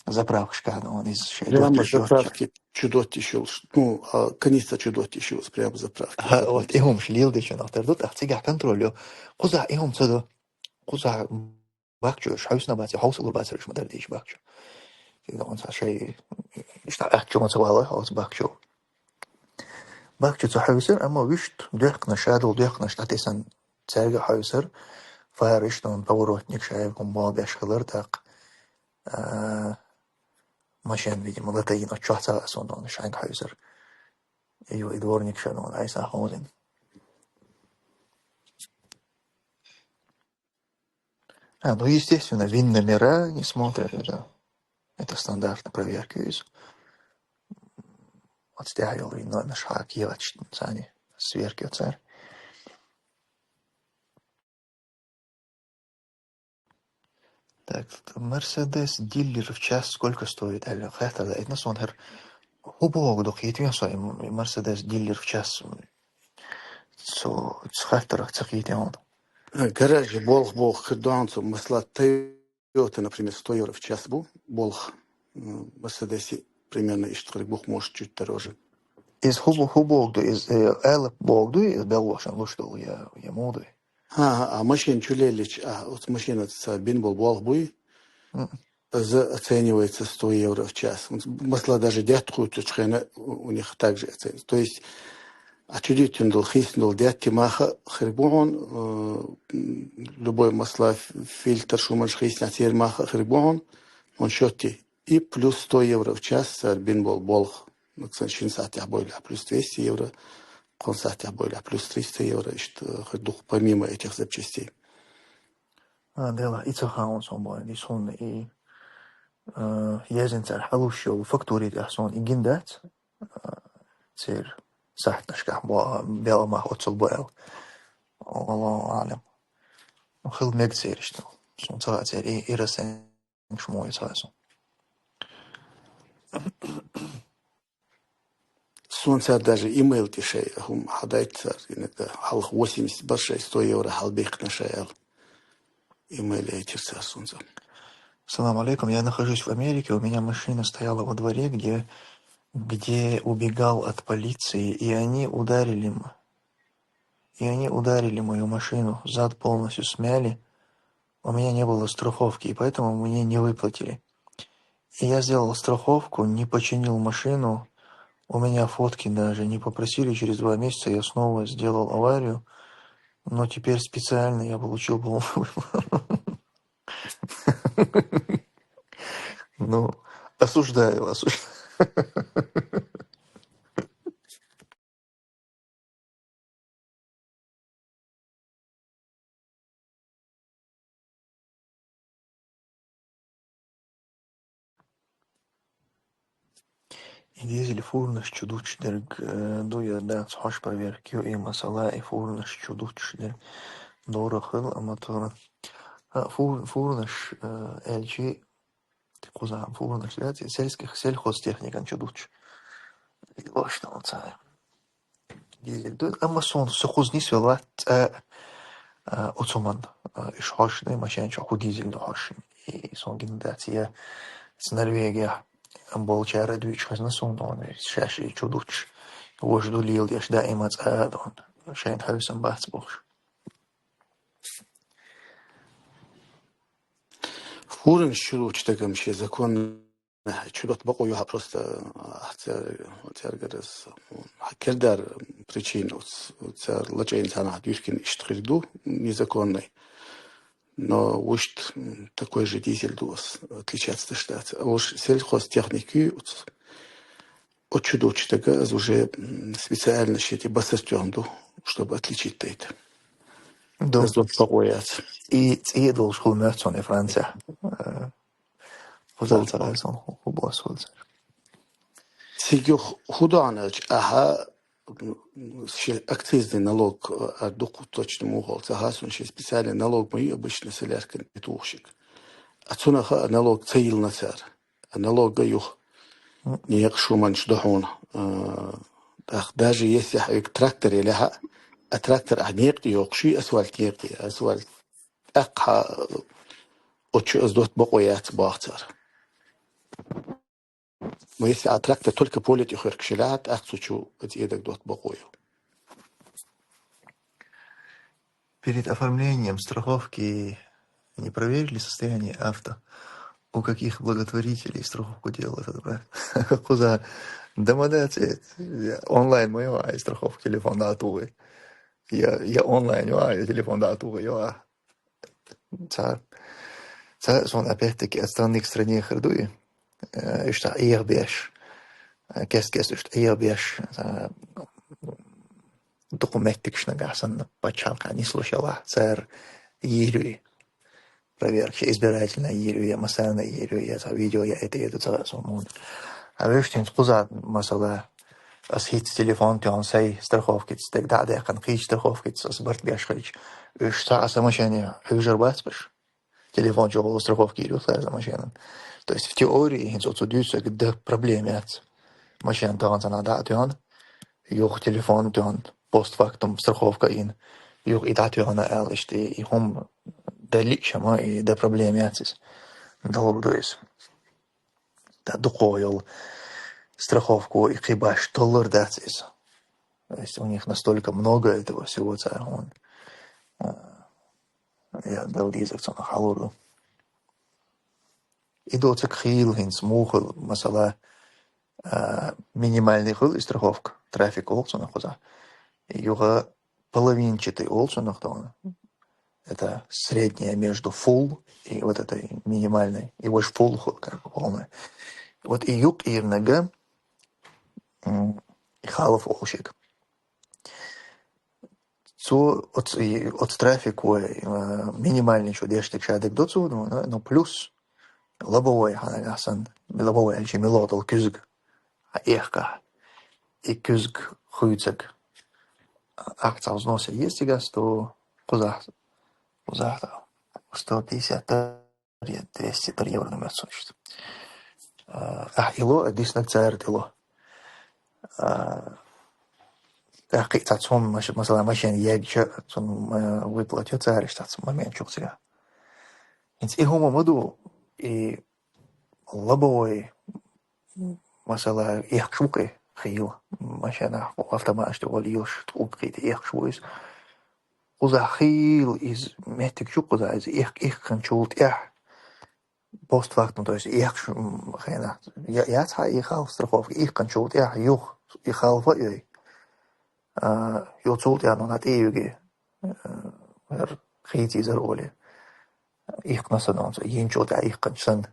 заправкашка дона иза шайн Прямо доттуш йоцчу. Заправки чу доттуш йолуш, ну, а, канистра чу доттуш йолуш, прямо заправки. Ха, вот и хӀумаш леладечунах тера ду, тӀаккха цигахь контроль йо. Кхузахь и хӀума ца до. Кхузахь баккхачу уьш хьовсина бацара, хьовсалур бацара уьш ма-дарра дийча баккхачу. Цига онца шай, иштта аьтту чу ма ца валой, хьовса баккхачу. Баккхачу ца хьовсар, амма вуьшта доьхкана, шадолу доьхканаш дӀатесна цаьрга хьовсар, фара иштта он поворотник шай хӀума болу беш хилар тӀаккха. А, машен, видимо, латайна, чохь ца а сон он шайга хьовсар. И, и дворник шан он айса хьовзина. А, ну, естественно, вин номера не смотрят, это, это стандартная проверка из. Оцу тӀехь йолу вин номерш хьа кехаташ царна сверка йо цара. Так, Мерседес дилер в час сколько стоит? Аьлла, хаттар даийтина суна хӀара. ХӀун боху ду, кхетавен со, и Мерседес дилер в час? Цу, цу хаттарах ца кхетавен. Гаража болх боху хир ду хьуна цо, масала, Тойота, например, сто евро в час бу болх. М, Мерседеси примерно иштта хир бу, может, чуть дороже. Иза хӀун бо-, хӀун боху ду, иза, э, алап боху ду, иза белхашна луш долу, я, я муха ду? ХӀан, хӀан, а машина чу леллича, а, оцу машинаца бина болу болх буй? М. Иза оценивается сто евро в час. Масала, даже даьтта кхуьйцучу хенахь у, у них также оценивается. То есть, а чудийтина долу, хийцина долу даьтта маха хир бу хьуна, э, м, любой, масала, ф-, фильтр, шуманаш хийцина церан маха хир бу хьуна, он счётте. И плюс сто евро в час цара бина болу болх. Ну, цхьана шина сахьтехь бойла плюс двести евро, кхунна сахьтехь бойла плюс триста евро, иштта, э, хир ду помимо этих запчастей. А, дела, и ца хаун сон бой, ди суна и, э, езин цара хьалуш йолу фактури тӀехь сон и гин дац, э, церан сахьташкахь бо-, бела мах оццул бо аьлла. Аллаху аълам. Ну, хила мега церан иштта. Сон ца хаьа церан и, и расен. Шмуй цхьа су. Суна цара даже имейл тӀе шай хӀума хьадайта цара, иногда хьалха восемьдесят бар шай, сто евро хьалбехкна шай аьлла. Имейл яйтира цара суна цара. Салам алейкум, я нахожусь в Америке, у меня машина стояла во дворе, где, где убегал от полиции, и они ударили м-, и они ударили мою машину, зад полностью смяли, у меня не было страховки, и поэтому мне не выплатили. И я сделал страховку, не починил машину, у меня фотки даже не попросили, через два месяца я снова сделал аварию, но теперь специально я получил полную выплату. Ну, осуждаю, осуждаю. И дизель фурнаш чу дучу дерг, э, ду я дац хьош проверка ю, и масала, и фурнаш чу дучу дерг дора хила, а мотора. А, фур-, фурнаш, э, элчи Кхузахь фурнаш дац, сельских, сельхозтехникан чу дуч. Лошта он цай. Дизель ду, амма сон сухуз нис вела, цӀа, а, оцуман, а, иш хошны, машин чу ху дизель ду хошны. И сон гин дац, я с Норвегия, болчара дуч хазна сон, он шаши чу дуч. Вож ду лил, яш да има цӀа, он. Шайн хависам бац бохш. Фурнаш чу дуч дагам ше закон чу дот бакъо юха просто, а, цар, цар гарас, а, кердар причин уц, цар лачаин цана дюркин иштхир ду, незаконный. Но вушт, м, такой же дизель ду ас, отличаться штат. А уж сельхозтехники уц, от чу дуч дага, аз уже, м, специально щити басастён ду, чтобы отличить это. Ду. Аз вот бакъо яц. И цӀе долш хул мёрцоне Франция. Э, Хузал царай сон ху-, ху бос хул цар. Сигюх худонач, аха, м, ши акцизный налог, а, духу точно мухол, цаха сон ши специальный налог мой обычно соляркин петухщик. А цунаха налог цаил на цар. А налога юх. М. Неяк шуманш дохун. А, ах, даже если хавик трактор или ха, а трактор а неяк ёк, ши асфальт неяк, асфальт. Ах, ха, очу аз дот бакъо яц бах цар. Но если а трактор только поле тихо кшелят, ах, цучу, эти эдак дот бакъо ю. Перед оформлением страховки не проверили состояние авто? У каких благотворителей страховку делал этот брат? Куза, да, молодец, э, онлайн моего, а страховка телефон да тугы. Я, я онлайн, я телефон да тугы, я. Ца, ца сон опять-таки от страны к стране хырдуй. Э, ишта иер беш. Э, кес-кес ишта иер беш. Ца, документик шнагасан пачалка не слушала. Цар иерюй. Проверка избирательная иерюй, я массовая иерюй, я ца видео, я это, это, ца сомон. А вы что, куза, масала, ас хит телефон тён сай страховки, так да, да, кан хит страховки, ас барт беш хич. Уж са аса машине, уж арбац беш. Телефон чё страховки идёт, сай за машинам. То есть в теории, хин соцу дюса, да проблем яц. Машин тён сана да тён, юх телефон тён, постфактум страховка ин, юх и да тён эл ишти, и хум да личама, и да проблем яцис. Да лобдуис. Да духойл страховку и кибаш толлар дацис. То есть у них настолько много этого всего, царгон. А, я дал дизак цона халуру. И доцак хил хинс мухал, масала, а, минимальный хил и страховка, трафик ол цона хуза. Юга половинчатый ол цона хтона. Это среднее между full и вот этой минимальной. И ваш full хил, как бы полная. Вот и юг ирнага, м, и халов олшик. Цо от, и от трафик, ой, э, минимальный чё деш так шадек до цо, ну, ну, ну, плюс лобовой ханагасан, лобовой альчи мелодал кюзг, а эхка, и кюзг хуйцак. Акция взноса есть и газ, то кузах, кузах, сто пятьдесят, двести евро на место, значит. А, а, ило, а, дис на царь ило. А, а, кы-, та цун маш-, масала, машин ягча, цун, а, выплатит царь, что цун момент чук сега. Инц и хума маду, и лобовой, масала, их шукы, хил, машина, автомат, что валил, что укрыт, их шуис. Куза хил из метик чук, куза из их, их кончулт, я. Постфактум, то есть, их ш-, м, хена. Я, я ца и хал страховка, их кончулт, я, юх, и хал фа, ей. А, ю цулт, я, но на те юге. Э, эр хити зар оли. Их кнаса дон, ин чулт, я, их кончсан.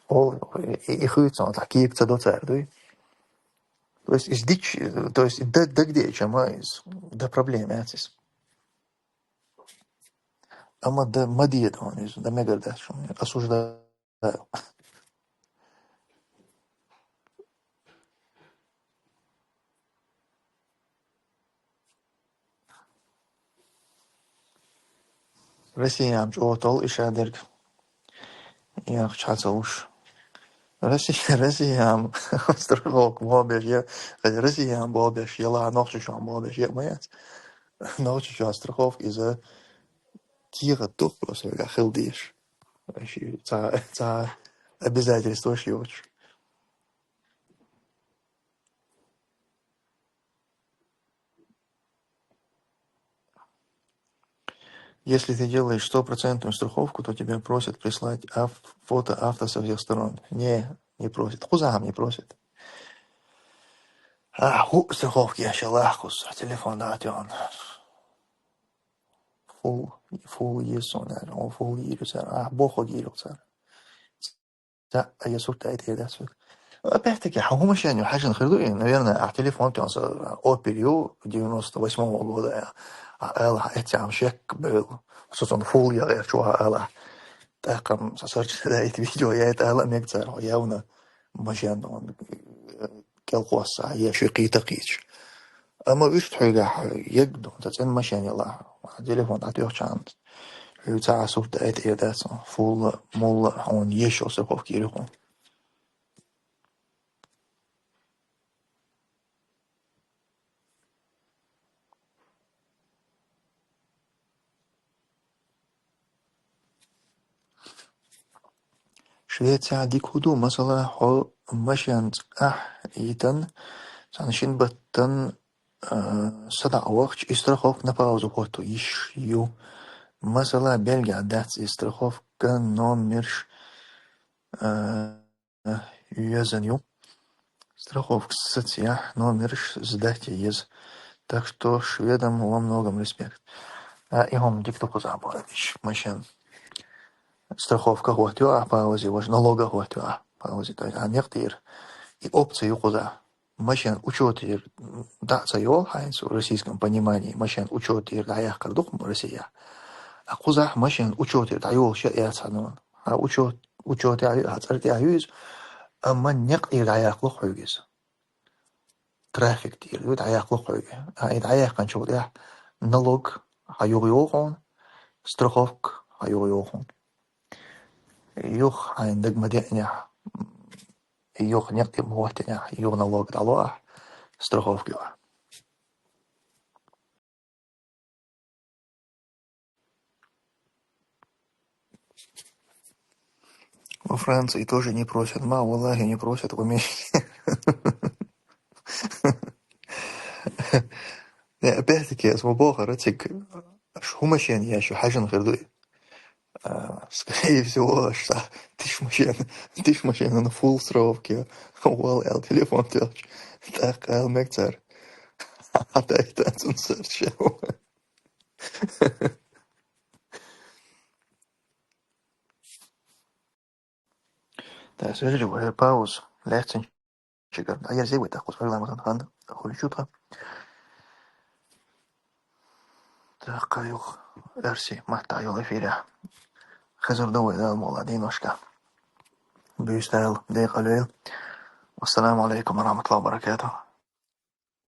Ол, и, и хуйцан, та кип ца до цар, дуй. То есть, из дич, то есть, да, да где, чем, а, из, да проблема, я, цис. Ама да мадиет он из, да мегардач он, осуждаю. Россия ам чё тол иша дерг. Я хчаца уж. Россия, Россия страховка болбеш я, хотя Россия болбеш я, ла Нохчийчоа болбеш я, ма яц. Нохчийчоа страховка иза кехат дух просто вегахил диш. Вообще, ца, ца обязательство шьёч. Если ты делаешь стопроцентную страховку, то тебя просят прислать ав- фото авто со всех сторон. Не, не просят. Хузахам не просят. А, ху страховки я шалахкус. Телефон датён. Фул, фул есона, о, фул ерусар. А, бохо гирюксар. Да, а я сурта это я дасу. Опять-таки, хумашьян ю хажан хырду, и, наверное, а телефон тёнса Opel ю девяносто восьмого года, а, а, эл, а, этям шек был. Сосун фул я, я чуа, эл, а. Такам сасарч да это видео, я это, эл, а, мегцар, явно машьян, он, э, келхоса, я ши кита кич. Амма уьш тхьуьгахь егду, та цӀен машен яла. Телефон дӀатоьхчан. Хьуьга ца а сурт дайта эр дац. Фулла, мулла, хьуна ешо страховка йир хьуна. Швеция дика хӀу ду, масала, хьо машен цӀахь йитан, цхьана шин баттан, а, садаӀа вахча, и страховка на паузу хӀотто йиш ю. Масала, Бельгия дац и страховка номерш, а, йоьзан ю. Страховка сацияхь номерш сдать еза. Так что шведам во многом респект. А, и хьом дик тукхуза бара иш машен. Страховка хӀотто а паузи, ваш налога хӀотто а паузи. То есть, а, некътир и опция юкхуза. Машен учётир дӀа ца йол, хьайнца в российском понимании, машен учётир дӀаяхкар дух Россия. А кхузахь машен учётир дӀайолуш я яц хьанон. А учёт, учёте а, а цӀар тӀе а юйза, амма некъ ир дӀаяхлу хьуьгиз. Трафик тӀера ю дӀаяхлу хьуьга. А и дӀаяхканчул тӀехь налог хьан югӀ йохун, страховка хьан югӀ йохун. Юх хьайн даг ма деънехь, юх некъ тӀе ма хӀоттинехь, юх налог дӀало ахь, страховка ю ахь. Во Франции тоже не просят. Ма, валлахи, не просят в Америке. Не, опять-таки, я свобода, ратик, аш хумашен, я шу хажан хердуй. А, скорее всего, аш са, тиш машен, тиш машен на фул страховке. Вал эл телефон тёч. Так, эл мекцар. А дай танцун сэр чего. Да, свежий, э, пауз, лехцин чигар. А я зевай так, вот, Рамазан хан, хули чута. Так, каюх, эрси, матта, юл эфире. Хезар давай, да, молодинушка. Бюстайл, дей халюйл. Вассаламу алейкум ва рахматуллахи ва баракатух.